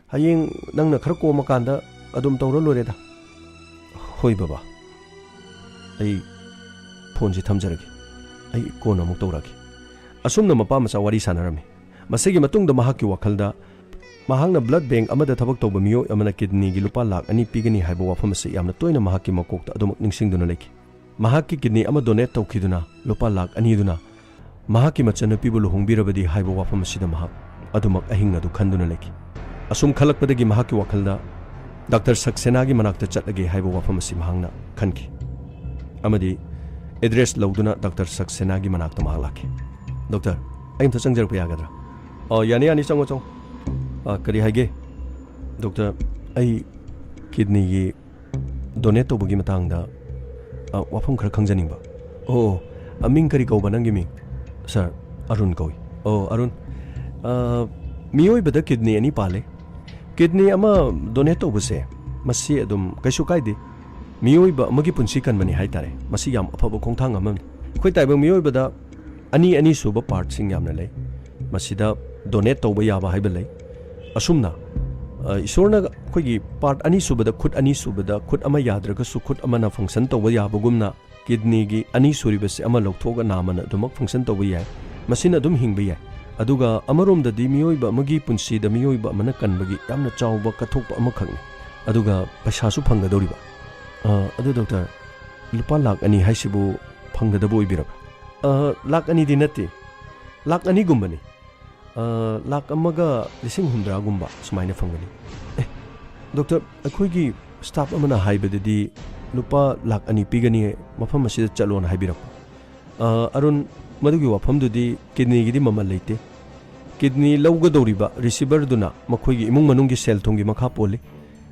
ꯍꯌꯦꯡ ꯅꯪꯅ ꯈꯔ ꯀꯣꯝꯃꯀꯥꯟꯗ ꯑꯗꯨꯝ ꯇꯧꯔ ꯂꯣꯏꯔꯦꯗ꯫ ꯍꯣꯏ ꯕꯕꯥ꯫ ꯑꯩ ꯐꯣꯟꯁꯤ ꯊꯝꯖꯔꯒꯦ꯫ ꯑꯩ ꯀꯣꯟꯅ ꯑꯃꯨꯛ ꯇꯧꯔꯛꯑꯒꯦ꯫ ꯑꯁꯨꯝꯅ ꯃꯄꯥ ꯃꯆꯥ ꯋꯥꯔꯤ ꯁꯥꯟꯅꯔꯝꯃꯤ꯫ ꯃꯁꯤꯒꯤ ꯃꯇꯨꯡꯗ ꯃꯍꯥꯛꯀꯤ ꯋꯥꯈꯜꯗ ꯃꯍꯥꯛꯅ blood bank ꯑꯃꯗ ꯊꯕꯛ ꯇꯧꯕ ꯃꯤꯑꯣꯏ ꯑꯃꯅ kidneyꯒꯤ ꯂꯨꯄꯥ ꯂꯥꯈ ꯑꯅꯤ ꯄꯤꯒꯅꯤ ꯍꯥꯏꯕ ꯋꯥꯐꯝ ꯑꯁꯤ ꯌꯥꯝꯅ ꯇꯣꯏꯅ ꯃꯍꯥꯛꯀꯤ ꯃꯀꯣꯛꯇ ꯑꯗꯨꯃꯛ ꯅꯤꯡꯁꯤꯡꯗꯨꯅ ꯂꯩꯈꯤ꯫ ꯃꯍꯥꯛꯀꯤ kidney ꯑꯃ donate ꯇꯧꯈꯤꯗꯨꯅ ꯂꯨꯄꯥ ꯂꯥꯈ ꯑꯅꯤꯗꯨꯅ ꯃꯍꯥꯛꯀꯤ ꯃꯆꯟꯅꯨꯄꯤꯕꯨ ꯂꯨꯍꯣꯡꯕꯤꯔꯕꯗꯤ ꯍꯥꯏꯕ ꯋꯥꯐꯝ ꯑꯁꯤꯗ ꯃꯍꯥꯛ ꯑꯗꯨꯃꯛ ꯑꯍꯤꯡ ꯑꯗꯨ ꯈꯟꯗꯨꯅ ꯂꯩꯈꯤ꯫ ꯑꯁꯨꯝ ꯈꯜꯂꯛꯄꯗꯒꯤ ꯃꯍꯥꯛꯀꯤ ꯋꯥꯈꯜꯗ ꯗꯥꯛꯇꯔ ꯁꯛꯁꯦꯅꯥꯒꯤ ꯃꯅꯥꯛꯇ ꯆꯠꯂꯒꯦ ꯍꯥꯏꯕ ꯋꯥꯐꯝ ꯑꯁꯤ ꯃꯍꯥꯛꯅ ꯈꯟꯈꯤ꯫ ꯑꯃꯗꯤ address ꯂꯧꯗꯨꯅ ꯗꯥꯛꯇꯔ ꯁꯛꯁꯦꯅꯥꯒꯤ ꯃꯅꯥꯛꯇ ꯃꯍꯥꯛ ꯂꯥꯛꯈꯤ꯫ "ꯗꯣꯛꯇꯔ, ꯑꯩ ꯑꯝꯇ ꯆꯪꯖꯔꯛꯄ ꯌꯥꯒꯗ꯭ꯔꯥ?" "ꯑ, ꯌꯥꯅꯤ, ꯌꯥꯅꯤ, ꯆꯪꯉꯣ, ꯆꯪꯉꯣ꯫ ꯑ, ꯀꯔꯤ ꯍꯥꯏꯒꯦ?" "ꯗꯣꯛꯇꯔ, ꯑꯩ kidneyꯒꯤ donate ꯇꯧꯕꯒꯤ ꯃꯇꯥꯡꯗ, ꯑ, ꯋꯥꯐꯝ ꯈꯔ ꯈꯪꯖꯅꯤꯡꯕ꯫" "ꯑꯣ, ꯑ, ꯃꯤꯡ ꯀꯔꯤ ꯀꯧꯕ ꯅꯪꯒꯤ ꯃꯤꯡ?" "ꯁꯥꯔ, ꯑꯔꯨꯟ ꯀꯧꯏ꯫" "ꯑꯣ, ꯑꯔꯨꯟ, ꯑ, ꯃꯤꯑꯣꯏꯕꯗ kidney ꯑꯅꯤ ꯄꯥꯜꯂꯦ꯫ Kidney ꯑꯃ donate ꯇꯧꯕꯁꯦ, ꯃꯁꯤ ꯑꯗꯨꯝ ꯀꯩꯁꯨ ꯀꯥꯏꯗꯦ꯫ ꯃꯤꯑꯣꯏꯕ ꯑꯃꯒꯤ ꯄꯨꯟꯁꯤ ꯀꯟꯕꯅꯤ ꯍꯥꯏꯇꯥꯔꯦ꯫ ꯃꯁꯤ ꯌꯥꯝ ꯑꯐꯕ ꯈꯣꯡꯊꯥꯡ ꯑꯃꯅꯤ꯫ ꯑꯩꯈꯣꯏ ꯇꯥꯏꯕꯪ ꯃꯤꯑꯣꯏꯕꯗ ꯑꯅꯤ ꯑꯅꯤ ꯁꯨꯕ partꯁꯤꯡ ꯌꯥꯝꯅ ꯂꯩ꯫ ꯃꯁꯤꯗ donate ꯇꯧꯕ ꯌꯥꯕ ꯍꯥꯏꯕ ꯂꯩ꯫ ꯑꯁꯨꯝꯅ, ꯑ, ꯏꯁꯣꯔꯅ ꯑꯩꯈꯣꯏꯒꯤ part ꯑꯅꯤ ꯁꯨꯕꯗ, ꯈꯨꯠ ꯑꯅꯤ ꯁꯨꯕꯗ, ꯈꯨꯠ ꯑꯃ ꯌꯥꯗ꯭ꯔꯒꯁꯨ ꯈꯨꯠ ꯑꯃꯅ function ꯇꯧꯕ ꯌꯥꯕꯒꯨꯝꯅ, kidneyꯒꯤ ꯑꯅꯤ ꯁꯨꯔꯤꯕꯁꯤ ꯑꯃ ꯂꯧꯊꯣꯛꯑꯒ ꯅꯥꯝꯃꯅ ꯑꯗꯨꯃꯛ function ꯇꯧꯕ ꯌꯥꯏ꯫ ꯃꯁꯤꯅ ꯑꯗꯨꯝ ꯍꯤꯡꯕ ꯌꯥꯏ꯫ ꯑꯗꯨꯒ ꯑꯃꯔꯣꯝꯗꯗꯤ ꯃꯤꯑꯣꯏꯕ ꯑꯃꯒꯤ ꯄꯨꯟꯁꯤꯗ ꯃꯤꯑꯣꯏꯕ ꯑꯃꯅ ꯀꯟꯕꯒꯤ ꯌꯥꯝꯅ ꯆꯥꯎꯕ ꯀꯠꯊꯣꯛꯄ ꯑꯃꯈꯛꯅꯤ꯫ ꯑꯗꯨꯒ ꯄꯩꯁꯥꯁꯨ ꯐꯪꯒꯗꯧꯔꯤꯕ꯫ ꯑ, ꯑꯗꯨ ꯗꯣꯛꯇꯔ, ꯂꯨꯄꯥ ꯂꯥꯈ ꯑꯅꯤ ꯍꯥꯏꯁꯤꯕꯨ ꯐꯪꯒꯗꯕ ꯑꯣꯏꯕꯤꯔꯕ꯭ꯔꯥ?" "ꯑ, ꯂꯥꯈ ꯑꯅꯤꯗꯤ ꯅꯠꯇꯦ, ꯂꯥꯈ ꯑꯅꯤꯒꯨꯝꯕꯅꯤ꯫ ꯑ, ꯂꯥꯈ ꯑꯃꯒ ꯂꯤꯁꯤꯡ ꯍꯨꯝꯗ꯭ꯔꯥꯒꯨꯝꯕ ꯁꯨꯃꯥꯏꯅ ꯐꯪꯒꯅꯤ꯫" "ꯑꯦ, ꯗꯣꯛꯇꯔ, ꯑꯩꯈꯣꯏꯒꯤ staff ꯑꯃꯅ ꯍꯥꯏꯕꯗꯗꯤ ꯂꯨꯄꯥ ꯂꯥꯈ ꯑꯅꯤ ꯄꯤꯒꯅꯤ, ꯃꯐꯝ ꯑꯁꯤꯗ ꯆꯠꯂꯣꯅ ꯍꯥꯏꯕꯤꯔꯛꯄ꯫" "ꯑ, ꯑꯔꯨꯟ, ꯃꯗꯨꯒꯤ ꯋꯥꯐꯝꯗꯨꯗꯤ kidneyꯒꯤꯗꯤ ꯃꯃꯜ ꯂꯩꯇꯦ꯫ ꯀꯤꯗꯅꯤ ꯂꯧꯒꯗꯧꯔꯤꯕ ꯔꯤꯁꯤꯚꯔꯗꯨꯅ ꯃꯈꯣꯏꯒꯤ ꯏꯃꯨꯡ ꯃꯅꯨꯡꯒꯤ ꯁꯦꯜ ꯊꯨꯝꯒꯤ ꯃꯈꯥ ꯄꯣꯜꯂꯤ꯫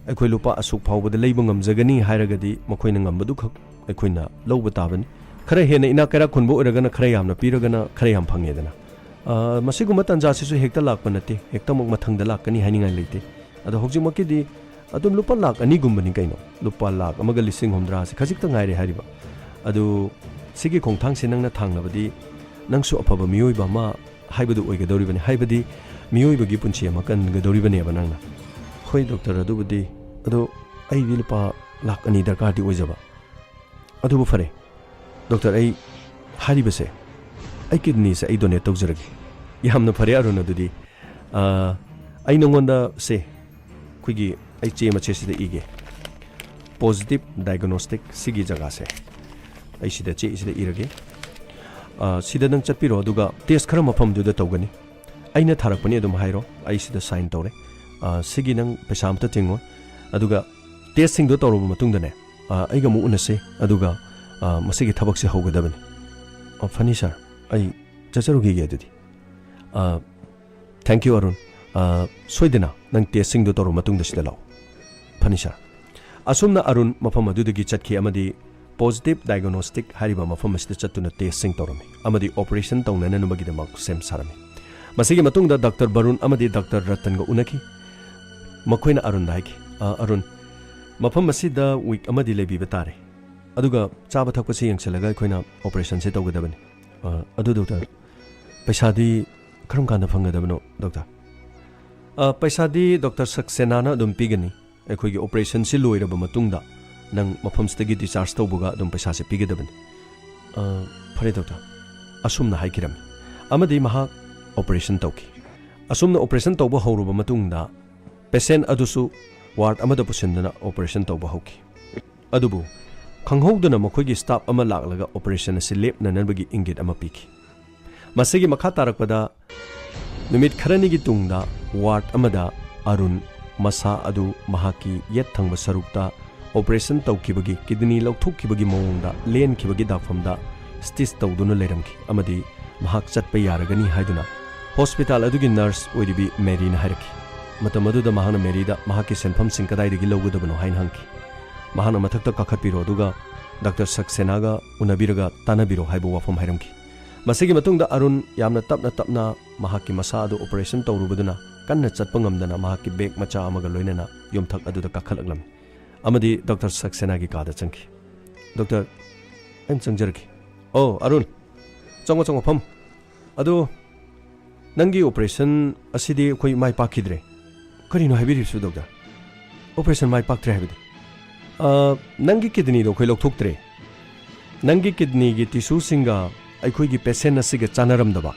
ꯑꯩꯈꯣꯏ ꯂꯨꯄꯥ ꯑꯁꯨꯛ ꯐꯥꯎꯕꯗ ꯂꯩꯕ ꯉꯝꯖꯒꯅꯤ ꯍꯥꯏꯔꯒꯗꯤ ꯃꯈꯣꯏꯅ ꯉꯝꯕꯗꯨꯈꯛ ꯑꯩꯈꯣꯏꯅ ꯂꯧꯕ ꯇꯥꯕꯅꯤ꯫ ꯈꯔ ꯍꯦꯟꯅ ꯏꯅꯥꯛ ꯀꯩꯔꯥꯛ ꯈꯨꯟꯕ ꯑꯣꯏꯔꯒꯅ ꯈꯔ ꯌꯥꯝꯅ ꯄꯤꯔꯒꯅ ꯈꯔ ꯌꯥꯝ ꯐꯪꯉꯦꯗꯅ꯫ ꯑ, ꯃꯁꯤꯒꯨꯝꯕ ꯇꯥꯟꯖꯥꯁꯤꯁꯨ ꯍꯦꯛꯇ ꯂꯥꯛꯄ ꯅꯠꯇꯦ, ꯍꯦꯛꯇꯃꯛ ꯃꯊꯪꯗ ꯂꯥꯛꯀꯅꯤ ꯍꯥꯏꯅꯤꯡꯉꯥꯏ ꯂꯩꯇꯦ꯫ ꯑꯗꯣ ꯍꯧꯖꯤꯛꯃꯛꯀꯤꯗꯤ ꯑꯗꯨꯝ ꯂꯨꯄꯥ ꯂꯥꯛ ꯑꯅꯤꯒꯨꯝꯕꯅꯤ ꯀꯩꯅꯣ, ꯂꯨꯄꯥ ꯂꯥꯛ ꯑꯃꯒ ꯂꯤꯁꯤꯡ ꯍꯨꯝꯗ꯭ꯔꯥꯁꯦ ꯈꯖꯤꯛꯇ ꯉꯥꯏꯔꯦ ꯍꯥꯏꯔꯤꯕ꯫ ꯑꯗꯨ ꯁꯤꯒꯤ ꯈꯣꯡꯊꯥꯡꯁꯦ ꯅꯪꯅ ꯊꯥꯡꯂꯕꯗꯤ ꯅꯪꯁꯨ ꯑꯐꯕ ꯃꯤꯑꯣꯏꯕ ꯑꯃ ꯍꯥꯏꯕꯗꯨ ꯑꯣꯏꯒꯗꯧꯔꯤꯕꯅꯤ, ꯍꯥꯏꯕꯗꯤ ꯃꯤꯑꯣꯏꯕꯒꯤ ꯄꯨꯟꯁꯤ ꯑꯃ ꯀꯟꯒꯗꯧꯔꯤꯕꯅꯦꯕ ꯅꯪꯅ꯫ ꯍꯣꯏ ꯗꯣꯛꯇꯔ, ꯑꯗꯨꯕꯨꯗꯤ, ꯑꯗꯣ ꯑꯩꯗꯤ ꯂꯨꯄꯥ ꯂꯥꯛ ꯑꯅꯤ ꯗꯔꯀꯥꯔꯗꯤ ꯑꯣꯏꯖꯕ꯫ ꯑꯗꯨꯕꯨ ꯐꯔꯦ ꯗꯣꯛꯇꯔ, ꯑꯩ ꯍꯥꯏꯔꯤꯕꯁꯦ, ꯑꯩ ꯀꯤꯗꯅꯤꯁꯦ ꯑꯩ ꯗꯣꯅꯦꯠ ꯇꯧꯖꯔꯒꯦ꯫ ꯌꯥꯝꯅ ꯐꯔꯦ ꯑꯔꯨꯟ, ꯑꯗꯨꯗꯤ, ꯑ, ꯑꯩ ꯅꯉꯣꯟꯗ ꯁꯦ, ꯑꯩꯈꯣꯏꯒꯤ ꯑꯩ ꯆꯦ ꯃꯆꯦꯠꯁꯤꯗ ꯏꯒꯦ꯫ ꯄꯣꯖꯤꯇꯤꯚ ꯗꯥꯏꯒꯅꯣꯁꯇꯤꯛ ꯁꯤꯒꯤ ꯖꯒꯥꯁꯦ ꯑꯩ ꯁꯤꯗ ꯆꯦ ꯁꯤꯗ ꯏꯔꯒꯦ꯫ ꯑ, ꯁꯤꯗ ꯅꯪ ꯆꯠꯄꯤꯔꯣ, ꯑꯗꯨꯒ ꯇꯦꯁ ꯈꯔ ꯃꯐꯝꯗꯨꯗ ꯇꯧꯒꯅꯤ꯫ ꯑꯩꯅ ꯊꯥꯔꯛꯄꯅꯤ, ꯑꯗꯨꯝ ꯍꯥꯏꯔꯣ, ꯑꯩ ꯁꯤꯗ ꯁꯥꯏꯟ ꯇꯧꯔꯦ꯫ ꯑ, ꯁꯤꯒꯤ ꯅꯪ ꯄꯩꯁꯥ ꯑꯝꯇ ꯇꯤꯡꯉꯣꯏ꯫ ꯑꯗꯨꯒ ꯇꯦꯁꯁꯤꯡꯗꯣ ꯇꯧꯔꯕ ꯃꯇꯨꯡꯗꯅꯦ, ꯑ, ꯑꯩꯒ ꯑꯃꯨꯛ ꯎꯅꯁꯤ, ꯑꯗꯨꯒ, ꯑ, ꯃꯁꯤꯒꯤ ꯊꯕꯛꯁꯦ ꯍꯧꯒꯗꯕꯅꯤ꯫ ꯑ, ꯐꯅꯤ ꯁꯥꯔ, ꯑꯩ ꯆꯠꯆꯔꯨꯈꯤꯒꯦ ꯑꯗꯨꯗꯤ꯫ ꯑ, ꯊꯦꯡꯀ꯭ꯌꯨ ꯑꯔꯨꯟ꯫ ꯑ, ꯁꯣꯏꯗꯅ ꯅꯪ ꯇꯦꯁꯁꯤꯡꯗꯣ ꯇꯧꯔꯕ ꯃꯇꯨꯡꯗ ꯁꯤꯗ ꯂꯥꯛꯑꯣ꯫ ꯐꯅꯤ ꯁꯥꯔ꯫ ꯑꯁꯨꯝꯅ ꯑꯔꯨꯟ ꯃꯐꯝ ꯑꯗꯨꯗꯒꯤ ꯆꯠꯈꯤ ꯑꯃꯗꯤ ꯄꯣꯖꯤꯇꯤꯚ ꯗꯥꯏꯒꯅꯣꯁꯇꯤꯛ ꯍꯥꯏꯔꯤꯕ ꯃꯐꯝ ꯑꯁꯤꯗ ꯆꯠꯇꯨꯅ ꯇꯦꯁꯁꯤꯡ ꯇꯧꯔꯝꯃꯤ ꯑꯃꯗꯤ ꯑꯣꯄꯔꯦꯁꯟ ꯇꯧꯅꯅꯕꯒꯤꯗꯃꯛ ꯁꯦꯝ ꯁꯥꯔꯝꯃꯤ꯫ ꯃꯁꯤꯒꯤ ꯃꯇꯨꯡꯗ ꯗꯥꯛꯇꯔ ꯕꯔꯨꯟ ꯑꯃꯗꯤ ꯗꯥꯛꯇꯔ ꯔꯇꯟꯒ ꯎꯅꯈꯤ꯫ ꯃꯈꯣꯏꯅ ꯑꯔꯨꯟꯗ ꯍꯥꯏꯈꯤ, "ꯑ, ꯑꯔꯨꯟ, ꯃꯐꯝ ꯑꯁꯤꯗ ꯋꯤꯛ ꯑꯃꯗꯤ ꯂꯩꯕꯤꯕ ꯇꯥꯔꯦ꯫ ꯑꯗꯨꯒ ꯆꯥꯕ ꯊꯛꯄꯁꯤ ꯌꯦꯡꯁꯤꯜꯂꯒ ꯑꯩꯈꯣꯏꯅ ꯑꯣꯄꯔꯦꯁꯟꯁꯤ ꯇꯧꯒꯗꯕꯅꯤ꯫" "ꯑ, ꯑꯗꯨ ꯗꯣꯛꯇꯔ, ꯄꯩꯁꯥꯗꯤ ꯀꯔꯝ ꯀꯥꯟꯗ ꯐꯪꯒꯗꯕꯅꯣ ꯗꯣꯛꯇꯔ?" "ꯑ, ꯄꯩꯁꯥꯗꯤ ꯗꯣꯛꯇꯔ ꯁꯛꯁꯦꯅꯥꯅ ꯑꯗꯨꯝ ꯄꯤꯒꯅꯤ꯫ ꯑꯩꯈꯣꯏꯒꯤ ꯑꯣꯄꯔꯦꯁꯟꯁꯤ ꯂꯣꯏꯔꯕ ꯃꯇꯨꯡꯗ ꯅꯪ ꯃꯐꯝꯁꯤꯗꯒꯤ ꯗꯤꯁꯆꯥꯔꯖ ꯇꯧꯕꯒ ꯑꯗꯨꯝ ꯄꯩꯁꯥꯁꯦ ꯄꯤꯒꯗꯕꯅꯤ꯫" "ꯑ, ꯐꯔꯦ ꯗꯣꯛꯇꯔ꯫" ꯑꯁꯨꯝꯅ ꯍꯥꯏꯈꯤꯔꯝꯃꯤ꯫ ꯑꯃꯗꯤ ꯃꯍꯥꯛ ꯑꯣꯄꯔꯦꯁꯟ ꯇꯧꯈꯤ꯫ ꯑꯁꯨꯝꯅ ꯑꯣꯄꯔꯦꯁꯟ ꯇꯧꯕ ꯍꯧꯔꯕ ꯃꯇꯨꯡꯗ ꯄꯦꯁꯦꯟ ꯑꯗꯨꯁꯨ ꯋꯥꯔꯗ ꯑꯃꯗ ꯄꯨꯁꯤꯟꯗꯨꯅ ꯑꯣꯄꯔꯦꯁꯟ ꯇꯧꯕ ꯍꯧꯈꯤ꯫ ꯑꯗꯨꯕꯨ ꯈꯪꯍꯧꯗꯅ ꯃꯈꯣꯏꯒꯤ ꯁ꯭ꯇꯥꯐ ꯑꯃ ꯂꯥꯛꯂꯒ ꯑꯣꯄꯔꯦꯁꯟ ꯑꯁꯤ ꯂꯦꯞꯅꯅꯕꯒꯤ ꯏꯪꯒꯤꯠ ꯑꯃ ꯄꯤꯈꯤ꯫ ꯃꯁꯤꯒꯤ ꯃꯈꯥ ꯇꯥꯔꯛꯄꯗ ꯅꯨꯃꯤꯠ ꯈꯔꯅꯤꯒꯤ ꯇꯨꯡꯗ ꯋꯥꯔꯗ ꯑꯃꯗ ꯑꯔꯨꯟ ꯃꯁꯥ ꯑꯗꯨ ꯃꯍꯥꯛꯀꯤ ꯌꯦꯠ ꯊꯪꯕ ꯁꯔꯨꯛꯇ ꯑꯣꯄꯔꯦꯁꯟ ꯇꯧꯈꯤꯕꯒꯤ ꯀꯤꯗꯅꯤ ꯂꯧꯊꯣꯛꯈꯤꯕꯒꯤ ꯃꯑꯣꯡꯗ ꯂꯦꯟꯈꯤꯕꯒꯤ ꯗꯥꯛꯐꯝꯗ ꯁ꯭ꯇꯤꯆ ꯇꯧꯗꯨꯅ ꯂꯩꯔꯝꯈꯤ ꯑꯃꯗꯤ ꯃꯍꯥꯛ ꯆꯠꯄ ꯌꯥꯔꯒꯅꯤ ꯍꯥꯏꯗꯨꯅ ꯍꯣꯁꯄꯤꯇꯥꯜ ꯑꯗꯨꯒꯤ ꯅꯔꯁ ꯑꯣꯏꯔꯤꯕꯤ ꯃꯦꯔꯤꯅ ꯍꯥꯏꯔꯛꯈꯤ꯫ ꯃꯇꯝ ꯑꯗꯨꯗ ꯃꯍꯥꯛꯅ ꯃꯦꯔꯤꯗ ꯃꯍꯥꯛꯀꯤ ꯁꯦꯟꯐꯝꯁꯤꯡ ꯀꯗꯥꯏꯗꯒꯤ ꯂꯧꯒꯗꯕꯅꯣ ꯍꯥꯏꯅ ꯍꯪꯈꯤ꯫ ꯃꯍꯥꯛꯅ ꯃꯊꯛꯇ ꯀꯥꯈꯠꯄꯤꯔꯣ, ꯑꯗꯨꯒ ꯗꯥꯛꯇꯔ ꯁꯛꯁꯦꯅꯥꯒ ꯎꯅꯕꯤꯔꯒ ꯇꯥꯟꯅꯕꯤꯔꯣ ꯍꯥꯏꯕ ꯋꯥꯐꯝ ꯍꯥꯏꯔꯝꯈꯤ꯫ ꯃꯁꯤꯒꯤ ꯃꯇꯨꯡꯗ ꯑꯔꯨꯟ ꯌꯥꯝꯅ ꯇꯞꯅ ꯇꯞꯅ ꯃꯍꯥꯛꯀꯤ ꯃꯁꯥ ꯑꯗꯨ ꯑꯣꯄꯔꯦꯁꯟ ꯇꯧꯔꯨꯕꯗꯨꯅ ꯀꯟꯅ ꯆꯠꯄ ꯉꯝꯗꯅ ꯃꯍꯥꯛꯀꯤ ꯕꯦꯒ ꯃꯆꯥ ꯑꯃꯒ ꯂꯣꯏꯅꯅ ꯌꯨꯝꯊꯛ ꯑꯗꯨꯗ ꯀꯥꯈꯠꯂꯛꯂꯝꯃꯤ ꯑꯃꯗꯤ ꯗꯥꯛꯇꯔ ꯁꯛꯁꯦꯅꯥꯒꯤ ꯀꯥꯗ ꯆꯪꯈꯤ꯫ "ꯗꯣꯛꯇꯔ, ꯑꯩ ꯆꯪꯖꯔꯒꯦ꯫" "ꯑꯣ, ꯑꯔꯨꯟ, ꯆꯪꯉꯣ, ꯆꯪꯉꯣ, ꯐꯝ꯫ ꯑꯗꯨ ꯅꯪꯒꯤ ꯑꯣꯄꯔꯦꯁꯟ ꯑꯁꯤꯗꯤ ꯑꯩꯈꯣꯏ ꯃꯥꯏ ꯄꯥꯛꯈꯤꯗ꯭ꯔꯦ꯫" "ꯀꯔꯤꯅꯣ ꯍꯥꯏꯕꯤꯔꯤꯕꯁꯤꯕꯨ, ꯗꯣꯛꯇꯔ? ꯑꯣꯄꯔꯦꯁꯟ ꯃꯥꯏ ꯄꯥꯛꯇ꯭ꯔꯦ ꯍꯥꯏꯕꯗꯤ?" "ꯑ, ꯅꯪꯒꯤ ꯀꯤꯗꯅꯤꯗꯣ ꯑꯩꯈꯣꯏ ꯂꯧꯊꯣꯛꯇ꯭ꯔꯦ꯫ ꯅꯪꯒꯤ ꯀꯤꯗꯅꯤꯒꯤ ꯇꯤꯁꯨꯁꯤꯡꯒ ꯑꯩꯈꯣꯏꯒꯤ ꯄꯦꯁꯦꯟ ꯑꯁꯤꯒ ꯆꯥꯟꯅꯔꯝꯗꯕ꯫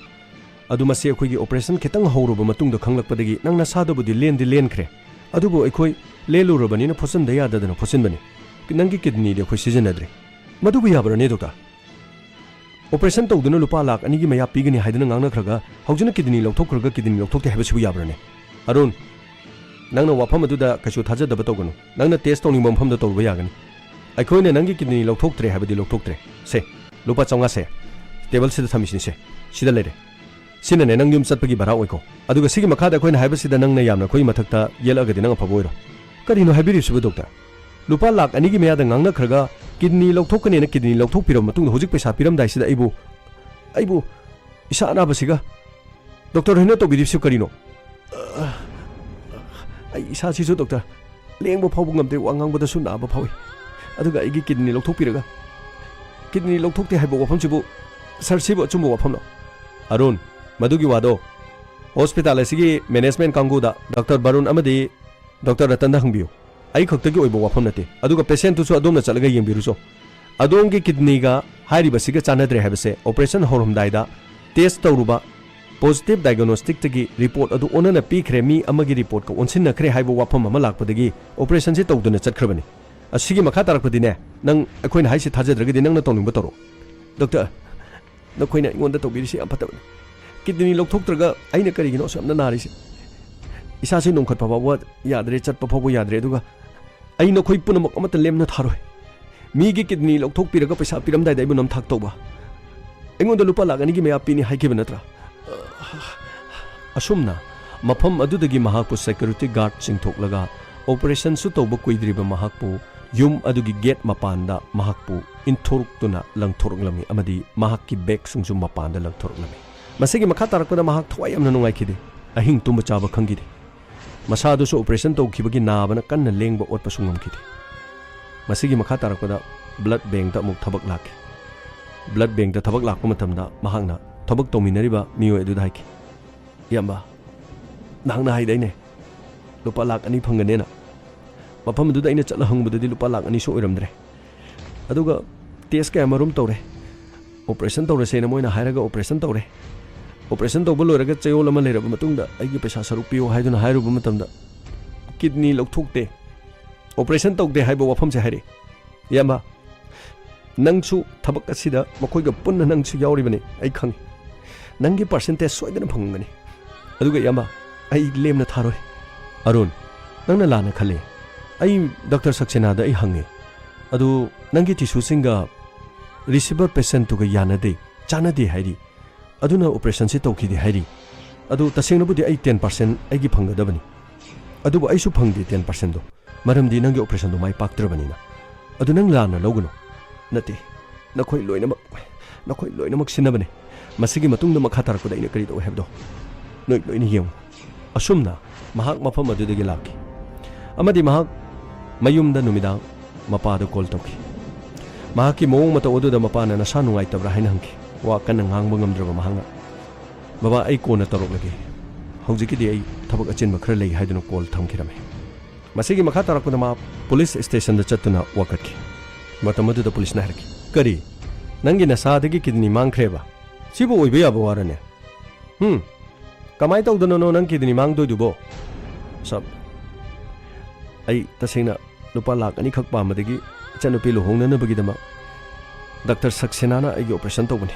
ꯑꯗꯨ ꯃꯁꯤ ꯑꯩꯈꯣꯏꯒꯤ ꯑꯣꯄꯔꯦꯁꯟ ꯈꯤꯇꯪ ꯍꯧꯔꯨꯕ ꯃꯇꯨꯡꯗ ꯈꯪꯂꯛꯄꯗꯒꯤ ꯅꯪ ꯅꯁꯥꯗꯕꯨꯗꯤ ꯂꯦꯟꯗꯤ ꯂꯦꯟꯈ꯭ꯔꯦ, ꯑꯗꯨꯕꯨ ꯑꯩꯈꯣꯏ ꯂꯦꯜꯂꯨꯔꯕꯅꯤꯅ ꯐꯣꯠꯆꯤꯟꯗ ꯌꯥꯗꯗꯅ ꯐꯣꯠꯆꯤꯟꯕꯅꯤ꯫ ꯅꯪꯒꯤ ꯀꯤꯗꯅꯤꯗꯤ ꯑꯩꯈꯣꯏ ꯁꯤꯖꯤꯟꯅꯗ꯭ꯔꯦ꯫" "ꯃꯗꯨꯕꯨ ꯌꯥꯕ꯭ꯔꯅꯦ, ꯗꯣꯛꯇꯔ? ꯑꯣꯄꯔꯦꯁꯟ ꯇꯧꯗꯨꯅ ꯂꯨꯄꯥ ꯂꯥꯈ ꯑꯅꯤꯒꯤ ꯃꯌꯥ ꯄꯤꯒꯅꯤ ꯍꯥꯏꯗꯨꯅ ꯉꯥꯡꯅꯈ꯭ꯔꯒ ꯍꯧꯖꯤꯛꯅ ꯀꯤꯗꯅꯤ ꯂꯧꯊꯣꯛꯈ꯭ꯔꯒ ꯀꯤꯗꯅꯤ ꯂꯧꯊꯣꯛꯇꯦ ꯍꯥꯏꯕꯁꯤꯕꯨ ꯌꯥꯕ꯭ꯔꯅꯦ?" "ꯑꯔꯨꯟ, ꯅꯪꯅ ꯋꯥꯐꯝ ꯑꯗꯨꯗ ꯀꯩꯁꯨ ꯊꯥꯖꯗꯕ ꯇꯧꯒꯅꯨ꯫ ꯅꯪꯅ ꯇꯦꯁ ꯇꯧꯅꯤꯡꯕ ꯃꯐꯝꯗ ꯇꯧꯔꯨꯕ ꯌꯥꯒꯅꯤ꯫ ꯑꯩꯈꯣꯏꯅ ꯅꯪꯒꯤ ꯀꯤꯗꯅꯤ ꯂꯧꯊꯣꯛꯇ꯭ꯔꯦ ꯍꯥꯏꯕꯗꯤ ꯂꯧꯊꯣꯛꯇ꯭ꯔꯦ꯫ ꯁꯦ, ꯂꯨꯄꯥ ꯆꯥꯝꯃꯉꯥ ꯁꯦ, ꯇꯦꯕꯜꯁꯤꯗ ꯊꯝꯃꯤꯁꯤꯅꯤ ꯁꯦ, ꯁꯤꯗ ꯂꯩꯔꯦ꯫ ꯁꯤꯅꯅꯦ ꯅꯪ ꯌꯨꯝ ꯆꯠꯄꯒꯤ ꯚꯔꯥ ꯑꯣꯏꯀꯣ꯫ ꯑꯗꯨꯒ ꯁꯤꯒꯤ ꯃꯈꯥꯗ ꯑꯩꯈꯣꯏꯅ ꯍꯥꯏꯕꯁꯤꯗ ꯅꯪꯅ ꯌꯥꯝꯅ ꯑꯩꯈꯣꯏ ꯃꯊꯛꯇ ꯌꯦꯠꯂꯛꯑꯒꯗꯤ ꯅꯪ ꯑꯐꯕ ꯑꯣꯏꯔꯣ꯫" "ꯀꯔꯤꯅꯣ ꯍꯥꯏꯕꯤꯔꯤꯕꯁꯤꯕꯨ, ꯗꯣꯛꯇꯔ? ꯂꯨꯄꯥ ꯂꯥꯈ ꯑꯅꯤꯒꯤ ꯃꯌꯥꯗ ꯉꯥꯡꯅꯈ꯭ꯔꯒ ꯀꯤꯗꯅꯤ ꯂꯧꯊꯣꯛꯀꯅꯦꯅ ꯀꯤꯗꯅꯤ ꯂꯧꯊꯣꯛꯄꯤꯔꯕ ꯃꯇꯨꯡꯗ ꯍꯧꯖꯤꯛ ꯄꯩꯁꯥ ꯄꯤꯔꯝꯗꯥꯏꯁꯤꯗ ꯑꯩꯕꯨ, ꯑꯩꯕꯨ ꯏꯁꯥ ꯑꯅꯥꯕꯁꯤꯒ ꯗꯣꯛꯇꯔ ꯍꯣꯏꯅ ꯇꯧꯕꯤꯔꯤꯕꯁꯤ ꯀꯔꯤꯅꯣ?" "ꯑꯩ ꯏꯁꯥꯁꯤꯁꯨ, ꯗꯣꯛꯇꯔ, ꯂꯦꯡꯕ ꯐꯥꯎꯕ ꯉꯝꯗꯦ, ꯋꯥ ꯉꯥꯡꯕꯗꯁꯨ ꯅꯥꯕ ꯐꯥꯎꯏ꯫ ꯑꯗꯨꯒ ꯑꯩꯒꯤ ꯀꯤꯗꯅꯤ ꯂꯧꯊꯣꯛꯄꯤꯔꯒ, ꯀꯤꯗꯅꯤ ꯂꯧꯊꯣꯛꯇꯦ ꯍꯥꯏꯕ ꯋꯥꯐꯝꯁꯤꯕꯨ, ꯁꯥꯔ, ꯁꯤꯕꯨ ꯑꯆꯨꯝꯕ ꯋꯥꯐꯝꯂꯣ?" "ꯑꯔꯨꯟ, ꯃꯗꯨꯒꯤ ꯋꯥꯗꯣ ꯍꯣꯁꯄꯤꯇꯥꯜ ꯑꯁꯤꯒꯤ ꯃꯦꯅꯦꯖꯃꯦꯟ ꯀꯥꯡꯕꯨꯗ, ꯗꯥꯛꯇꯔ ꯕꯥꯔꯨꯟ ꯑꯃꯗꯤ ꯗꯥꯛꯇꯔ ꯔꯇꯟꯗ ꯍꯪꯕꯤꯌꯨ꯫ ꯑꯩ ꯈꯛꯇꯒꯤ ꯑꯣꯏꯕ ꯋꯥꯐꯝ ꯅꯠꯇꯦ꯫ ꯑꯗꯨꯒ ꯄꯦꯁꯦꯟꯠꯇꯨꯁꯨ ꯑꯗꯣꯝꯅ ꯆꯠꯂꯒ ꯌꯦꯡꯕꯤꯔꯨꯆꯣ꯫ ꯑꯗꯣꯝꯒꯤ ꯀꯤꯗꯅꯤꯒ ꯍꯥꯏꯔꯤꯕꯁꯤꯒ ꯆꯥꯟꯅꯗ꯭ꯔꯦ ꯍꯥꯏꯕꯁꯦ ꯑꯣꯄꯔꯦꯁꯟ ꯍꯧꯔꯝꯗꯥꯏꯗ ꯇꯦꯁ ꯇꯧꯔꯨꯕ ꯄꯣꯖꯤꯇꯤꯚ ꯗꯥꯏꯒꯅꯣꯁꯇꯤꯛꯇꯒꯤ ꯔꯤꯄꯣꯔꯠ ꯑꯗꯨ ꯑꯣꯟꯅꯅ ꯄꯤꯈ꯭ꯔꯦ, ꯃꯤ ꯑꯃꯒꯤ ꯔꯤꯄꯣꯔꯠꯀ ꯑꯣꯟꯁꯤꯟꯅꯈ꯭ꯔꯦ ꯍꯥꯏꯕ ꯋꯥꯐꯝ ꯑꯃ ꯂꯥꯛꯄꯗꯒꯤ ꯑꯣꯄꯔꯦꯁꯟꯁꯤ ꯇꯧꯗꯅ ꯆꯠꯈ꯭ꯔꯕꯅꯤ꯫ ꯑꯁꯤꯒꯤ ꯃꯈꯥ ꯇꯥꯔꯛꯄꯗꯤꯅꯦ, ꯅꯪ ꯑꯩꯈꯣꯏꯅ ꯍꯥꯏꯁꯤ ꯊꯥꯖꯗ꯭ꯔꯒꯗꯤ ꯅꯪꯅ ꯇꯧꯅꯤꯡꯕ ꯇꯧꯔꯣ꯫" "ꯗꯣꯛꯇꯔ, ꯅꯈꯣꯏꯅ ꯑꯩꯉꯣꯟꯗ ꯇꯧꯕꯤꯔꯤꯁꯤ ꯌꯥꯝ ꯐꯠꯇꯕꯅꯤ꯫ ꯀꯤꯗꯅꯤ ꯂꯧꯊꯣꯛꯇ꯭ꯔꯒ ꯑꯩꯅ ꯀꯔꯤꯒꯤꯅꯣ ꯑꯁꯨꯛ ꯌꯥꯝꯅ ꯅꯥꯔꯤꯁꯦ? ꯏꯁꯥꯁꯦ ꯅꯣꯡꯈꯠꯄ ꯐꯥꯎꯕ ꯌꯥꯗ꯭ꯔꯦ, ꯆꯠꯄ ꯐꯥꯎꯕ ꯌꯥꯗ꯭ꯔꯦ, ꯑꯗꯨꯒ ꯑꯩ ꯅꯈꯣꯏ ꯄꯨꯝꯅꯃꯛ ꯑꯃꯠꯇ ꯂꯦꯝꯅ ꯊꯥꯔꯣꯏ꯫ ꯃꯤꯒꯤ ꯀꯤꯗꯅꯤ ꯂꯧꯊꯣꯛꯄꯤꯔꯒ ꯄꯩꯁꯥ ꯄꯤꯔꯝꯗꯥꯏꯗ ꯑꯩꯕꯨ ꯅꯝꯊꯥꯛ ꯇꯧꯕ꯫ ꯑꯩꯉꯣꯟꯗ ꯂꯨꯄꯥ ꯂꯥꯈ ꯑꯅꯤꯒꯤ ꯃꯌꯥ ꯄꯤꯅꯤ ꯍꯥꯏꯈꯤꯕ ꯅꯠꯇ꯭ꯔꯥ?" ꯑꯁꯨꯝꯅ ꯃꯐꯝ ꯑꯗꯨꯗꯒꯤ ꯃꯍꯥꯛꯄꯨ ꯁꯦꯀ꯭ꯌꯨꯔꯤꯇꯤ ꯒꯥꯔꯗ ꯆꯤꯡꯊꯣꯛꯂꯒ ꯑꯣꯄꯔꯦꯁꯟꯁꯨ ꯇꯧꯕ ꯀꯨꯏꯗ꯭ꯔꯤꯕ ꯃꯍꯥꯛꯄꯨ ꯌꯨꯝ ꯑꯗꯨꯒꯤ ꯒꯦꯠ ꯃꯄꯥꯟꯗ ꯃꯍꯥꯛꯄꯨ ꯏꯟꯊꯣꯔꯛꯇꯨꯅ ꯂꯪꯊꯣꯔꯛꯂꯝꯃꯤ ꯑꯃꯗꯤ ꯃꯍꯥꯛꯀꯤ ꯕꯦꯒꯁꯤꯡꯁꯨ ꯃꯄꯥꯟꯗ ꯂꯪꯊꯣꯔꯛꯂꯝꯃꯤ꯫ ꯃꯁꯤꯒꯤ ꯃꯈꯥ ꯇꯥꯔꯛꯄꯗ ꯃꯍꯥꯛ ꯊꯋꯥꯏ ꯌꯥꯝꯅ ꯅꯨꯡꯉꯥꯏꯈꯤꯗꯦ꯫ ꯑꯍꯤꯡ ꯇꯨꯝꯕ ꯆꯥꯕ ꯈꯪꯈꯤꯗꯦ꯫ ꯃꯁꯥꯗꯨꯁꯨ ꯑꯣꯄꯔꯦꯁꯟ ꯇꯧꯈꯤꯕꯒꯤ ꯅꯥꯕꯅ ꯀꯟꯅ ꯂꯦꯡꯕ ꯑꯣꯠꯄꯁꯨ ꯉꯝꯈꯤꯗꯦ꯫ ꯃꯁꯤꯒꯤ ꯃꯈꯥ ꯇꯥꯔꯛꯄꯗ ꯕ꯭ꯂꯗ ꯕꯦꯡꯛꯇ ꯑꯃꯨꯛ ꯊꯕꯛ ꯂꯥꯛꯈꯤ꯫ ꯕ꯭ꯂꯗ ꯕꯦꯡꯛꯇ ꯊꯕꯛ ꯂꯥꯛꯄ ꯃꯇꯝꯗ ꯃꯍꯥꯛꯅ ꯊꯕꯛ ꯇꯧꯃꯤꯟꯅꯔꯤꯕ ꯃꯤꯑꯣꯏ ꯑꯗꯨꯗ ꯍꯥꯏꯈꯤ, "ꯏꯌꯥꯝꯕ, ꯅꯍꯥꯛꯅ ꯍꯥꯏꯗꯥꯏꯅꯦ ꯂꯨꯄꯥ ꯂꯥꯛ ꯑꯅꯤ ꯐꯪꯒꯅꯦꯅ? ꯃꯐꯝ ꯑꯗꯨꯗ ꯑꯩꯅ ꯆꯠꯂ ꯍꯪꯕꯗꯗꯤ ꯂꯨꯄꯥ ꯂꯥꯛ ꯑꯅꯤꯁꯨ ꯑꯣꯏꯔꯝꯗ꯭ꯔꯦ꯫ ꯑꯗꯨꯒ ꯇꯦꯁ ꯀꯌꯥ ꯃꯔꯨꯝ ꯇꯧꯔꯦ꯫ ꯑꯣꯄꯔꯦꯁꯟ ꯇꯧꯔꯁꯦꯅ ꯃꯣꯏꯅ ꯍꯥꯏꯔꯒ ꯑꯣꯄꯔꯦꯁꯟ ꯇꯧꯔꯦ꯫ ꯑꯣꯄꯔꯦꯁꯟ ꯇꯧꯕ ꯂꯣꯏꯔꯒ ꯆꯌꯣꯜ ꯑꯃ ꯂꯩꯔꯕ ꯃꯇꯨꯡꯗ ꯑꯩꯒꯤ ꯄꯩꯁꯥ ꯁꯔꯨꯛ ꯄꯤꯌꯨ ꯍꯥꯏꯗꯨꯅ ꯍꯥꯏꯔꯨꯕ ꯃꯇꯝꯗ ꯀꯤꯗꯅꯤ ꯂꯧꯊꯣꯛꯇꯦ꯫ ꯑꯣꯄꯔꯦꯁꯟ ꯇꯧꯗꯦ ꯍꯥꯏꯕ ꯋꯥꯐꯝꯁꯦ ꯍꯥꯏꯔꯛꯏ꯫ ꯏꯌꯥꯝꯕ, ꯅꯪꯁꯨ ꯊꯕꯛ ꯑꯁꯤꯗ ꯃꯈꯣꯏꯒ ꯄꯨꯟꯅ ꯅꯪꯁꯨ ꯌꯥꯎꯔꯤꯕꯅꯤ, ꯑꯩ ꯈꯪꯉꯤ꯫ ꯅꯪꯒꯤ ꯄꯥꯔꯁꯦꯟꯇꯦꯖ ꯁꯣꯏꯗꯅ ꯐꯪꯒꯅꯤ꯫ ꯑꯗꯨꯒ ꯏꯌꯥꯝꯕ, ꯑꯩ ꯂꯦꯝꯅ ꯊꯥꯔꯣꯏ꯫" "ꯑꯔꯨꯟ, ꯅꯪꯅ ꯂꯥꯟꯅ ꯈꯜꯂꯦ꯫ ꯑꯩ ꯗꯥꯛꯇꯔ ꯁꯛꯁꯦꯅꯥꯗ ꯑꯩ ꯍꯪꯉꯦ꯫ ꯑꯗꯨ ꯅꯪꯒꯤ ꯇꯤꯁꯨꯁꯤꯡꯒ ꯔꯤꯁꯤꯚꯔ ꯄꯦꯁꯦꯟꯠꯇꯨꯒ ꯌꯥꯅꯗꯦ, ꯆꯥꯅꯗꯦ ꯍꯥꯏꯔꯤ꯫ ꯑꯗꯨꯅ ꯑꯣꯄꯔꯦꯁꯟꯁꯤ ꯇꯧꯈꯤꯗꯦ ꯍꯥꯏꯔꯤ꯫ ꯑꯗꯨ ꯇꯁꯦꯡꯅꯕꯨꯗꯤ ꯑꯩ ꯇꯦꯟ ꯄꯥꯔꯁꯦꯟꯠ ꯑꯩꯒꯤ ꯐꯪꯒꯗꯕꯅꯤ꯫ ꯑꯗꯨꯕꯨ ꯑꯩꯁꯨ ꯐꯪꯗꯦ ꯇꯦꯟ ꯄꯥꯔꯁꯦꯟꯠꯗꯣ꯫ ꯃꯔꯝꯗꯤ ꯅꯪꯒꯤ ꯑꯣꯄꯔꯦꯁꯟꯗꯣ ꯃꯥꯏ ꯄꯥꯛꯇ꯭ꯔꯕꯅꯤꯅ꯫ ꯑꯗꯨ ꯅꯪ ꯂꯥꯟꯅ ꯂꯧꯒꯅꯨ꯫" "ꯅꯠꯇꯦ, ꯅꯈꯣꯏ ꯂꯣꯏꯅꯃꯛ, ꯅꯈꯣꯏ ꯂꯣꯏꯅꯃꯛ ꯁꯤꯟꯅꯕꯅꯦ꯫ ꯃꯁꯤꯒꯤ ꯃꯇꯨꯡꯗ ꯃꯈꯥ ꯇꯥꯔꯛꯄꯗ ꯑꯩꯅ ꯀꯔꯤ ꯇꯧꯏ ꯍꯥꯏꯕꯗꯣ ꯅꯣꯏ ꯂꯣꯏꯅ ꯌꯦꯡꯉꯨ꯫" ꯑꯁꯨꯝꯅ ꯃꯍꯥꯛ ꯃꯐꯝ ꯑꯗꯨꯗꯒꯤ ꯂꯥꯛꯈꯤ ꯑꯃꯗꯤ ꯃꯍꯥꯛ ꯃꯌꯨꯝꯗ ꯅꯨꯃꯤꯗꯥꯡ ꯃꯄꯥꯗ ꯀꯣꯜ ꯇꯧꯈꯤ꯫ ꯃꯍꯥꯛꯀꯤ ꯃꯑꯣꯡ ꯃꯇꯧ ꯑꯗꯨꯗ ꯃꯄꯥꯅ "ꯅꯁꯥ ꯅꯨꯡꯉꯥꯏꯇꯕ꯭ꯔꯥ?" ꯍꯥꯏꯅ ꯍꯪꯈꯤ꯫ ꯋꯥ ꯀꯟꯅ ꯉꯥꯡꯕ ꯉꯝꯗ꯭ꯔꯕ ꯃꯍꯥꯛꯅ, "ꯕꯕꯥ, ꯑꯩ ꯀꯣꯟꯅ ꯇꯧꯔꯛꯂꯒꯦ, ꯍꯧꯖꯤꯛꯀꯤꯗꯤ ꯑꯩ ꯊꯕꯛ ꯑꯆꯤꯟꯕ ꯈꯔ ꯂꯩ" ꯍꯥꯏꯗꯨꯅ ꯀꯣꯜ ꯊꯝꯈꯤꯔꯝꯃꯤ꯫ ꯃꯁꯤꯒꯤ ꯃꯈꯥ ꯇꯥꯔꯛꯄꯗ ꯃꯥ ꯄꯨꯂꯤꯁ ꯁ꯭ꯇꯦꯁꯟꯗ ꯆꯠꯇꯨꯅ ꯋꯥꯀꯠꯈꯤ꯫ ꯃꯇꯝ ꯑꯗꯨꯗ ꯄꯨꯂꯤꯁꯅ ꯍꯥꯏꯔꯛꯈꯤ, "ꯀꯔꯤ? ꯅꯪꯒꯤ ꯅꯁꯥꯗꯒꯤ ꯀꯤꯗꯅꯤ ꯃꯥꯡꯈ꯭ꯔꯦꯕ? ꯁꯤꯕꯨ ꯑꯣꯏꯕ ꯌꯥꯕ ꯋꯥꯔꯅꯦ? ꯍꯨꯝ? ꯀꯃꯥꯏ ꯇꯧꯗꯅꯅꯣ ꯅꯪ ꯀꯤꯗꯅꯤ ꯃꯥꯡꯗꯣꯏꯗꯨꯕꯣ?" "ꯁꯥꯔ, ꯑꯩ ꯇꯁꯦꯡꯅ ꯂꯨꯄꯥ ꯂꯥꯛ ꯑꯅꯤꯈꯛ ꯄꯥꯝꯕꯗꯒꯤ ꯏꯆꯟꯅꯨꯄꯤ ꯂꯨꯍꯣꯡꯅꯅꯕꯒꯤꯗꯃꯛ ꯗꯥꯛꯇꯔ ꯁꯛꯁꯦꯅꯥꯅ ꯑꯩꯒꯤ ꯑꯣꯄꯔꯦꯁꯟ ꯇꯧꯕꯅꯤ꯫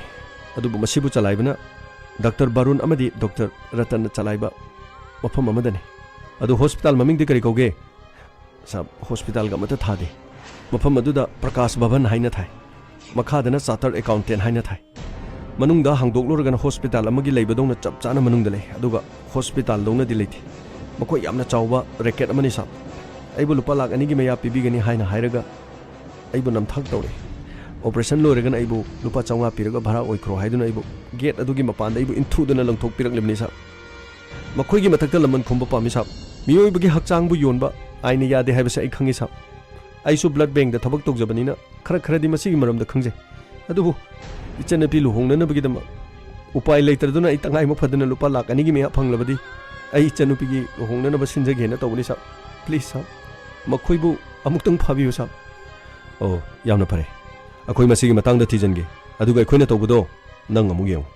ꯑꯗꯨꯕꯨ ꯃꯁꯤꯕꯨ ꯆꯂꯥꯏꯕꯅ ꯗꯥꯛꯇꯔ ꯕꯥꯔꯨꯟ ꯑꯃꯗꯤ ꯗꯥꯛꯇꯔ ꯔꯇꯟꯅ ꯆꯂꯥꯏꯕ ꯃꯐꯝ ꯑꯃꯗꯅꯤ꯫" "ꯑꯗꯨ ꯍꯣꯁꯄꯤꯇꯥꯜ ꯃꯃꯤꯡꯗꯤ ꯀꯔꯤ ꯀꯧꯒꯦ?" "ꯁꯥꯔ, ꯍꯣꯁꯄꯤꯇꯥꯜꯒ ꯑꯃꯠꯇ ꯊꯥꯗꯦ꯫ ꯃꯐꯝ ꯑꯗꯨꯗ ꯄ꯭ꯔꯀꯥꯁ ꯚꯕꯟ ꯍꯥꯏꯅ ꯊꯥꯏ꯫ ꯃꯈꯥꯗꯅ ꯆꯥꯔꯇꯔ ꯑꯦꯀꯥꯎꯟꯇꯦꯟ ꯍꯥꯏꯅ ꯊꯥꯏ꯫ ꯃꯅꯨꯡꯗ ꯍꯥꯡꯗꯣꯛꯂꯨꯔꯒꯅ ꯍꯣꯁꯄꯤꯇꯥꯜ ꯑꯃꯒꯤ ꯂꯩꯕꯗꯧꯅ ꯆꯞ ꯆꯥꯅ ꯃꯅꯨꯡꯗ ꯂꯩ, ꯑꯗꯨꯒ ꯍꯣꯁꯄꯤꯇꯥꯜꯗꯧꯅꯗꯤ ꯂꯩꯇꯦ꯫ ꯃꯈꯣꯏ ꯌꯥꯝꯅ ꯆꯥꯎꯕ ꯔꯦꯀꯦꯠ ꯑꯃꯅꯤ ꯁꯥꯕ꯫ ꯑꯩꯕꯨ ꯂꯨꯄꯥ ꯂꯥꯈ ꯑꯅꯤꯒꯤ ꯃꯌꯥ ꯄꯤꯕꯤꯒꯅꯤ ꯍꯥꯏꯅ ꯍꯥꯏꯔꯒ ꯑꯩꯕꯨ ꯅꯝꯊꯥꯛ ꯇꯧꯔꯦ꯫ ꯑꯣꯄꯔꯦꯁꯟ ꯂꯣꯏꯔꯒꯅ ꯑꯩꯕꯨ ꯂꯨꯄꯥ ꯆꯥꯝꯃꯉꯥ ꯄꯤꯔꯒ ꯚꯔꯥ ꯑꯣꯏꯈ꯭ꯔꯣ ꯍꯥꯏꯗꯨꯅ ꯑꯩꯕꯨ ꯒꯦꯠ ꯑꯗꯨꯒꯤ ꯃꯄꯥꯟꯗ ꯑꯩꯕꯨ ꯏꯟꯊꯨꯗꯨꯅ ꯂꯪꯊꯣꯛꯄꯤꯔꯛꯂꯤꯕꯅꯤ ꯁꯥꯕ꯫ ꯃꯈꯣꯏꯒꯤ ꯃꯊꯛꯇ ꯂꯃꯟ ꯈꯨꯝꯕ ꯄꯥꯝꯃꯤ ꯁꯥꯕ꯫ ꯃꯤꯑꯣꯏꯕꯒꯤ ꯍꯛꯆꯥꯡꯕꯨ ꯌꯣꯟꯕ ꯑꯥꯏꯟꯅ ꯌꯥꯗꯦ ꯍꯥꯏꯕꯁꯦ ꯑꯩ ꯈꯪꯉꯤ ꯁꯥꯕ꯫ ꯑꯩꯁꯨ ꯕ꯭ꯂꯗ ꯕꯦꯡꯗ ꯊꯕꯛ ꯇꯧꯖꯕꯅꯤꯅ ꯈꯔ ꯈꯔꯗꯤ ꯃꯁꯤꯒꯤ ꯃꯔꯝꯗ ꯈꯪꯖꯩ꯫ ꯑꯗꯨꯕꯨ ꯏꯆꯟꯅꯨꯄꯤ ꯂꯨꯍꯣꯡꯅꯅꯕꯒꯤꯗꯃꯛ ꯎꯄꯥꯏ ꯂꯩꯇ꯭ꯔꯗꯨꯅ ꯑꯩ ꯇꯉꯥꯏ ꯑꯃ ꯐꯗꯅ ꯂꯨꯄꯥ ꯂꯥꯈ ꯑꯅꯤꯒꯤ ꯃꯌꯥ ꯐꯪꯂꯕꯗꯤ ꯑꯩ ꯏꯆꯟꯅꯨꯄꯤꯒꯤ ꯂꯨꯍꯣꯡꯅꯅꯕ ꯁꯤꯟꯖꯒꯦꯅ ꯇꯧꯕꯅꯤ ꯁꯥꯕ꯫ ꯄ꯭ꯂꯤꯖ ꯁꯥꯕ, ꯃꯈꯣꯏꯕꯨ ꯑꯃꯨꯛꯇꯪ ꯐꯥꯕꯤꯌꯨ ꯁꯥꯕ꯫ ꯑꯣ, ꯌꯥꯝꯅ ꯐꯔꯦ꯫ ꯑꯩꯈꯣꯏ ꯃꯁꯤꯒꯤ ꯃꯇꯥꯡꯗ ꯊꯤꯖꯤꯟꯒꯦ꯫ ꯑꯗꯨꯒ ꯑꯩꯈꯣꯏꯅ ꯇꯧꯕꯗꯣ ꯅꯪ ꯑꯃꯨꯛ ꯌꯦꯡꯉꯨ꯫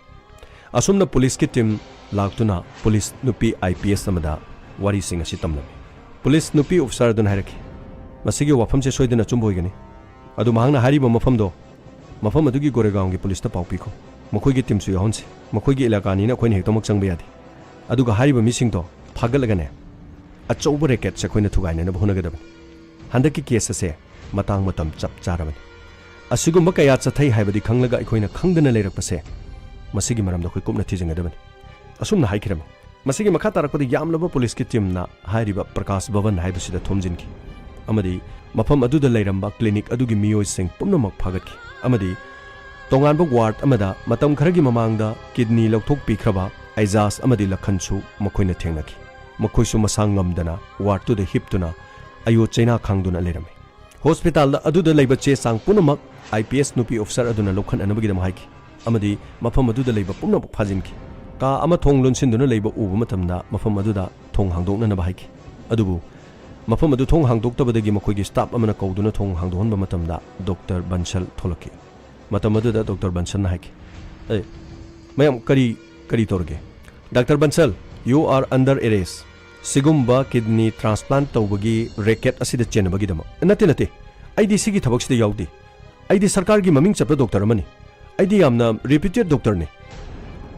ꯑꯁꯨꯝꯅ ꯄꯨꯂꯤꯁꯀꯤ ꯇꯤꯝ ꯂꯥꯛꯇꯨꯅ ꯄꯨꯂꯤꯁ ꯅꯨꯄꯤ ꯑꯥꯏ ꯄꯤ ꯑꯦꯁ ꯑꯃꯗ ꯋꯥꯔꯤꯁꯤꯡ ꯑꯁꯤ ꯇꯝꯂꯝꯃꯤ꯫ ꯄꯨꯂꯤꯁ ꯅꯨꯄꯤ ꯑꯣꯐꯤꯁꯥꯔ ꯑꯗꯨꯅ ꯍꯥꯏꯔꯛꯈꯤ, "ꯃꯁꯤꯒꯤ ꯋꯥꯐꯝꯁꯦ ꯁꯣꯏꯗꯅ ꯑꯆꯨꯝꯕ ꯑꯣꯏꯒꯅꯤ꯫ ꯑꯗꯨ ꯃꯍꯥꯛꯅ ꯍꯥꯏꯔꯤꯕ ꯃꯐꯝꯗꯣ, ꯃꯐꯝ ꯑꯗꯨꯒꯤ ꯒꯣꯔꯦꯒꯥꯎꯟꯒꯤ ꯄꯨꯂꯤꯁꯇ ꯄꯥꯎ ꯄꯤꯈꯣ꯫ ꯃꯈꯣꯏꯒꯤ ꯇꯤꯝꯁꯨ ꯌꯥꯎꯍꯟꯁꯤ꯫ ꯃꯈꯣꯏꯒꯤ ꯏꯂꯥꯀꯥꯅꯤꯅ ꯑꯩꯈꯣꯏꯅ ꯍꯦꯛꯇꯃꯛ ꯆꯪꯕ ꯌꯥꯗꯦ꯫ ꯑꯗꯨꯒ ꯍꯥꯏꯔꯤꯕ ꯃꯤꯁꯤꯡꯗꯣ ꯐꯥꯒꯠꯂꯒꯅꯦ, ꯑꯆꯧꯕ ꯔꯦꯀꯦꯠꯁꯦ ꯑꯩꯈꯣꯏꯅ ꯊꯨꯒꯥꯏꯅꯅꯕ ꯍꯣꯠꯅꯒꯗꯕꯅꯤ꯫ ꯍꯟꯗꯛꯀꯤ ꯀꯦꯁ ꯑꯁꯦ ꯃꯇꯥꯡ ꯃꯇꯝ ꯆꯞ ꯆꯥꯔꯕꯅꯤ꯫ ꯑꯁꯤꯒꯨꯝꯕ ꯀꯌꯥ ꯆꯠꯊꯩ ꯍꯥꯏꯕꯗꯤ ꯈꯪꯂꯒ ꯑꯩꯈꯣꯏꯅ ꯈꯪꯗꯅ ꯂꯩꯔꯛꯄꯁꯦ, ꯃꯁꯤꯒꯤ ꯃꯔꯝꯗ ꯑꯩꯈꯣꯏ ꯀꯨꯞꯅ ꯊꯤꯖꯤꯟꯒꯗꯕꯅꯤ"꯫ ꯑꯁꯨꯝꯅ ꯍꯥꯏꯈꯤꯔꯝꯃꯤ꯫ ꯃꯁꯤꯒꯤ ꯃꯈꯥ ꯇꯥꯔꯛꯄꯗ ꯌꯥꯝꯂꯕ ꯄꯨꯂꯤꯁꯀꯤ ꯇꯤꯝꯅ ꯍꯥꯏꯔꯤꯕ ꯄ꯭ꯔꯀꯥꯁ ꯚꯕꯟ ꯍꯥꯏꯕꯁꯤꯗ ꯊꯣꯝꯖꯤꯟꯈꯤ ꯑꯃꯗꯤ ꯃꯐꯝ ꯑꯗꯨꯗ ꯂꯩꯔꯝꯕ ꯀ꯭ꯂꯤꯅꯤꯛ ꯑꯗꯨꯒꯤ ꯃꯤꯑꯣꯏꯁꯤꯡ ꯄꯨꯝꯅꯃꯛ ꯐꯥꯒꯠꯈꯤ ꯑꯃꯗꯤ ꯇꯣꯉꯥꯟꯕ ꯋꯥꯔꯗ ꯑꯃꯗ ꯃꯇꯝ ꯈꯔꯒꯤ ꯃꯃꯥꯡꯗ ꯀꯤꯗꯅꯤ ꯂꯧꯊꯣꯛꯄꯤꯈ꯭ꯔꯕ ꯑꯩꯖꯥꯖ ꯑꯃꯗꯤ ꯂꯈꯟꯁꯨ ꯃꯈꯣꯏꯅ ꯊꯦꯡꯅꯈꯤ꯫ ꯃꯈꯣꯏꯁꯨ ꯃꯁꯥ ꯉꯝꯗꯅ ꯋꯥꯔꯗꯇꯨꯗ ꯍꯤꯞꯇꯨꯅ ꯑꯌꯣ ꯆꯩꯅꯥ ꯈꯥꯡꯗꯨꯅ ꯂꯩꯔꯝꯃꯤ꯫ ꯍꯣꯁꯄꯤꯇꯥꯜꯗ ꯑꯗꯨꯗ ꯂꯩꯕ ꯆꯦ ꯆꯥꯡ ꯄꯨꯝꯅꯃꯛ ꯑꯥꯏ ꯄꯤ ꯑꯦꯁ ꯅꯨꯄꯤ ꯑꯣꯐꯤꯁꯥꯔ ꯑꯗꯨꯅ ꯂꯧꯈꯠꯅꯅꯕꯒꯤꯗꯃꯛ ꯍꯥꯏꯈꯤ ꯑꯃꯗꯤ ꯃꯐꯝ ꯑꯗꯨꯗ ꯂꯩꯕ ꯄꯨꯝꯅꯃꯛ ꯐꯥꯖꯤꯟꯈꯤ꯫ ꯀꯥ ꯑꯃ ꯊꯣꯡ ꯂꯣꯟꯁꯤꯟꯗꯨꯅ ꯂꯩꯕ ꯎꯕ ꯃꯇꯝꯗ ꯃꯐꯝ ꯑꯗꯨꯗ ꯊꯣꯡ ꯍꯥꯡꯗꯣꯛꯅꯅꯕ ꯍꯥꯏꯈꯤ꯫ ꯑꯗꯨꯕꯨ ꯃꯐꯝ ꯑꯗꯨ ꯊꯣꯡ ꯍꯥꯡꯗꯣꯛꯇꯕꯗꯒꯤ ꯃꯈꯣꯏꯒꯤ ꯁ꯭ꯇꯥꯐ ꯑꯃꯅ ꯀꯧꯗꯨꯅ ꯊꯣꯡ ꯍꯥꯡꯗꯣꯛꯍꯟꯕ ꯃꯇꯝꯗ ꯗꯣꯛꯇꯔ ꯕꯟꯁꯜ ꯊꯣꯛꯂꯛꯈꯤ꯫ ꯃꯇꯝ ꯑꯗꯨꯗ ꯗꯣꯛꯇꯔ ꯕꯟꯁꯜꯅ ꯍꯥꯏꯈꯤ, "ꯑꯦ, ꯃꯌꯥꯝ ꯀꯔꯤ, ꯀꯔꯤ ꯇꯧꯔꯒꯦ?" "Doctor Bansal, you are under arrest꯫ ꯁꯤꯒꯨꯝꯕ ꯀꯤꯗꯅꯤ ꯇ꯭ꯔꯥꯟꯁꯄ꯭ꯂꯥꯟꯠ ꯇꯧꯕꯒꯤ ꯔꯦꯀꯦꯠ ꯑꯁꯤꯗ ꯆꯦꯟꯅꯕꯒꯤꯗꯃꯛ"꯫ "ꯅꯠꯇꯦ, ꯅꯠꯇꯦ, ꯑꯩꯗꯤ ꯁꯤꯒꯤ ꯊꯕꯛꯁꯤꯗ ꯌꯥꯎꯗꯦ꯫ ꯑꯩꯗꯤ ꯁꯔꯀꯥꯔꯒꯤ ꯃꯃꯤꯡ ꯆꯠꯄ ꯗꯣꯛꯇꯔ ꯑꯃꯅꯤ꯫ ꯑꯩꯗꯤ ꯌꯥꯝꯅ ꯔꯦꯄ꯭ꯌꯨꯇꯦꯗ ꯗꯣꯛꯇꯔꯅꯤ꯫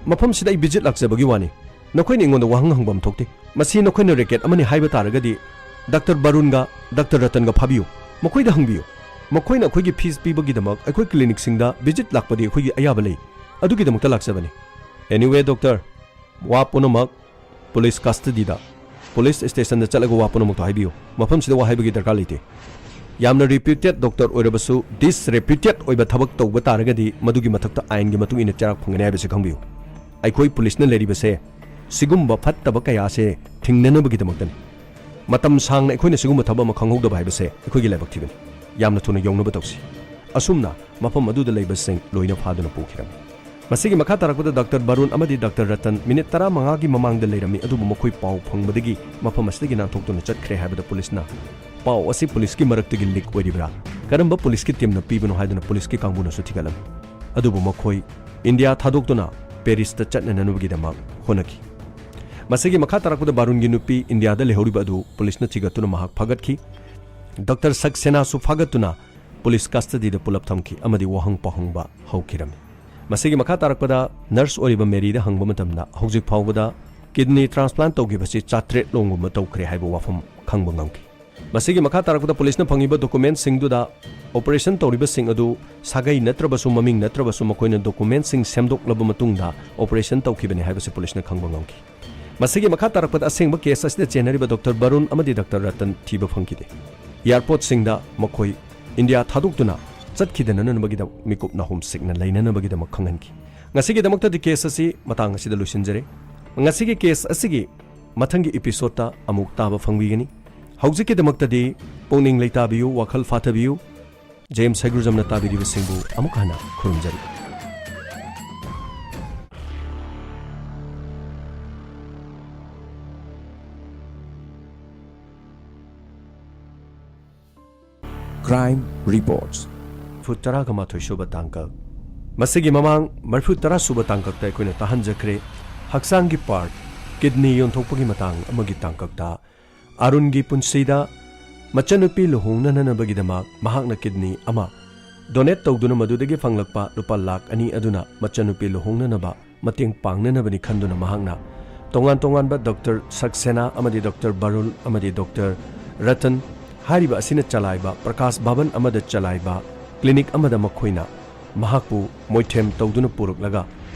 ꯃꯐꯝꯁꯤꯗ ꯑꯩ ꯚꯤꯖꯤꯠ ꯂꯥꯛꯆꯕꯒꯤ ꯋꯥꯅꯤ꯫ ꯅꯈꯣꯏꯅ ꯑꯩꯉꯣꯟꯗ ꯋꯥꯍꯪ ꯍꯪꯐꯝ ꯊꯣꯛꯇꯦ꯫ ꯃꯁꯤ ꯅꯈꯣꯏꯅ ꯔꯦꯀꯦꯠ ꯑꯃꯅꯤ ꯍꯥꯏꯕ ꯇꯥꯔꯒꯗꯤ ꯗꯥꯛꯇꯔ ꯕꯥꯔꯨꯟꯒ ꯗꯥꯛꯇꯔ ꯔꯇꯟꯒ ꯐꯥꯕꯤꯌꯨ꯫ ꯃꯈꯣꯏꯗ ꯍꯪꯕꯤꯌꯨ꯫ ꯃꯈꯣꯏꯅ ꯑꯩꯈꯣꯏꯒꯤ ꯐꯤꯁ ꯄꯤꯕꯒꯤꯗꯃꯛ ꯑꯩꯈꯣꯏ ꯀ꯭ꯂꯤꯅꯤꯛꯁꯤꯡꯗ ꯚꯤꯖꯤꯠ ꯂꯥꯛꯄꯗꯤ ꯑꯩꯈꯣꯏꯒꯤ ꯑꯌꯥꯕ ꯂꯩ꯫ ꯑꯗꯨꯒꯤꯗꯃꯛꯇ ꯂꯥꯛꯆꯕꯅꯤ꯫ Anyway, doctor, ꯋꯥ ꯄꯨꯝꯅꯃꯛ ꯄꯨꯂꯤꯁ ꯀꯁꯇꯗꯤꯗ, ꯄꯨꯂꯤꯁ ꯁ꯭ꯇꯦꯁꯟꯗ ꯆꯠꯂꯒ ꯋꯥ ꯄꯨꯝꯅꯃꯛꯇꯣ ꯍꯥꯏꯕꯤꯌꯨ꯫ ꯃꯐꯝꯁꯤꯗ ꯋꯥ ꯍꯥꯏꯕꯒꯤ ꯗꯔꯀꯥꯔ ꯂꯩꯇꯦ꯫ ꯌꯥꯝꯅ ꯔꯤꯄ꯭ꯌꯨꯇꯦꯗ ꯗꯣꯛꯇꯔ ꯑꯣꯏꯔꯕꯁꯨ, ꯗꯤꯁꯔꯦꯄ꯭ꯌꯨꯇꯦꯗ ꯑꯣꯏꯕ ꯊꯕꯛ ꯇꯧꯕ ꯇꯥꯔꯒꯗꯤ, ꯃꯗꯨꯒꯤ ꯃꯊꯛꯇ ꯑꯥꯏꯟꯒꯤ ꯃꯇꯨꯡ ꯏꯟꯅ ꯆꯩꯔꯥꯛ ꯐꯪꯒꯅꯤ ꯍꯥꯏꯕꯁꯤ ꯈꯪꯕꯤꯌꯨ꯫ ꯑꯩꯈꯣꯏ ꯄꯨꯂꯤꯁꯅ ꯂꯩꯔꯤꯕꯁꯦ ꯁꯤꯒꯨꯝꯕ ꯐꯠꯇꯕ ꯀꯌꯥꯁꯦ ꯊꯤꯡꯅꯅꯕꯒꯤꯗꯃꯛꯇꯅꯤ꯫ ꯃꯇꯝ ꯁꯥꯡꯅ ꯑꯩꯈꯣꯏꯅ ꯁꯤꯒꯨꯝꯕ ꯊꯕꯛ ꯑꯃ ꯈꯪꯍꯧꯗꯕ ꯍꯥꯏꯕꯁꯦ ꯑꯩꯈꯣꯏꯒꯤ ꯂꯥꯏꯕꯛ ꯊꯤꯕꯅꯤ꯫ ꯌꯥꯝꯅ ꯊꯨꯅ ꯌꯧꯅꯕ ꯇꯧꯁꯤ꯫ ꯑꯁꯨꯝꯅ ꯃꯐꯝ ꯑꯗꯨꯗ ꯂꯩꯕꯁꯤꯡ ꯂꯣꯏꯅ ꯐꯥꯗꯨꯅ ꯄꯨꯈꯤꯔꯝꯃꯤ꯫ ꯃꯁꯤꯒꯤ ꯃꯈꯥ ꯇꯥꯔꯛꯄꯗ ꯗꯥꯛꯇꯔ ꯕꯥꯔꯨꯟ ꯑꯃꯗꯤ ꯗꯥꯛꯇꯔ ꯔꯇꯟ ꯃꯤꯅꯤꯠ ꯇꯔꯥꯃꯉꯥꯒꯤ ꯃꯃꯥꯡꯗ ꯂꯩꯔꯝꯃꯤ, ꯑꯗꯨꯕꯨ ꯃꯈꯣꯏ ꯄꯥꯎ ꯐꯪꯕꯗꯒꯤ ꯃꯐꯝ ꯑꯁꯤꯗꯒꯤ ꯅꯥꯟꯊꯣꯛꯇꯨꯅ ꯆꯠꯈ꯭ꯔꯦ ꯍꯥꯏꯕꯗ ꯄꯨꯂꯤꯁꯅ ꯄꯥꯎ ꯑꯁꯤ ꯄꯨꯂꯤꯁꯀꯤ ꯃꯔꯛꯇꯒꯤ ꯂꯤꯛ ꯑꯣꯏꯔꯤꯕ꯭ꯔꯥ, ꯀꯔꯝꯕ ꯄꯨꯂꯤꯁꯀꯤ ꯇꯤꯝꯅ ꯄꯤꯕꯅꯣ ꯍꯥꯏꯗꯨꯅ ꯄꯨꯂꯤꯁꯀꯤ ꯀꯥꯡꯕꯨꯅꯁꯨ ꯊꯤꯒꯠꯂꯝꯃꯤ꯫ ꯑꯗꯨꯕꯨ ꯃꯈꯣꯏ ꯏꯟꯗꯤꯌꯥ ꯊꯥꯗꯣꯛꯇꯨꯅ ꯄꯦꯔꯤꯁꯇ ꯆꯠꯅꯅꯕꯒꯤꯗꯃꯛ ꯍꯣꯠꯅꯈꯤ꯫ ꯃꯁꯤꯒꯤ ꯃꯈꯥ ꯇꯥꯔꯛꯄꯗ ꯕꯥꯔꯨꯟꯒꯤ ꯅꯨꯄꯤ ꯏꯟꯗꯤꯌꯥꯗ ꯂꯩꯍꯧꯔꯤꯕ ꯑꯗꯨ ꯄꯨꯂꯤꯁꯅ ꯊꯤꯒꯠꯇꯨꯅ ꯃꯍꯥꯛ ꯐꯥꯒꯠꯈꯤ꯫ ꯗꯥꯛꯇꯔ ꯁꯛꯁꯦꯅꯥꯁꯨ ꯐꯥꯒꯠꯇꯨꯅ ꯄꯨꯂꯤꯁ ꯀꯁꯇꯗꯤꯗ ꯄꯨꯂꯞ ꯊꯝꯈꯤ ꯑꯃꯗꯤ ꯋꯥꯍꯪ ꯄꯥꯎꯍꯪꯕ ꯍꯧꯈꯤꯔꯝꯃꯤ꯫ ꯃꯁꯤꯒꯤ ꯃꯈꯥ ꯇꯥꯔꯛꯄꯗ ꯅꯔꯁ ꯑꯣꯏꯔꯤꯕ ꯃꯦꯔꯤꯗ ꯍꯪꯕ ꯃꯇꯝꯗ, ꯍꯧꯖꯤꯛ ꯐꯥꯎꯕꯗ ꯀꯤꯗꯅꯤ ꯇ꯭ꯔꯥꯟꯁꯄ꯭ꯂꯥꯟ ꯇꯧꯈꯤꯕꯁꯤ ꯆꯥꯇ꯭ꯔꯦꯠ ꯂꯣꯝꯒꯨꯝꯕ ꯇꯧꯈ꯭ꯔꯦ ꯍꯥꯏꯕ ꯋꯥꯐꯝ ꯈꯪꯕ ꯉꯝꯈꯤ꯫ ꯃꯁꯤꯒꯤ ꯃꯈꯥ ꯇꯥꯔꯛꯄꯗ ꯄꯨꯂꯤꯁꯅ ꯐꯪꯉꯤꯕ ꯗꯣꯀꯨꯃꯦꯟꯁꯤꯡꯗꯨꯗ ꯑꯣꯄꯔꯦꯁꯟ ꯇꯧꯔꯤꯕꯁꯤꯡ ꯑꯗꯨ ꯁꯥꯒꯩ ꯅꯠꯇ꯭ꯔꯕꯁꯨ, ꯃꯃꯤꯡ ꯅꯠꯇ꯭ꯔꯕꯁꯨ, ꯃꯈꯣꯏꯅ ꯗꯣꯀꯨꯃꯦꯟꯁꯤꯡ ꯁꯦꯝꯗꯣꯛꯂꯕ ꯃꯇꯨꯡꯗ ꯑꯣꯄꯔꯦꯁꯟ ꯇꯧꯈꯤꯕꯅꯤ ꯍꯥꯏꯕꯁꯤ ꯄꯨꯂꯤꯁꯅ ꯈꯪꯕ ꯉꯝꯈꯤ꯫ ꯃꯁꯤꯒꯤ ꯃꯈꯥ ꯇꯥꯔꯛꯄꯗ ꯑꯁꯦꯡꯕ ꯀꯦꯁ ꯑꯁꯤꯗ ꯆꯦꯟꯅꯔꯤꯕ ꯗꯥꯛꯇꯔ ꯕꯥꯔꯨꯟ ꯑꯃꯗꯤ ꯗꯥꯛꯇꯔ ꯔꯇꯟ ꯊꯤꯕ ꯐꯪꯈꯤꯗꯦ꯫ ꯑꯦꯌꯥꯔꯄꯣꯔꯠꯁꯤꯡꯗ ꯃꯈꯣꯏ ꯏꯟꯗꯤꯌꯥ ꯊꯥꯗꯣꯛꯇꯨꯅ ꯆꯠꯈꯤꯗꯅꯅꯕꯒꯤꯗꯃꯛ ꯃꯤꯀꯨꯞ ꯅꯥꯍꯨꯝ ꯁꯤꯛꯅ ꯂꯩꯅꯅꯕꯒꯤꯗꯃꯛ ꯈꯪꯍꯟꯈꯤ꯫ ꯉꯁꯤꯒꯤꯗꯃꯛꯇꯗꯤ ꯀꯦꯁ ꯑꯁꯤ ꯃꯇꯥꯡ ꯑꯁꯤꯗ ꯂꯣꯏꯁꯤꯟꯖꯔꯦ꯫ ꯉꯁꯤꯒꯤ ꯀꯦꯁ ꯑꯁꯤꯒꯤ ꯃꯊꯪꯒꯤ ꯏꯄꯤꯁꯣꯗꯇ ꯑꯃꯨꯛ ꯇꯥꯕ ꯐꯪꯕꯤꯒꯅꯤ꯫ ꯍꯧꯖꯤꯛꯀꯤꯗꯃꯛꯇꯗꯤ ꯄꯨꯛꯅꯤꯡ ꯂꯩꯇꯥꯕꯤꯌꯨ, ꯋꯥꯈꯜ ꯐꯥꯊꯕꯤꯌꯨ꯫ ꯖꯦꯝꯁ ꯁꯩꯒ꯭ꯔꯨꯖꯝꯅ ꯇꯥꯕꯤꯔꯤꯕꯁꯤꯡꯕꯨ ꯑꯃꯨꯛ ꯍꯟꯅ ꯈꯨꯔꯨꯝꯖꯔꯤ꯫ Crime Reports꯫ ꯐꯨꯠ ꯇꯔꯥꯒ ꯃꯥꯊꯣꯏ ꯁꯨꯕ ꯇꯥꯡꯀꯛ꯫ ꯃꯁꯤꯒꯤ ꯃꯃꯥꯡ ꯃꯔꯤꯐꯨ ꯇꯔꯥ ꯁꯨꯕ ꯇꯥꯡꯀꯛꯇ ꯑꯩꯈꯣꯏꯅ ꯇꯥꯍꯟꯖꯈ꯭ꯔꯦ꯫ ꯍꯛꯆꯥꯡꯒꯤ ꯄꯥꯔꯠ, ꯀꯤꯗꯅꯤ ꯌꯣꯟꯊꯣꯛꯄꯒꯤ ꯃꯇꯥꯡ ꯑꯃꯒꯤ ꯇꯥꯡꯀꯛꯇ ꯑꯔꯨꯟꯒꯤ ꯄꯨꯟꯁꯤꯗ ꯃꯆꯟꯅꯨꯄꯤ ꯂꯨꯍꯣꯡꯅꯅꯕꯒꯤꯗꯃꯛ ꯃꯍꯥꯛꯅ ꯀꯤꯗꯅꯤ ꯑꯃ ꯗꯣꯅꯦꯠ ꯇꯧꯗꯨꯅ ꯃꯗꯨꯗꯒꯤ ꯐꯪꯂꯛꯄ ꯂꯨꯄꯥ ꯂꯥꯈ ꯑꯅꯤ ꯑꯗꯨꯅ ꯃꯆꯟꯅꯨꯄꯤ ꯂꯨꯍꯣꯡꯅꯅꯕ ꯃꯇꯦꯡ ꯄꯥꯡꯅꯅꯕꯅꯤ ꯈꯟꯗꯨꯅ ꯃꯍꯥꯛꯅ ꯇꯣꯉꯥꯟ ꯇꯣꯉꯥꯟꯕ ꯗꯣꯛꯇꯔ ꯁꯛꯁꯦꯅꯥ ꯑꯃꯗꯤ ꯗꯣꯛꯇꯔ ꯕꯔꯨꯜ ꯑꯃꯗꯤ ꯗꯣꯛꯇꯔ ꯔꯇꯟ ꯍꯥꯏꯔꯤꯕ ꯑꯁꯤꯅ ꯆꯂꯥꯏꯕ ꯄ꯭ꯔꯀꯥꯁ ꯚꯕꯟ ꯑꯃꯗ ꯆꯂꯥꯏꯕ ꯀ꯭ꯂꯤꯅꯤꯛ ꯑꯃꯗ ꯃꯈꯣꯏꯅ ꯃꯍꯥꯛꯄꯨ ꯃꯣꯏꯊꯦꯝ ꯇꯧꯗꯨꯅ ꯄꯨꯔꯛꯂꯒ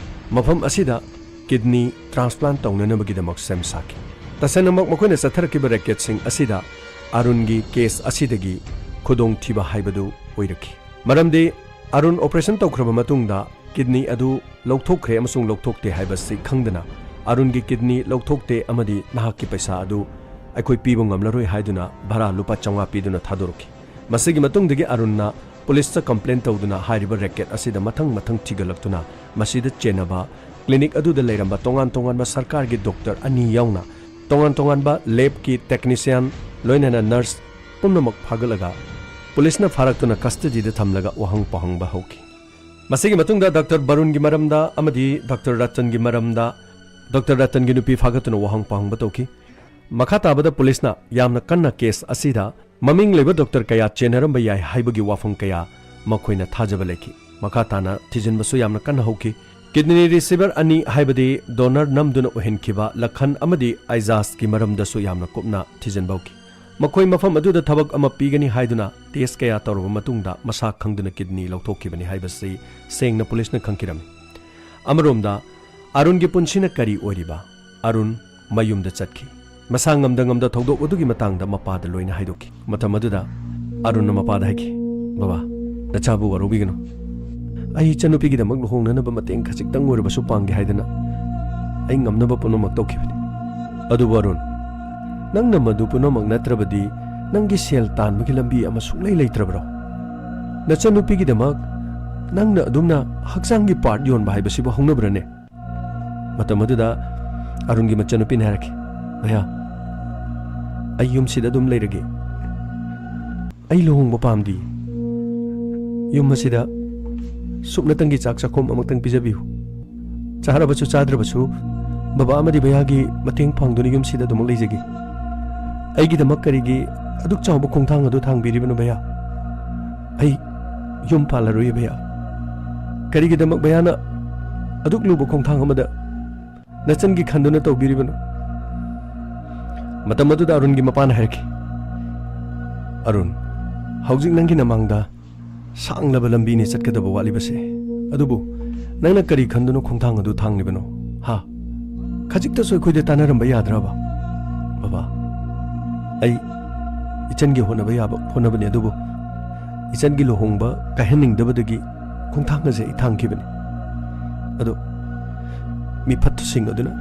ꯃꯐꯝ ꯑꯁꯤꯗ ꯀꯤꯗꯅꯤ ꯇ꯭ꯔꯥꯟꯁꯄ꯭ꯂꯥꯟ ꯇꯧꯅꯅꯕꯒꯤꯗꯃꯛ ꯁꯦꯝ ꯁꯥꯈꯤ꯫ ꯇꯁꯦꯡꯅꯃꯛ ꯃꯈꯣꯏꯅ ꯆꯠꯊꯔꯛꯈꯤꯕ ꯔꯦꯀꯦꯠꯁꯤꯡ ꯑꯁꯤꯗ ꯑꯔꯨꯟꯒꯤ ꯀꯦꯁ ꯑꯁꯤꯗꯒꯤ ꯈꯨꯗꯣꯡꯊꯤꯕ ꯍꯥꯏꯕꯗꯨ ꯑꯣꯏꯔꯛꯈꯤ꯫ ꯃꯔꯝꯗꯤ ꯑꯔꯨꯟ ꯑꯣꯄꯔꯦꯁꯟ ꯇꯧꯈ꯭ꯔꯕ ꯃꯇꯨꯡꯗ ꯀꯤꯗꯅꯤ ꯑꯗꯨ ꯂꯧꯊꯣꯛꯈ꯭ꯔꯦ ꯑꯃꯁꯨꯡ ꯂꯧꯊꯣꯛꯇꯦ ꯍꯥꯏꯕꯁꯤ ꯈꯪꯗꯅ ꯑꯔꯨꯟꯒꯤ ꯀꯤꯗꯅꯤ ꯂꯧꯊꯣꯛꯇꯦ ꯑꯃꯗꯤ ꯅꯍꯥꯛꯀꯤ ꯄꯩꯁꯥ ꯑꯗꯨ ꯑꯩꯈꯣꯏ ꯄꯤꯕ ꯉꯝꯂꯔꯣꯏ ꯍꯥꯏꯗꯨꯅ ꯚꯔꯥ ꯂꯨꯄꯥ ꯆꯥꯝꯃꯉꯥ ꯄꯤꯗꯨꯅ ꯊꯥꯗꯣꯔꯛꯈꯤ꯫ ꯃꯁꯤꯒꯤ ꯃꯇꯨꯡꯗꯒꯤ ꯑꯔꯨꯟꯅ ꯄꯨꯂꯤꯁꯇ ꯀꯝꯄ꯭ꯂꯦꯟ ꯇꯧꯗꯨꯅ ꯍꯥꯏꯔꯤꯕ ꯔꯦꯀꯦꯠ ꯑꯁꯤꯗ ꯃꯊꯪ ꯃꯊꯪ ꯊꯤꯒꯠꯂꯛꯇꯨꯅ ꯃꯁꯤꯗ ꯆꯦꯟꯅꯕ ꯀ꯭ꯂꯤꯅꯤꯛ ꯑꯗꯨꯗ ꯂꯩꯔꯝꯕ ꯇꯣꯉꯥꯟ ꯇꯣꯉꯥꯟꯕ ꯁꯔꯀꯥꯔꯒꯤ ꯗꯣꯛꯇꯔ ꯑꯅꯤ ꯌꯥꯎꯅ ꯇꯣꯉꯥꯟ ꯇꯣꯉꯥꯟꯕ ꯂꯦꯕꯀꯤ ꯇꯦꯛꯅꯤꯁꯤꯌꯥꯟ ꯂꯣꯏꯅꯅ ꯅꯔꯁ ꯄꯨꯝꯅꯃꯛ ꯐꯥꯒꯠꯂꯒ ꯄꯨꯂꯤꯁꯅ ꯐꯥꯔꯛꯇꯨꯅ ꯀꯁꯇꯗꯤꯗ ꯊꯝꯂꯒ ꯋꯥꯍꯪ ꯄꯥꯎꯍꯪꯕ ꯍꯧꯈꯤ꯫ ꯃꯁꯤꯒꯤ ꯃꯇꯨꯡꯗ ꯗꯥꯛꯇꯔ ꯕꯔꯨꯟꯒꯤ ꯃꯔꯝꯗ ꯑꯃꯗꯤ ꯗꯥꯛꯇꯔ ꯔꯇꯟꯒꯤ ꯃꯔꯝꯗ, ꯗꯥꯛꯇꯔ ꯔꯇꯟꯒꯤ ꯅꯨꯄꯤ ꯐꯥꯒꯠꯇꯨꯅ ꯋꯥꯍꯪ ꯄꯥꯎꯍꯪꯕ ꯇꯧꯈꯤ꯫ ꯃꯈꯥ ꯇꯥꯕꯗ ꯄꯨꯂꯤꯁꯅ ꯌꯥꯝꯅ ꯀꯟꯅ ꯀꯦꯁ ꯑꯁꯤꯗ ꯃꯃꯤꯡ ꯂꯩꯕ ꯗꯣꯛꯇꯔ ꯀꯌꯥ ꯆꯦꯟꯅꯔꯝꯕ ꯌꯥꯏ ꯍꯥꯏꯕꯒꯤ ꯋꯥꯐꯝ ꯀꯌꯥ ꯃꯈꯣꯏꯅ ꯊꯥꯖꯕ ꯂꯩꯈꯤ꯫ ꯃꯈꯥ ꯇꯥꯅ ꯊꯤꯖꯤꯟꯕꯁꯨ ꯌꯥꯝꯅ ꯀꯟꯅ ꯍꯧꯈꯤ꯫ ꯀꯤꯗꯅꯤ ꯔꯤꯁꯤꯚꯔ ꯑꯅꯤ, ꯍꯥꯏꯕꯗꯤ ꯗꯣꯅꯔ ꯅꯝꯗꯨꯅ ꯑꯣꯏꯍꯟꯈꯤꯕ ꯂꯈꯟ ꯑꯃꯗꯤ ꯑꯩꯖꯥꯖꯀꯤ ꯃꯔꯝꯗꯁꯨ ꯌꯥꯝꯅ ꯀꯨꯞꯅ ꯊꯤꯖꯤꯟꯕ ꯍꯧꯈꯤ꯫ ꯃꯈꯣꯏ ꯃꯐꯝ ꯑꯗꯨꯗ ꯊꯕꯛ ꯑꯃ ꯄꯤꯒꯅꯤ ꯍꯥꯏꯗꯨꯅ ꯇꯦꯁ ꯀꯌꯥ ꯇꯧꯔꯕ ꯃꯇꯨꯡꯗ ꯃꯁꯥ ꯈꯪꯗꯨꯅ ꯀꯤꯗꯅꯤ ꯂꯧꯊꯣꯛꯈꯤꯕꯅꯤ ꯍꯥꯏꯕꯁꯤ ꯁꯦꯡꯅ ꯄꯨꯂꯤꯁꯅ ꯈꯪꯈꯤꯔꯝꯃꯤ꯫ ꯑꯃꯔꯣꯝꯗ ꯑꯔꯨꯟꯒꯤ ꯄꯨꯟꯁꯤꯅ ꯀꯔꯤ ꯑꯣꯏꯔꯤꯕ? ꯑꯔꯨꯟ ꯃꯌꯨꯝꯗ ꯆꯠꯈꯤ꯫ ꯃꯁꯥ ꯉꯝꯗ ꯉꯝꯗ ꯊꯧꯗꯣꯛ ꯑꯗꯨꯒꯤ ꯃꯇꯥꯡꯗ ꯃꯄꯥꯗ ꯂꯣꯏꯅ ꯍꯥꯏꯗꯣꯛꯈꯤ꯫ ꯃꯇꯝ ꯑꯗꯨꯗ ꯑꯔꯨꯟꯅ ꯃꯄꯥꯗ ꯍꯥꯏꯈꯤ, "ꯕꯕꯥ, ꯅꯆꯥꯕꯨ ꯋꯥꯔꯧꯕꯤꯒꯅꯨ꯫ ꯑꯩ ꯏꯆꯟꯅꯨꯄꯤꯒꯤꯗꯃꯛ ꯂꯨꯍꯣꯡꯅꯅꯕ ꯃꯇꯦꯡ ꯈꯖꯤꯛꯇꯪ ꯑꯣꯏꯔꯕꯁꯨ ꯄꯥꯡꯒꯦ ꯍꯥꯏꯗꯅ ꯑꯩ ꯉꯝꯅꯕ ꯄꯨꯝꯅꯃꯛ ꯇꯧꯈꯤꯕꯅꯤ꯫ ꯑꯗꯨꯕꯨ ꯑꯔꯨꯟ, ꯅꯪꯅ ꯃꯗꯨ ꯄꯨꯝꯅꯃꯛ ꯅꯠꯇ꯭ꯔꯕꯗꯤ ꯅꯪꯒꯤ ꯁꯦꯜ ꯇꯥꯟꯕꯒꯤ ꯂꯝꯕꯤ ꯑꯃ ꯁꯨꯡꯂꯩ ꯂꯩꯇ꯭ꯔꯕ꯭ꯔꯣ? ꯅꯆꯟꯅꯨꯄꯤꯒꯤꯗꯃꯛ ꯅꯪꯅ ꯑꯗꯨꯝꯅ ꯍꯛꯆꯥꯡꯒꯤ ꯄꯥꯔꯠ ꯌꯣꯟꯕ ꯍꯥꯏꯕꯁꯤꯕꯨ ꯍꯧꯅꯕ꯭ꯔꯅꯦ?" ꯃꯇꯝ ꯑꯗꯨꯗ ꯑꯔꯨꯟꯒꯤ ꯃꯆꯟꯅꯨꯄꯤꯅ ꯍꯥꯏꯔꯛꯈꯤ, "ꯚꯌꯥ, ꯑꯩ ꯌꯨꯝꯁꯤꯗ ꯑꯗꯨꯝ ꯂꯩꯔꯒꯦ꯫ ꯑꯩ ꯂꯨꯍꯣꯡꯕ ꯄꯥꯝꯗꯦ꯫ ꯌꯨꯝ ꯑꯁꯤꯗ ꯁꯨꯞꯅꯇꯪꯒꯤ ꯆꯥꯛ ꯆꯥꯛꯈꯣꯝ ꯑꯃꯛꯇꯪ ꯄꯤꯖꯕꯤꯌꯨ꯫ ꯆꯥꯔꯕꯁꯨ ꯆꯥꯗ꯭ꯔꯕꯁꯨ ꯕꯕꯥ ꯑꯃꯗꯤ ꯚꯌꯥꯒꯤ ꯃꯇꯦꯡ ꯄꯥꯡꯗꯨꯅ ꯌꯨꯝꯁꯤꯗ ꯑꯗꯨꯃꯛ ꯂꯩꯖꯒꯦ꯫ ꯑꯩꯒꯤꯗꯃꯛ ꯀꯔꯤꯒꯤ ꯑꯗꯨꯛ ꯆꯥꯎꯕ ꯈꯣꯡꯊꯥꯡ ꯑꯗꯨ ꯊꯥꯡꯕꯤꯔꯤꯕꯅꯣ ꯚꯌꯥ? ꯑꯩ ꯌꯨꯝ ꯄꯥꯜꯂꯔꯣꯏꯌꯦ ꯚꯌꯥ꯫ ꯀꯔꯤꯒꯤꯗꯃꯛ ꯚꯌꯥꯅ ꯑꯗꯨꯛ ꯂꯨꯕ ꯈꯣꯡꯊꯥꯡ ꯑꯃꯗ ꯅꯆꯟꯒꯤ ꯈꯟꯗꯨꯅ ꯇꯧꯕꯤꯔꯤꯕꯅꯣ?" ꯃꯇꯝ ꯑꯗꯨꯗ ꯑꯔꯨꯟꯒꯤ ꯃꯄꯥꯅ ꯍꯥꯏꯔꯛꯈꯤ, "ꯑꯔꯨꯟ, ꯍꯧꯖꯤꯛ ꯅꯪꯒꯤ ꯅꯃꯥꯡꯗ ꯁꯥꯡꯂꯕ ꯂꯝꯕꯤꯅꯤ ꯆꯠꯀꯗꯕ ꯋꯥꯠꯂꯤꯕꯁꯦ꯫ ꯑꯗꯨꯕꯨ ꯅꯪꯅ ꯀꯔꯤ ꯈꯟꯗꯨꯅ ꯈꯣꯡꯊꯥꯡ ꯑꯗꯨ ꯊꯥꯡꯂꯤꯕꯅꯣ? ꯍꯥ? ꯈꯖꯤꯛꯇꯁꯨ ꯑꯩꯈꯣꯏꯗ ꯇꯥꯟꯅꯔꯝꯕ ꯌꯥꯗ꯭ꯔꯕ? ꯕꯕꯥ, ꯑꯩ ꯏꯆꯟꯒꯤ ꯍꯣꯠꯅꯕ ꯌꯥꯕ ꯍꯣꯠꯅꯕꯅꯤ, ꯑꯗꯨꯕꯨ ꯏꯆꯟꯒꯤ ꯂꯨꯍꯣꯡꯕ ꯀꯥꯏꯍꯟꯅꯤꯡꯗꯕꯗꯒꯤ ꯈꯣꯡꯊꯥꯡ ꯑꯁꯦ ꯑꯩ ꯊꯥꯡꯈꯤꯕꯅꯤ꯫ ꯑꯗꯣ ꯃꯤꯐꯠꯇꯁꯤꯡ ꯑꯗꯨꯅ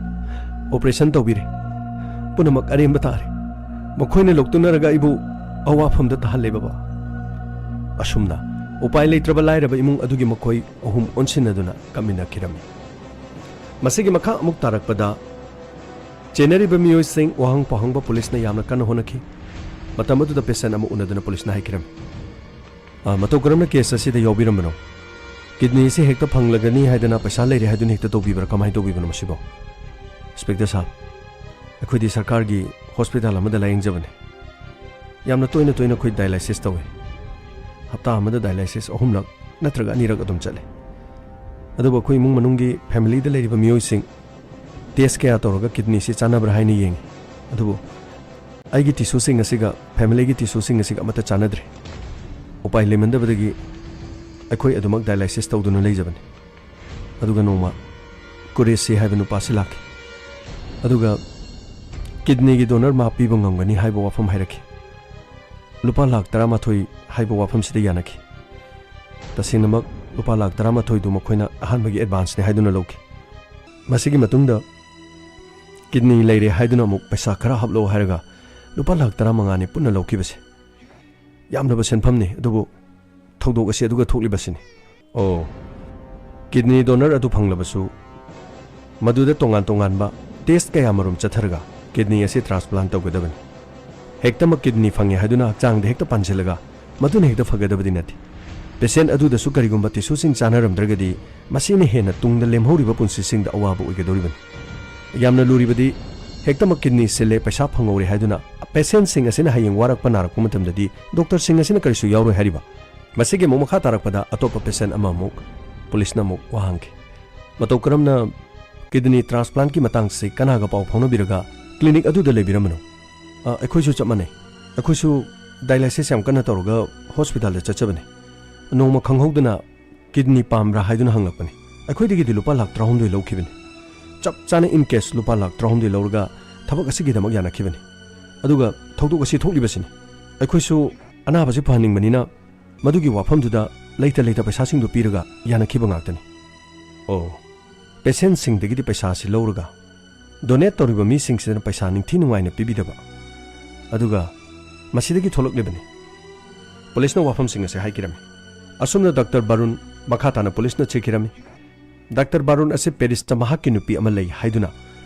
operation ꯇꯧꯕꯤꯔꯦ꯫ ꯄꯨꯝꯅꯃꯛ ꯑꯔꯦꯝꯕ ꯇꯥꯔꯦ꯫ ꯃꯈꯣꯏꯅ ꯂꯧꯇꯨꯅꯔꯒ ꯑꯩꯕꯨ ꯑꯋꯥꯐꯝꯗ ꯇꯥꯍꯜꯂꯦ, ꯕꯕꯥ꯫ ꯑꯁꯨꯝꯅ ꯎꯄꯥꯏ ꯂꯩꯇ꯭ꯔꯕ ꯂꯥꯏꯔꯕ ꯏꯃꯨꯡ ꯑꯗꯨꯒꯤ ꯃꯈꯣꯏ ꯑꯍꯨꯝ ꯑꯣꯟꯁꯤꯟꯅꯗꯨꯅ ꯀꯞꯃꯤꯟꯅꯈꯤꯔꯝꯃꯤ꯫ ꯃꯁꯤꯒꯤ ꯃꯈꯥ ꯑꯃꯨꯛ ꯇꯥꯔꯛꯄꯗ ꯆꯦꯟꯅꯔꯤꯕ ꯃꯤꯑꯣꯏꯁꯤꯡ ꯋꯥꯍꯪ ꯄꯥꯎꯍꯪꯕ ꯄꯨꯂꯤꯁꯅ ꯌꯥꯝꯅ ꯀꯟꯅ ꯍꯣꯠꯅꯈꯤ꯫ ꯃꯇꯝ ꯑꯗꯨꯗ patient ꯑꯃ ꯎꯅꯗꯨꯅ ꯄꯨꯂꯤꯁꯅ ꯍꯥꯏꯈꯤꯔꯝꯃꯤ, "ꯑ, ꯃꯇꯧ ꯀꯔꯝꯅ case ꯑꯁꯤꯗ ꯌꯥꯎꯕꯤꯔꯝꯕꯅꯣ? Kidney ꯑꯁꯤ ꯍꯦꯛꯇ ꯐꯪꯂꯒꯅꯤ ꯍꯥꯏꯗꯅ ꯄꯩꯁꯥ ꯂꯩꯔꯦ ꯍꯥꯏꯗꯨꯅ ꯍꯦꯛꯇ ꯇꯧꯕꯤꯕ꯭ꯔꯥ? ꯀꯃꯥꯏꯅ ꯇꯧꯕꯤꯕꯅꯣ ꯃꯁꯤꯕꯣ?" "Inspector ꯁꯥꯍꯕ, ꯑꯩꯈꯣꯏꯗꯤ ꯁꯔꯀꯥꯔꯒꯤ hospital ꯑꯃꯗ ꯂꯥꯌꯦꯡꯖꯕꯅꯤ꯫ ꯌꯥꯝꯅ ꯇꯣꯏꯅ ꯇꯣꯏꯅ ꯑꯩꯈꯣꯏ dialysis ꯇꯧꯏ꯫ ꯍꯞꯇꯥ ꯑꯃꯗ dialysis ꯑꯍꯨꯝꯂꯛ ꯅꯠꯇ꯭ꯔꯒ ꯑꯅꯤꯔꯛ ꯑꯗꯨꯝ ꯆꯠꯂꯤ꯫ ꯑꯗꯨꯕꯨ ꯑꯩꯈꯣꯏ ꯏꯃꯨꯡ ꯃꯅꯨꯡꯒꯤ familyꯗ ꯂꯩꯔꯤꯕ ꯃꯤꯑꯣꯏꯁꯤꯡ test ꯀꯌꯥ ꯇꯧꯔꯒ kidney ꯁꯤ ꯆꯥꯟꯅꯕ꯭ꯔꯥ ꯍꯥꯏꯅ ꯌꯦꯡꯉꯤ꯫ ꯑꯗꯨꯕꯨ ꯑꯩꯒꯤ tissueꯁꯤꯡ ꯑꯁꯤꯒ familyꯒꯤ tissueꯁꯤꯡ ꯑꯁꯤꯒ ꯑꯃꯠꯇ ꯆꯥꯟꯅꯗ꯭ꯔꯦ꯫ ꯎꯄꯥꯏ ꯂꯩꯃꯟꯗꯕꯗꯒꯤ ꯑꯩꯈꯣꯏ ꯑꯗꯨꯃꯛ dialysis ꯇꯧꯗꯨꯅ ꯂꯩꯖꯕꯅꯤ꯫" ꯑꯗꯨꯒ ꯅꯣꯡꯃ ꯀꯨꯔꯦꯁꯤ ꯍꯥꯏꯕ ꯅꯨꯄꯥꯁꯤ ꯂꯥꯛꯈꯤ꯫ ꯑꯗꯨꯒ kidneyꯒꯤ donor ꯃꯥ ꯄꯤꯕ ꯉꯝꯒꯅꯤ ꯍꯥꯏꯕ ꯋꯥꯐꯝ ꯍꯥꯏꯔꯛꯈꯤ꯫ ꯂꯨꯄꯥ ꯂꯥꯈ ꯇꯔꯥꯃꯥꯊꯣꯏ ꯍꯥꯏꯕ ꯋꯥꯐꯝꯁꯤꯗ ꯌꯥꯅꯈꯤ꯫ ꯇꯁꯦꯡꯅꯃꯛ ꯂꯨꯄꯥ ꯂꯥꯈ ꯇꯔꯥꯃꯥꯊꯣꯏꯗꯨ ꯃꯈꯣꯏꯅ ꯑꯍꯥꯟꯕꯒꯤ advanceꯅꯤ ꯍꯥꯏꯗꯨꯅ ꯂꯧꯈꯤ꯫ ꯃꯁꯤꯒꯤ ꯃꯇꯨꯡꯗ kidney ꯂꯩꯔꯦ ꯍꯥꯏꯗꯨꯅ ꯑꯃꯨꯛ ꯄꯩꯁꯥ ꯈꯔ ꯍꯥꯞꯂꯛꯑꯣ ꯍꯥꯏꯔꯒ ꯂꯨꯄꯥ ꯂꯥꯈ ꯇꯔꯥꯃꯉꯥꯅꯤ ꯄꯨꯟꯅ ꯂꯧꯈꯤꯕꯁꯦ꯫ ꯌꯥꯝꯂꯕ ꯁꯦꯟꯐꯝꯅꯤ, ꯑꯗꯨꯕꯨ ꯊꯧꯗꯣꯛ ꯑꯁꯤ ꯑꯗꯨꯒ ꯊꯣꯛꯂꯤꯕꯁꯤꯅꯤ꯫ ꯑꯣ, kidney donor ꯑꯗꯨ ꯐꯪꯂꯕꯁꯨ ꯃꯗꯨꯗ ꯇꯣꯉꯥꯟ ꯇꯣꯉꯥꯟꯕ test ꯀꯌꯥ ꯃꯔꯨꯝ ꯆꯠꯊꯔꯒ kidney ꯑꯁꯤ transplant ꯇꯧꯒꯗꯕꯅꯤ꯫ ꯍꯦꯛꯇꯃꯛ kidney ꯐꯪꯉꯦ ꯍꯥꯏꯗꯨꯅ ꯍꯛꯆꯥꯡꯗ ꯍꯦꯛꯇ ꯄꯥꯟꯁꯤꯜꯂꯒ ꯃꯗꯨꯅ ꯍꯦꯛꯇ ꯐꯒꯗꯕꯗꯤ ꯅꯠꯇꯦ꯫ Patient ꯑꯗꯨꯗꯁꯨ ꯀꯔꯤꯒꯨꯝꯕ tissueꯁꯤꯡ ꯆꯥꯟꯅꯔꯝꯗ꯭ꯔꯒꯗꯤ ꯃꯁꯤꯅ ꯍꯦꯟꯅ ꯇꯨꯡꯗ ꯂꯦꯝꯍꯧꯔꯤꯕ ꯄꯨꯟꯁꯤꯁꯤꯡꯗ ꯑꯋꯥꯕ ꯑꯣꯏꯒꯗꯧꯔꯤꯕꯅꯤ꯫ ꯌꯥꯝꯅ ꯂꯨꯔꯤꯕꯗꯤ ꯍꯦꯛꯇꯃꯛ kidney ꯁꯤꯜꯂꯦ, ꯄꯩꯁꯥ ꯐꯪꯍꯧꯔꯦ ꯍꯥꯏꯗꯨꯅ patientꯁꯤꯡ ꯑꯁꯤꯅ ꯍꯌꯦꯡ ꯋꯥꯔꯛꯄ ꯅꯥꯔꯛꯄ ꯃꯇꯝꯗꯗꯤ doctorꯁꯤꯡ ꯑꯁꯤꯅ ꯀꯔꯤꯁꯨ ꯌꯥꯎꯔꯣꯏ ꯍꯥꯏꯔꯤꯕ꯫ ꯃꯁꯤꯒꯤ ꯑꯃꯨꯛ ꯃꯈꯥ ꯇꯥꯔꯛꯄꯗ ꯑꯇꯣꯞꯄ patient ꯑꯃ ꯑꯃꯨꯛ ꯄꯨꯂꯤꯁꯅ ꯑꯃꯨꯛ ꯋꯥ ꯍꯪꯈꯤ꯫ "ꯃꯇꯧ ꯀꯔꯝꯅ kidney transplantꯀꯤ ꯃꯇꯥꯡꯁꯤ ꯀꯅꯥꯒ ꯄꯥꯎ ꯐꯥꯎꯅꯕꯤꯔꯒ clinic ꯑꯗꯨꯗ ꯂꯩꯕꯤꯔꯝꯕꯅꯣ?" "ꯑ, ꯑꯩꯈꯣꯏꯁꯨ ꯆꯞ ꯃꯥꯟꯅꯩ꯫ ꯑꯩꯈꯣꯏꯁꯨ dialysis ꯌꯥꯝ ꯀꯟꯅ ꯇꯧꯔꯒ hospitalꯗ ꯆꯠꯆꯕꯅꯤ꯫ ꯅꯣꯡꯃ ꯈꯪꯍꯧꯗꯅ ꯀꯤꯗꯅꯤ ꯄꯥꯝꯕ꯭ꯔꯥ ꯍꯥꯏꯗꯨꯅ ꯍꯪꯂꯛꯄꯅꯤ꯫ ꯑꯩꯈꯣꯏꯗꯒꯤꯗꯤ ꯂꯨꯄꯥ ꯂꯥꯈ ꯇꯔꯥꯍꯨꯝꯗꯣꯏ ꯂꯧꯈꯤꯕꯅꯤ꯫ ꯆꯞ ꯆꯥꯅ in cash ꯂꯨꯄꯥ ꯂꯥꯈ ꯇꯔꯥꯍꯨꯝꯗꯣꯏ ꯂꯧꯔꯒ ꯊꯕꯛ ꯑꯁꯤꯒꯤꯗꯃꯛ ꯌꯥꯅꯈꯤꯕꯅꯤ꯫ ꯑꯗꯨꯒ ꯊꯧꯗꯣꯛ ꯑꯁꯤ ꯊꯣꯛꯂꯤꯕꯁꯤꯅꯤ꯫ ꯑꯩꯈꯣꯏꯁꯨ ꯑꯅꯥꯕꯁꯤ ꯐꯍꯟꯅꯤꯡꯕꯅꯤꯅ ꯃꯗꯨꯒꯤ ꯋꯥꯐꯝꯗꯨꯗ ꯂꯩꯇ ꯂꯩꯇ ꯄꯩꯁꯥꯁꯤꯡꯗꯨ ꯄꯤꯔꯒ ꯌꯥꯅꯈꯤꯕ ꯉꯥꯛꯇꯅꯤ꯫ ꯑꯣ, ꯄꯦꯁꯦꯟꯁꯤꯡꯗꯒꯤꯗꯤ ꯄꯩꯁꯥꯁꯤ ꯂꯧꯔꯒ ꯗꯣꯅꯦꯠ ꯇꯧꯔꯤꯕ ꯃꯤꯁꯤꯡꯁꯤꯗꯅ ꯄꯩꯁꯥ ꯅꯤꯡꯊꯤ ꯅꯨꯡꯉꯥꯏꯅ ꯄꯤꯕꯤꯗꯕ꯫ ꯑꯗꯨꯒ ꯃꯁꯤꯗꯒꯤ ꯊꯣꯛꯂꯛꯂꯤꯕꯅꯤ꯫ ꯄꯨꯂꯤꯁꯅ ꯋꯥꯐꯝꯁꯤꯡ ꯑꯁꯤ ꯍꯥꯏꯈꯤꯔꯝꯃꯤ꯫ ꯑꯁꯨꯝꯅ ꯗꯥꯛꯇꯔ ꯕꯥꯔꯨꯟ ꯃꯈꯥ ꯇꯥꯅ ꯄꯨꯂꯤꯁꯅ ꯆꯦꯛꯈꯤꯔꯝꯃꯤ꯫ ꯗꯥꯛꯇꯔ ꯕꯥꯔꯨꯟ ꯑꯁꯤ ꯄꯦꯔꯤꯁꯇ ꯃꯍꯥꯛꯀꯤ ꯅꯨꯄꯤ ꯑꯃ ꯂꯩ ꯍꯥꯏꯗꯨꯅ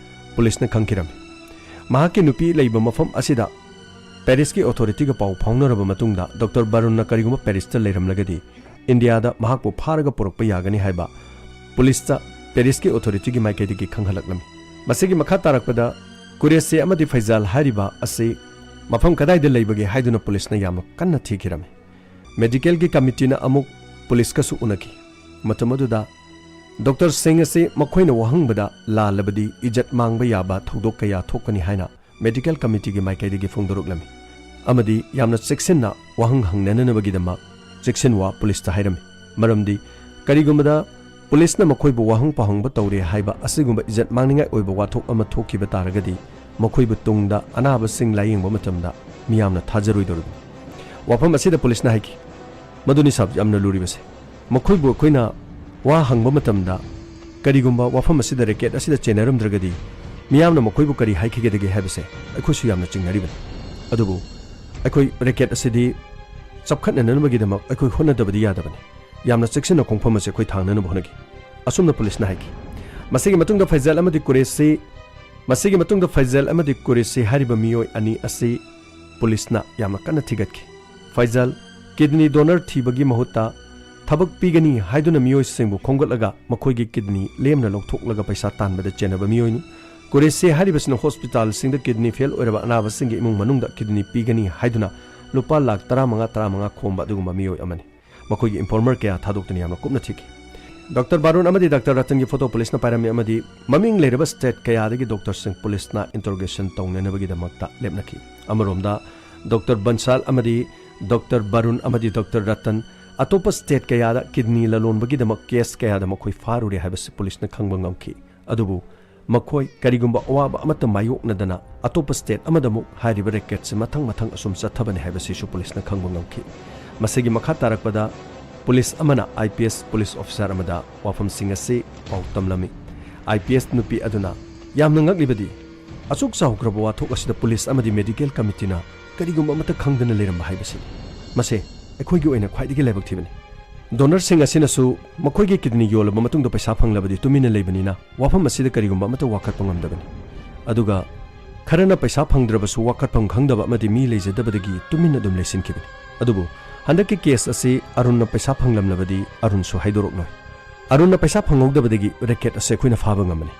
ꯄꯨꯂꯤꯁꯅ ꯈꯪꯈꯤꯔꯝꯃꯤ꯫ ꯃꯍꯥꯛꯀꯤ ꯅꯨꯄꯤ ꯂꯩꯕ ꯃꯐꯝ ꯑꯁꯤꯗ ꯄꯦꯔꯤꯁꯀꯤ ꯑꯣꯊꯣꯔꯤꯇꯤꯒ ꯄꯥꯎ ꯐꯥꯎꯅꯔꯕ ꯃꯇꯨꯡꯗ ꯗꯥꯛꯇꯔ ꯕꯥꯔꯨꯟꯅ ꯀꯔꯤꯒꯨꯝꯕ ꯄꯦꯔꯤꯁꯇ ꯂꯩꯔꯝꯂꯒꯗꯤ ꯏꯟꯗꯤꯌꯥꯗ ꯃꯍꯥꯛꯄꯨ ꯐꯥꯔꯒ ꯄꯨꯔꯛꯄ ꯌꯥꯒꯅꯤ ꯍꯥꯏꯕ ꯄꯨꯂꯤꯁꯇ ꯄꯦꯔꯤꯁꯀꯤ ꯑꯣꯊꯣꯔꯤꯇꯤꯒꯤ ꯃꯥꯏꯀꯩꯗꯒꯤ ꯈꯪꯍꯜꯂꯛꯂꯝꯃꯤ꯫ ꯃꯁꯤꯒꯤ ꯃꯈꯥ ꯇꯥꯔꯛꯄꯗ ꯀꯨꯔꯦꯁꯦ ꯑꯃꯗꯤ ꯐꯩꯖꯥꯜ ꯍꯥꯏꯔꯤꯕ ꯑꯁꯤ ꯃꯐꯝ ꯀꯗꯥꯏꯗ ꯂꯩꯕꯒꯦ ꯍꯥꯏꯗꯨꯅ ꯄꯨꯂꯤꯁꯅ ꯌꯥꯝꯅ ꯀꯟꯅ ꯊꯤꯈꯤꯔꯝꯃꯤ꯫ ꯃꯦꯗꯤꯀꯦꯜꯒꯤ ꯀꯃꯤꯇꯤꯅ ꯑꯃꯨꯛ ꯄꯨꯂꯤꯁꯀꯁꯨ ꯎꯅꯈꯤ꯫ ꯃꯇꯝ ꯑꯗꯨꯗ ꯗꯣꯛꯇꯔ ꯁꯤꯡ ꯑꯁꯤ ꯃꯈꯣꯏꯅ ꯋꯥꯍꯪꯕꯗ ꯂꯥꯜꯂꯕꯗꯤ ꯏꯖꯠ ꯃꯥꯡꯕ ꯌꯥꯕ ꯊꯧꯗꯣꯛ ꯀꯌꯥ ꯊꯣꯛꯀꯅꯤ ꯍꯥꯏꯅ ꯃꯦꯗꯤꯀꯦꯜ ꯀꯃꯤꯇꯤꯒꯤ ꯃꯥꯏꯀꯩꯗꯒꯤ ꯐꯣꯡꯗꯣꯔꯛꯂꯝꯃꯤ ꯑꯃꯗꯤ ꯌꯥꯝꯅ ꯆꯦꯛꯁꯤꯟꯅ ꯋꯥꯍꯪ ꯍꯪꯅꯅꯅꯕꯒꯤꯗꯃꯛ ꯆꯦꯛꯁꯤꯟꯋꯥ ꯄꯨꯂꯤꯁꯇ ꯍꯥꯏꯔꯝꯃꯤ꯫ ꯃꯔꯝꯗꯤ ꯀꯔꯤꯒꯨꯝꯕꯗ ꯄꯨꯂꯤꯁꯅ ꯃꯈꯣꯏꯕꯨ ꯋꯥꯍꯪ ꯄꯥꯎꯍꯪꯕ ꯇꯧꯔꯦ ꯍꯥꯏꯕ ꯑꯁꯤꯒꯨꯝꯕ ꯏꯖꯠ ꯃꯥꯡꯅꯤꯡꯉꯥꯏ ꯑꯣꯏꯕ ꯋꯥꯊꯣꯛ ꯑꯃ ꯊꯣꯛꯈꯤꯕ ꯇꯥꯔꯒꯗꯤ ꯃꯈꯣꯏꯕꯨ ꯇꯨꯡꯗ ꯑꯅꯥꯕꯁꯤꯡ ꯂꯥꯌꯦꯡꯕ ꯃꯇꯝꯗ ꯃꯤꯌꯥꯝꯅ ꯊꯥꯖꯔꯣꯏꯗꯧꯔꯤꯕꯅꯤ꯫ ꯋꯥꯐꯝ ꯑꯁꯤꯗ ꯄꯨꯂꯤꯁꯅ ꯍꯥꯏꯈꯤ, "ꯃꯗꯨꯅꯤ ꯁꯥꯔ, ꯌꯥꯝꯅ ꯂꯨꯔꯤꯕꯁꯦ꯫ ꯃꯈꯣꯏꯕꯨ ꯑꯩꯈꯣꯏꯅ ꯋꯥ ꯍꯪꯕ ꯃꯇꯝꯗ ꯀꯔꯤꯒꯨꯝꯕ ꯋꯥꯐꯝ ꯑꯁꯤꯗ ꯔꯦꯀꯦꯠ ꯑꯁꯤꯗ ꯆꯦꯟꯅꯔꯝꯗ꯭ꯔꯒꯗꯤ ꯃꯤꯌꯥꯝꯅ ꯃꯈꯣꯏꯕꯨ ꯀꯔꯤ ꯍꯥꯏꯈꯤꯒꯗꯒꯦ ꯍꯥꯏꯕꯁꯦ ꯑꯩꯈꯣꯏꯁꯨ ꯌꯥꯝꯅ ꯆꯤꯡꯅꯔꯤꯕꯅꯤ꯫ ꯑꯗꯨꯕꯨ ꯑꯩꯈꯣꯏ ꯔꯦꯀꯦꯠ ꯑꯁꯤꯗꯤ ꯆꯞꯈꯠꯅꯅꯕꯒꯤꯗꯃꯛ ꯑꯩꯈꯣꯏ ꯍꯣꯠꯅꯗꯕꯗꯤ ꯌꯥꯗꯕꯅꯤ꯫ ꯌꯥꯝꯅ ꯆꯦꯛꯁꯤꯟꯅ ꯈꯣꯡꯐꯝ ꯑꯁꯤ ꯑꯩꯈꯣꯏ ꯊꯥꯡꯅꯅꯕ ꯍꯣꯠꯅꯈꯤ", ꯑꯁꯨꯝꯅ ꯄꯨꯂꯤꯁꯅ ꯍꯥꯏꯈꯤ꯫ ꯃꯁꯤꯒꯤ ꯃꯇꯨꯡꯗ ꯐꯩꯖꯜ ꯑꯃꯗꯤ ꯀꯨꯔꯦꯁꯤ, ꯃꯁꯤꯒꯤ ꯃꯇꯨꯡꯗ ꯐꯩꯖꯜ ꯑꯃꯗꯤ ꯀꯨꯔꯦꯁꯤ ꯍꯥꯏꯔꯤꯕ ꯃꯤꯑꯣꯏ ꯑꯅꯤ ꯑꯁꯤ ꯄꯨꯂꯤꯁꯅ ꯌꯥꯝꯅ ꯀꯟꯅ ꯊꯤꯒꯠꯈꯤ꯫ ꯐꯩꯖꯜ ꯀꯤꯗꯅꯤ ꯗꯣꯅꯔ ꯊꯤꯕꯒꯤ ꯃꯍꯨꯠꯇ ꯊꯕꯛ ꯄꯤꯒꯅꯤ ꯍꯥꯏꯗꯨꯅ ꯃꯤꯑꯣꯏꯁꯤꯡꯕꯨ ꯈꯣꯝꯒꯠꯂꯒ ꯃꯈꯣꯏꯒꯤ ꯀꯤꯗꯅꯤ ꯂꯦꯝꯅ ꯂꯧꯊꯣꯛꯂꯒ ꯄꯩꯁꯥ ꯇꯥꯟꯕꯗ ꯆꯦꯟꯅꯕ ꯃꯤꯑꯣꯏꯅꯤ꯫ ꯀꯨꯔꯦꯁꯤ ꯍꯥꯏꯔꯤꯕꯁꯤꯅ ꯍꯣꯁꯄꯤꯇꯥꯜꯁꯤꯡꯗ ꯀꯤꯗꯅꯤ ꯐꯦꯜ ꯑꯣꯏꯔꯕ ꯑꯅꯥꯕꯁꯤꯡꯒꯤ ꯏꯃꯨꯡ ꯃꯅꯨꯡꯗ ꯀꯤꯗꯅꯤ ꯄꯤꯒꯅꯤ ꯍꯥꯏꯗꯨꯅ ꯂꯨꯄꯥ ꯂꯥꯈ ꯇꯔꯥꯃꯉꯥ, ꯇꯔꯥꯃꯉꯥ ꯈꯣꯝꯕ ꯑꯗꯨꯒꯨꯝꯕ ꯃꯤꯑꯣꯏ ꯑꯃꯅꯤ꯫ ꯃꯈꯣꯏꯒꯤ ꯏꯟꯐꯣꯔꯃꯔ ꯀꯌꯥ ꯊꯥꯗꯣꯛꯇꯨꯅ ꯌꯥꯝꯅ ꯀꯨꯞꯅ ꯊꯤꯈꯤ꯫ ꯗꯥꯛꯇꯔ ꯕꯥꯔꯨꯟ ꯑꯃꯗꯤ ꯗꯥꯛꯇꯔ ꯔꯇꯟꯒꯤ ꯐꯣꯇꯣ ꯄꯨꯂꯤꯁꯅ ꯄꯥꯏꯔꯝꯃꯤ ꯑꯃꯗꯤ ꯃꯃꯤꯡ ꯂꯩꯔꯕ ꯁ꯭ꯇꯦꯠ ꯀꯌꯥꯗꯒꯤ ꯗꯣꯛꯇꯔꯁꯤꯡ ꯄꯨꯂꯤꯁꯅ ꯏꯟꯇꯔꯣꯒꯦꯁꯟ ꯇꯧꯅꯅꯕꯒꯤꯗꯃꯛꯇ ꯂꯦꯞꯅꯈꯤ꯫ ꯑꯃꯔꯣꯝꯗ ꯗꯥꯛꯇꯔ ꯕꯟꯁꯥꯜ ꯑꯃꯗꯤ ꯗꯥꯛꯇꯔ ꯕꯥꯔꯨꯟ ꯑꯃꯗꯤ ꯗꯥꯛꯇꯔ ꯔꯇꯟ ꯑꯇꯣꯞꯄ ꯁ꯭ꯇꯦꯠ ꯀꯌꯥꯗ ꯀꯤꯗꯅꯤ ꯂꯂꯣꯟꯕꯒꯤꯗꯃꯛ ꯀꯦꯁ ꯀꯌꯥꯗ ꯃꯈꯣꯏ ꯐꯥꯔꯨꯔꯦ ꯍꯥꯏꯕꯁꯤ ꯄꯨꯂꯤꯁꯅ ꯈꯪꯕ ꯉꯝꯈꯤ꯫ ꯑꯗꯨꯕꯨ ꯃꯈꯣꯏ ꯀꯔꯤꯒꯨꯝꯕ ꯑꯋꯥꯕ ꯑꯃꯠꯇ ꯃꯥꯌꯣꯛꯅꯗꯅ ꯑꯇꯣꯞꯄ ꯁ꯭ꯇꯦꯠ ꯑꯃꯗ ꯑꯃꯨꯛ ꯍꯥꯏꯔꯤꯕ ꯔꯦꯀꯦꯠꯁꯤ ꯃꯊꯪ ꯃꯊꯪ ꯑꯁꯨꯝ ꯆꯠꯊꯕꯅꯤ ꯍꯥꯏꯕꯁꯤꯁꯨ ꯄꯨꯂꯤꯁꯅ ꯈꯪꯕ ꯉꯝꯈꯤ꯫ ꯃꯁꯤꯒꯤ ꯃꯈꯥ ꯇꯥꯔꯛꯄꯗ ꯄꯨꯂꯤꯁ ꯑꯃꯅ I P S police officer ꯑꯃꯗ ꯋꯥꯐꯝꯁꯤꯡ ꯑꯁꯤ ꯄꯥꯎ ꯇꯝꯂꯝꯃꯤ꯫ ꯑꯥꯏ ꯄꯤ ꯑꯦꯁ ꯅꯨꯄꯤ ꯑꯗꯨꯅ ꯌꯥꯝꯅ ꯉꯛꯂꯤꯕꯗꯤ ꯑꯁꯨꯛ ꯆꯥꯎꯈ꯭ꯔꯕ ꯋꯥꯊꯣꯛ ꯑꯁꯤꯗ ꯄꯨꯂꯤꯁ ꯑꯃꯗꯤ ꯃꯦꯗꯤꯀꯦꯜ ꯀꯃꯤꯇꯤꯅ ꯀꯔꯤꯒꯨꯝꯕ ꯑꯃꯠꯇ ꯈꯪꯗꯅ ꯂꯩꯔꯝꯕ ꯍꯥꯏꯕꯁꯤꯅꯤ꯫ ꯃꯁꯤ ꯑꯩꯈꯣꯏꯒꯤ ꯑꯣꯏꯅ ꯈ꯭ꯋꯥꯏꯗꯒꯤ ꯂꯥꯏꯕꯛ ꯊꯤꯕꯅꯤ꯫ ꯗꯣꯅꯔꯁꯤꯡ ꯑꯁꯤꯅꯁꯨ ꯃꯈꯣꯏꯒꯤ ꯀꯤꯗꯅꯤ ꯌꯣꯜꯂꯕ ꯃꯇꯨꯡꯗ ꯄꯩꯁꯥ ꯐꯪꯂꯕꯗꯤ ꯇꯨꯃꯤꯟꯅ ꯂꯩꯕꯅꯤꯅ ꯋꯥꯐꯝ ꯑꯁꯤꯗ ꯀꯔꯤꯒꯨꯝꯕ ꯑꯃꯠꯇ ꯋꯥꯀꯠꯄ ꯉꯝꯗꯕꯅꯤ꯫ ꯑꯗꯨꯒ ꯈꯔꯅ ꯄꯩꯁꯥ ꯐꯪꯗ꯭ꯔꯕꯁꯨ ꯋꯥꯀꯠꯐꯝ ꯈꯪꯗꯕ ꯑꯃꯗꯤ ꯃꯤ ꯂꯩꯖꯗꯕꯗꯒꯤ ꯇꯨꯃꯤꯟꯅ ꯑꯗꯨꯝ ꯂꯩꯁꯤꯟꯈꯤꯕꯅꯤ꯫ ꯑꯗꯨꯕꯨ ꯍꯟꯗꯛꯀꯤ ꯀꯦꯁ ꯑꯁꯤ ꯑꯔꯨꯟꯅ ꯄꯩꯁꯥ ꯐꯪꯂꯝꯂꯕꯗꯤ ꯑꯔꯨꯟꯁꯨ ꯍꯥꯏꯗꯣꯔꯛꯂꯣꯏ꯫ ꯑꯔꯨꯟꯅ ꯄꯩꯁꯥ ꯐꯪꯍꯧꯗꯕꯗꯒꯤ ꯔꯦꯀꯦꯠ ꯑꯁꯤ ꯑꯩꯈꯣꯏꯅ ꯐꯥꯕ ꯉꯝꯕꯅꯤ꯫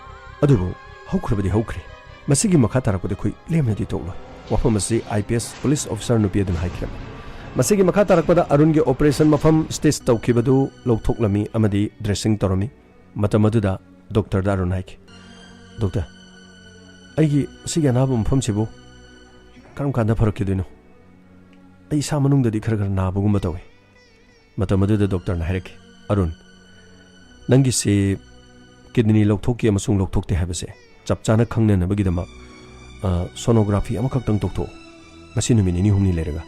ꯑꯗꯨꯕꯨ ꯍꯧꯈ꯭ꯔꯕꯗꯤ ꯍꯧꯈ꯭ꯔꯦ꯫ ꯃꯁꯤꯒꯤ ꯃꯈꯥ ꯇꯥꯔꯛꯄꯗ ꯑꯩꯈꯣꯏ ꯂꯦꯝꯅꯗꯤ ꯇꯣꯛꯂꯣꯏ꯫ ꯋꯥꯐꯝ ꯑꯁꯤ I P S police officer ꯅꯨꯄꯤ ꯑꯗꯨꯅ ꯍꯥꯏꯈꯤꯔꯝꯃꯤ꯫ ꯃꯁꯤꯒꯤ ꯃꯈꯥ ꯇꯥꯔꯛꯄꯗ ꯑꯔꯨꯟꯒꯤ ꯑꯣꯄꯔꯦꯁꯟ ꯃꯐꯝ ꯁ꯭ꯇꯤꯆ ꯇꯧꯈꯤꯕꯗꯨ ꯂꯧꯊꯣꯛꯂꯝꯃꯤ ꯑꯃꯗꯤ ꯗ꯭ꯔꯦꯁꯤꯡ ꯇꯧꯔꯝꯃꯤ꯫ ꯃꯇꯝ ꯑꯗꯨꯗ ꯗꯣꯛꯇꯔꯗ ꯑꯔꯨꯟ ꯍꯥꯏꯈꯤ, "ꯗꯣꯛꯇꯔ, ꯑꯩꯒꯤ ꯑꯁꯤꯒꯤ ꯑꯅꯥꯕ ꯃꯐꯝꯁꯤꯕꯨ ꯀꯔꯝ ꯀꯥꯟꯗ ꯐꯔꯛꯈꯤꯗꯣꯏꯅꯣ? ꯑꯩ ꯏꯁꯥ ꯃꯅꯨꯡꯗꯗꯤ ꯈꯔ ꯈꯔ ꯅꯥꯕꯒꯨꯝꯕ ꯇꯧꯏ꯫" ꯃꯇꯝ ꯑꯗꯨꯗ ꯗꯣꯛꯇꯔꯅ ꯍꯥꯏꯔꯛꯈꯤ, "ꯑꯔꯨꯟ, ꯅꯪꯒꯤꯁꯤ ꯀꯤꯗꯅꯤ ꯂꯧꯊꯣꯛꯀꯦ ꯑꯃꯁꯨꯡ ꯂꯧꯊꯣꯛꯇꯦ ꯍꯥꯏꯕꯁꯦ ꯆꯞ ꯆꯥꯅ ꯈꯪꯅꯅꯕꯒꯤꯗꯃꯛ, ꯑ, ꯁꯣꯅꯣꯒ꯭ꯔꯥꯐꯤ ꯑꯃꯈꯛꯇꯪ ꯇꯧꯊꯣꯛꯑꯣ꯫ ꯉꯁꯤ ꯅꯨꯃꯤꯠ ꯅꯤꯅꯤ ꯍꯨꯝꯅꯤ ꯂꯩꯔꯒ꯫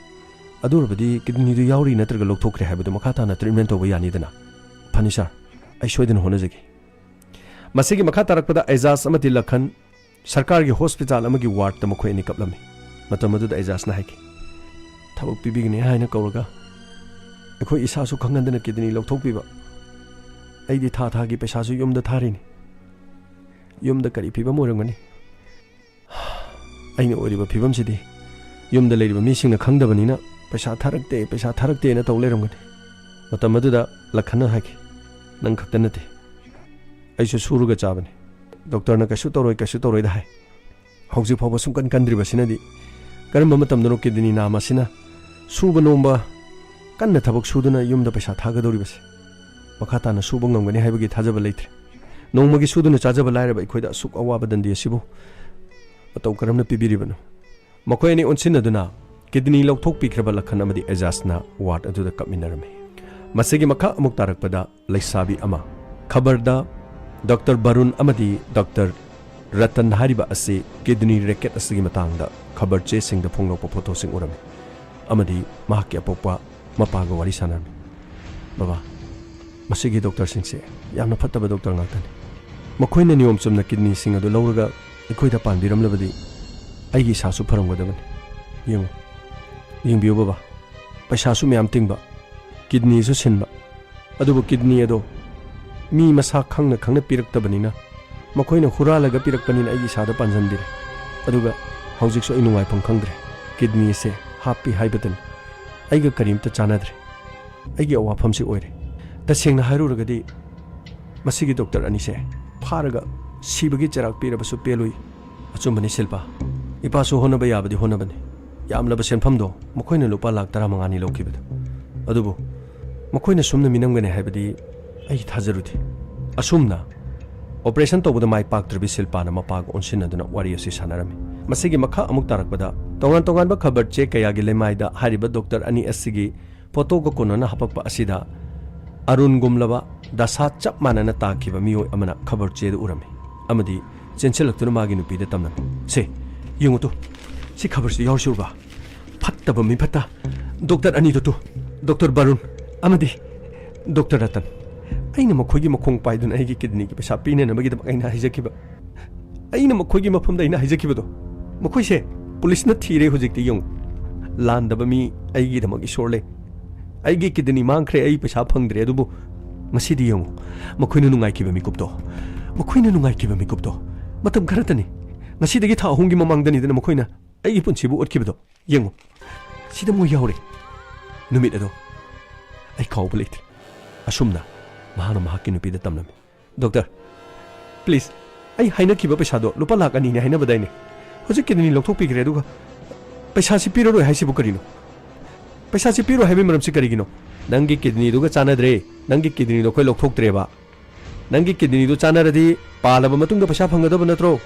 ꯑꯗꯨ ꯑꯣꯏꯔꯕꯗꯤ ꯀꯤꯗꯅꯤꯗꯨ ꯌꯥꯎꯔꯤ ꯅꯠꯇ꯭ꯔꯒ ꯂꯧꯊꯣꯛꯈ꯭ꯔꯦ ꯍꯥꯏꯕꯗꯨ ꯃꯈꯥ ꯇꯥꯅ ꯇ꯭ꯔꯤꯠꯃꯦꯟ ꯇꯧꯕ ꯌꯥꯅꯤꯗꯅ꯫" "ꯐꯅꯤ ꯁꯥꯔ, ꯑꯩ ꯁꯣꯏꯗꯅ ꯍꯣꯠꯅꯖꯒꯦ꯫" ꯃꯁꯤꯒꯤ ꯃꯈꯥ ꯇꯥꯔꯛꯄꯗ ꯑꯦꯖꯥꯖ ꯑꯃꯗꯤ ꯂꯈꯟ ꯁꯔꯀꯥꯔꯒꯤ ꯍꯣꯁꯄꯤꯇꯥꯜ ꯑꯃꯒꯤ ꯋꯥꯔꯗꯇ ꯃꯈꯣꯏ ꯑꯅꯤ ꯀꯞꯂꯝꯃꯤ꯫ ꯃꯇꯝ ꯑꯗꯨꯗ ꯑꯦꯖꯥꯖꯅ ꯍꯥꯏꯈꯤ, "ꯊꯕꯛ ꯄꯤꯕꯤꯒꯅꯤ ꯍꯥꯏꯅ ꯀꯧꯔꯒ ꯑꯩꯈꯣꯏ ꯏꯁꯥꯁꯨ ꯈꯪꯍꯟꯗꯅ ꯀꯤꯗꯅꯤ ꯂꯧꯊꯣꯛꯄꯤꯕ꯫ ꯑꯩꯗꯤ ꯊꯥ ꯊꯥꯒꯤ ꯄꯩꯁꯥꯁꯨ ꯌꯨꯝꯗ ꯊꯥꯔꯤꯅꯤ꯫ ꯌꯨꯝꯗ ꯀꯔꯤ ꯐꯤꯕꯝ ꯑꯣꯏꯔꯝꯒꯅꯤ? ꯑꯩꯅ ꯑꯣꯏꯔꯤꯕ ꯐꯤꯕꯝꯁꯤꯗꯤ ꯌꯨꯝꯗ ꯂꯩꯔꯤꯕ ꯃꯤꯁꯤꯡꯅ ꯈꯪꯗꯕꯅꯤꯅ ꯄꯩꯁꯥ ꯊꯥꯔꯛꯇꯦ, ꯄꯩꯁꯥ ꯊꯥꯔꯛꯇꯦꯅ ꯇꯧ ꯂꯩꯔꯝꯒꯅꯤ꯫" ꯃꯇꯝ ꯑꯗꯨꯗ ꯂꯈꯟꯅ ꯍꯥꯏꯈꯤ, "ꯅꯪ ꯈꯛꯇ ꯅꯠꯇꯦ, ꯑꯩꯁꯨ ꯁꯨꯔꯒ ꯆꯥꯕꯅꯤ꯫ ꯗꯣꯛꯇꯔꯅ ꯀꯩꯁꯨ ꯇꯧꯔꯣꯏ, ꯀꯩꯁꯨ ꯇꯧꯔꯣꯏꯗ ꯍꯥꯏ꯫ ꯍꯧꯖꯤꯛ ꯐꯥꯎꯕ ꯁꯨꯡꯀꯟ ꯀꯟꯗ꯭ꯔꯤꯕꯁꯤꯅꯗꯤ ꯀꯔꯝꯕ ꯃꯇꯝꯗꯅꯣ ꯀꯤꯗꯅꯤ ꯅꯥꯝ ꯑꯁꯤꯅ ꯁꯨꯕ ꯅꯣꯝꯕ, ꯀꯟꯅ ꯊꯕꯛ ꯁꯨꯗꯨꯅ ꯌꯨꯝꯗ ꯄꯩꯁꯥ ꯊꯥꯒꯗꯧꯔꯤꯕꯁꯦ? ꯃꯈꯥ ꯇꯥꯅ ꯁꯨꯕ ꯉꯝꯒꯅꯤ ꯍꯥꯏꯕꯒꯤ ꯊꯥꯖꯕ ꯂꯩꯇ꯭ꯔꯦ꯫ ꯅꯣꯡꯃꯒꯤ ꯁꯨꯗꯨꯅ ꯆꯥꯖꯕ ꯂꯥꯏꯔꯕ ꯑꯩꯈꯣꯏꯗ ꯑꯁꯨꯛ ꯑꯋꯥꯕ ꯗꯟꯗꯤ ꯑꯁꯤꯕꯨ ꯃꯇꯧ ꯀꯔꯝꯅ ꯄꯤꯕꯤꯔꯤꯕꯅꯣ?" ꯃꯈꯣꯏ ꯑꯅꯤ ꯑꯣꯟꯁꯤꯟꯅꯗꯨꯅ ꯀꯤꯗꯅꯤ ꯂꯧꯊꯣꯛꯄꯤꯈ꯭ꯔꯕ ꯂꯈꯟ ꯑꯃꯗꯤ ꯑꯦꯖꯥꯖꯅ ꯋꯥꯔꯗ ꯑꯗꯨꯗ ꯀꯞꯃꯤꯟꯅꯔꯝꯃꯤ꯫ ꯃꯁꯤꯒꯤ ꯃꯈꯥ ꯑꯃꯨꯛ ꯇꯥꯔꯛꯄꯗ ꯂꯩꯁꯥꯕꯤ ꯑꯃ꯫ ꯈꯕꯔꯗ ꯗꯣꯛꯇꯔ ꯕꯔꯨꯟ ꯑꯃꯗꯤ ꯗꯣꯛꯇꯔ ꯔꯇꯟ ꯍꯥꯏꯔꯤꯕ ꯑꯁꯤ ꯀꯤꯗꯅꯤ ꯔꯦꯀꯦꯠ ꯑꯁꯤꯒꯤ ꯃꯇꯥꯡꯗ ꯈꯕꯔ ꯆꯦꯁꯤꯡꯗ ꯐꯣꯡꯂꯛꯄ ꯐꯣꯇꯣꯁꯤꯡ ꯎꯔꯝꯃꯤ ꯑꯃꯗꯤ ꯃꯍꯥꯛꯀꯤ ꯑꯄꯣꯛꯄ ꯃꯄꯥꯒ ꯋꯥꯔꯤ ꯁꯥꯟꯅꯔꯝꯃꯤ꯫ "ꯕꯕꯥ, ꯃꯁꯤꯒꯤ ꯗꯣꯛꯇꯔꯁꯤꯡꯁꯦ ꯌꯥꯝꯅ ꯐꯠꯇꯕ ꯗꯣꯛꯇꯔ ꯉꯥꯛꯇꯅꯤ꯫ ꯃꯈꯣꯏꯅ ꯅꯤꯌꯣꯝ ꯆꯨꯝꯅ ꯀꯤꯗꯅꯤꯁꯤꯡ ꯑꯗꯨ ꯂꯧꯔꯒ ꯑꯩꯈꯣꯏꯗ ꯄꯥꯟꯕꯤꯔꯝꯂꯕꯗꯤ ꯑꯩꯒꯤ ꯏꯁꯥꯁꯨ ꯐꯔꯝꯒꯗꯕꯅꯤ꯫ ꯌꯦꯡꯉꯨ, ꯌꯦꯡꯕꯤꯌꯨ ꯕꯕꯥ, ꯄꯩꯁꯥꯁꯨ ꯃꯌꯥꯝ ꯇꯤꯡꯕ, ꯀꯤꯗꯅꯤꯁꯨ ꯁꯤꯟꯕ, ꯑꯗꯨꯕꯨ ꯀꯤꯗꯅꯤ ꯑꯗꯣ ꯃꯤ ꯃꯁꯥ ꯈꯪꯅ ꯈꯪꯅ ꯄꯤꯔꯛꯇꯕꯅꯤꯅ, ꯃꯈꯣꯏꯅ ꯍꯨꯔꯥꯜꯂꯒ ꯄꯤꯔꯛꯄꯅꯤꯅ ꯑꯩꯒꯤ ꯏꯁꯥꯗ ꯄꯥꯟꯁꯤꯟꯕꯤꯔꯦ꯫ ꯑꯗꯨꯒ ꯍꯧꯖꯤꯛꯁꯨ ꯑꯩ ꯅꯨꯡꯉꯥꯏꯐꯝ ꯈꯪꯗ꯭ꯔꯦ꯫ ꯀꯤꯗꯅꯤ ꯑꯁꯦ ꯍꯥꯞꯄꯤ ꯍꯥꯏꯕꯗꯅꯤ꯫ ꯑꯩꯒ ꯀꯔꯤꯝꯇ ꯆꯥꯟꯅꯗ꯭ꯔꯦ꯫ ꯑꯩꯒꯤ ꯑꯋꯥꯐꯝꯁꯤ ꯑꯣꯏꯔꯦ꯫ ꯇꯁꯦꯡꯅ ꯍꯥꯏꯔꯨꯔꯒꯗꯤ ꯃꯁꯤꯒꯤ ꯗꯣꯛꯇꯔ ꯑꯅꯤꯁꯦ ꯐꯥꯔꯒ ꯁꯤꯕꯒꯤ ꯆꯩꯔꯥꯛ ꯄꯤꯔꯕꯁꯨ ꯄꯦꯜꯂꯨꯏ꯫ ꯑꯆꯨꯝꯕꯅꯤ ꯁꯤꯜꯄꯥ, ꯏꯄꯥꯁꯨ ꯍꯣꯠꯅꯕ ꯌꯥꯕꯗꯤ ꯍꯣꯠꯅꯕꯅꯤ꯫ ꯌꯥꯝꯂꯕ ꯁꯦꯟꯐꯝꯗꯣ ꯃꯈꯣꯏꯅ ꯂꯨꯄꯥ ꯂꯥꯈ ꯇꯔꯥꯃꯉꯥꯅꯤ ꯂꯧꯈꯤꯕꯗꯣ꯫ ꯑꯗꯨꯕꯨ ꯃꯈꯣꯏꯅ ꯁꯨꯝꯅ ꯃꯤꯅꯝꯒꯅꯤ ꯍꯥꯏꯕꯗꯤ ꯑꯩ ꯊꯥꯖꯔꯨꯗꯦ"꯫ ꯑꯁꯨꯝꯅ ꯑꯣꯄꯔꯦꯁꯟ ꯇꯧꯕꯗ ꯃꯥꯏ ꯄꯥꯛꯇ꯭ꯔꯕꯤ ꯁꯤꯜꯄꯥꯅ ꯃꯄꯥꯒ ꯑꯣꯟꯁꯤꯟꯅꯗꯨꯅ ꯋꯥꯔꯤ ꯑꯁꯤ ꯁꯥꯟꯅꯔꯝꯃꯤ꯫ ꯃꯁꯤꯒꯤ ꯃꯈꯥ ꯑꯃꯨꯛ ꯇꯥꯔꯛꯄꯗ ꯇꯣꯉꯥꯟ ꯇꯣꯉꯥꯟꯕ ꯈꯕꯔ ꯆꯦ ꯀꯌꯥꯒꯤ ꯂꯩꯃꯥꯏꯗ ꯍꯥꯏꯔꯤꯕ ꯗꯣꯛꯇꯔ ꯑꯅꯤ ꯑꯁꯤꯒꯤ ꯐꯣꯇꯣꯒ ꯀꯣꯟꯅꯅ ꯍꯥꯄꯛꯄ ꯑꯁꯤꯗ ꯑꯔꯨꯟꯒꯨꯝꯂꯕ ꯗꯁꯥ ꯆꯞ ꯃꯥꯟꯅꯅ ꯇꯥꯈꯤꯕ ꯃꯤꯑꯣꯏ ꯑꯃꯅ ꯈꯕꯔ ꯆꯦꯗ ꯎꯔꯝꯃꯤ ꯑꯃꯗꯤ ꯆꯦꯟꯁꯤꯜꯂꯛꯇꯨꯅ ꯃꯥꯒꯤ ꯅꯨꯄꯤꯗ ꯇꯝꯂꯝꯃꯤ꯫ "ꯁꯦ, ꯌꯦꯡꯉꯨ ꯇꯨ, ꯁꯤ ꯈꯕꯔꯁꯤ ꯌꯥꯎꯔꯤꯁꯤ ꯎꯔꯕ? ꯐꯠꯇꯕ ꯃꯤ ꯐꯠꯇ ꯗꯣꯛꯇꯔ ꯑꯅꯤꯗꯨ ꯇꯨ, ꯗꯣꯛꯇꯔ ꯕꯥꯔꯨꯟ ꯑꯃꯗꯤ ꯗꯣꯛꯇꯔ ꯔꯇꯟ꯫ ꯑꯩꯅ ꯃꯈꯣꯏꯒꯤ ꯃꯈꯣꯡ ꯄꯥꯏꯗꯨꯅ ꯑꯩꯒꯤ ꯀꯤꯗꯅꯤꯒꯤ ꯄꯩꯁꯥ ꯄꯤꯅꯅꯕꯒꯤꯗꯃꯛ ꯑꯩꯅ ꯍꯥꯏꯖꯈꯤꯕ, ꯑꯩꯅ ꯃꯈꯣꯏꯒꯤ ꯃꯐꯝꯗ ꯑꯩꯅ ꯍꯥꯏꯖꯈꯤꯕꯗꯣ, ꯃꯈꯣꯏꯁꯦ ꯄꯨꯂꯤꯁꯅ ꯊꯤꯔꯦ ꯍꯧꯖꯤꯛꯇꯤ꯫ ꯌꯦꯡꯉꯨ, ꯂꯥꯟꯗꯕ ꯃꯤ ꯑꯩꯒꯤꯗꯃꯛ ꯏꯁꯣꯔ ꯂꯩ꯫ ꯑꯩꯒꯤ ꯀꯤꯗꯅꯤ ꯃꯥꯡꯈ꯭ꯔꯦ, ꯑꯩ ꯄꯩꯁꯥ ꯐꯪꯗ꯭ꯔꯦ, ꯑꯗꯨꯕꯨ ꯉꯁꯤꯗꯤ ꯌꯦꯡꯉꯨ, ꯃꯈꯣꯏꯅ ꯅꯨꯡꯉꯥꯏꯈꯤꯕ ꯃꯤꯀꯨꯞꯇꯣ, ꯃꯈꯣꯏꯅ ꯅꯨꯡꯉꯥꯏꯈꯤꯕ ꯃꯤꯀꯨꯞꯇꯣ꯫ ꯃꯇꯝ ꯈꯔꯇꯅꯤ, ꯉꯁꯤꯗꯒꯤ ꯊꯥ ꯑꯍꯨꯝꯒꯤ ꯃꯃꯥꯡꯗꯅꯤꯗꯅ ꯃꯈꯣꯏꯅ ꯑꯩꯒꯤ ꯄꯨꯟꯁꯤꯕꯨ ꯎꯠꯈꯤꯕꯗꯣ꯫ ꯌꯦꯡꯉꯨ, ꯁꯤꯗ ꯃꯣꯏ ꯌꯥꯎꯔꯦ꯫ ꯅꯨꯃꯤꯠ ꯑꯗꯣ ꯑꯩ ꯀꯥꯎꯕ ꯂꯩꯇ꯭ꯔꯦ"꯫ ꯑꯁꯨꯝꯅ ꯃꯍꯥꯛꯅ ꯃꯍꯥꯛꯀꯤ ꯅꯨꯄꯤꯗ ꯇꯝꯂꯝꯃꯤ꯫ "ꯗꯣꯛꯇꯔ, ꯄ꯭ꯂꯤꯖ, ꯑꯩ ꯍꯥꯏꯅꯈꯤꯕ ꯄꯩꯁꯥꯗꯣ ꯂꯨꯄꯥ ꯂꯥꯈ ꯑꯅꯤꯅꯤ ꯍꯥꯏꯅꯕꯗꯥꯏꯅꯦ? ꯍꯧꯖꯤꯛ ꯀꯤꯗꯅꯤ ꯂꯧꯊꯣꯛꯄꯤꯈ꯭ꯔꯦ, ꯑꯗꯨꯒ ꯄꯩꯁꯥꯁꯤ ꯄꯤꯔꯔꯣꯏ ꯍꯥꯏꯁꯤꯕꯨ ꯀꯔꯤꯅꯣ? ꯄꯩꯁꯥꯁꯤ ꯄꯤꯔꯣꯏ ꯍꯥꯏꯕꯒꯤ ꯃꯔꯝꯁꯤ ꯀꯔꯤꯒꯤꯅꯣ?" "ꯅꯪꯒꯤ ꯀꯤꯗꯅꯤꯗꯨꯒ ꯆꯥꯟꯅꯗ꯭ꯔꯦ꯫ ꯅꯪꯒꯤ ꯀꯤꯗꯅꯤꯗꯣ ꯑꯩꯈꯣꯏ ꯂꯧꯊꯣꯛꯇ꯭ꯔꯦꯕ꯫ ꯅꯪꯒꯤ ꯀꯤꯗꯅꯤꯗꯨ ꯆꯥꯟꯅꯔꯗꯤ ꯄꯥꯜꯂꯕ ꯃꯇꯨꯡꯗ ꯄꯩꯁꯥ ꯐꯪꯒꯗꯕ ꯅꯠꯇ꯭ꯔꯣ?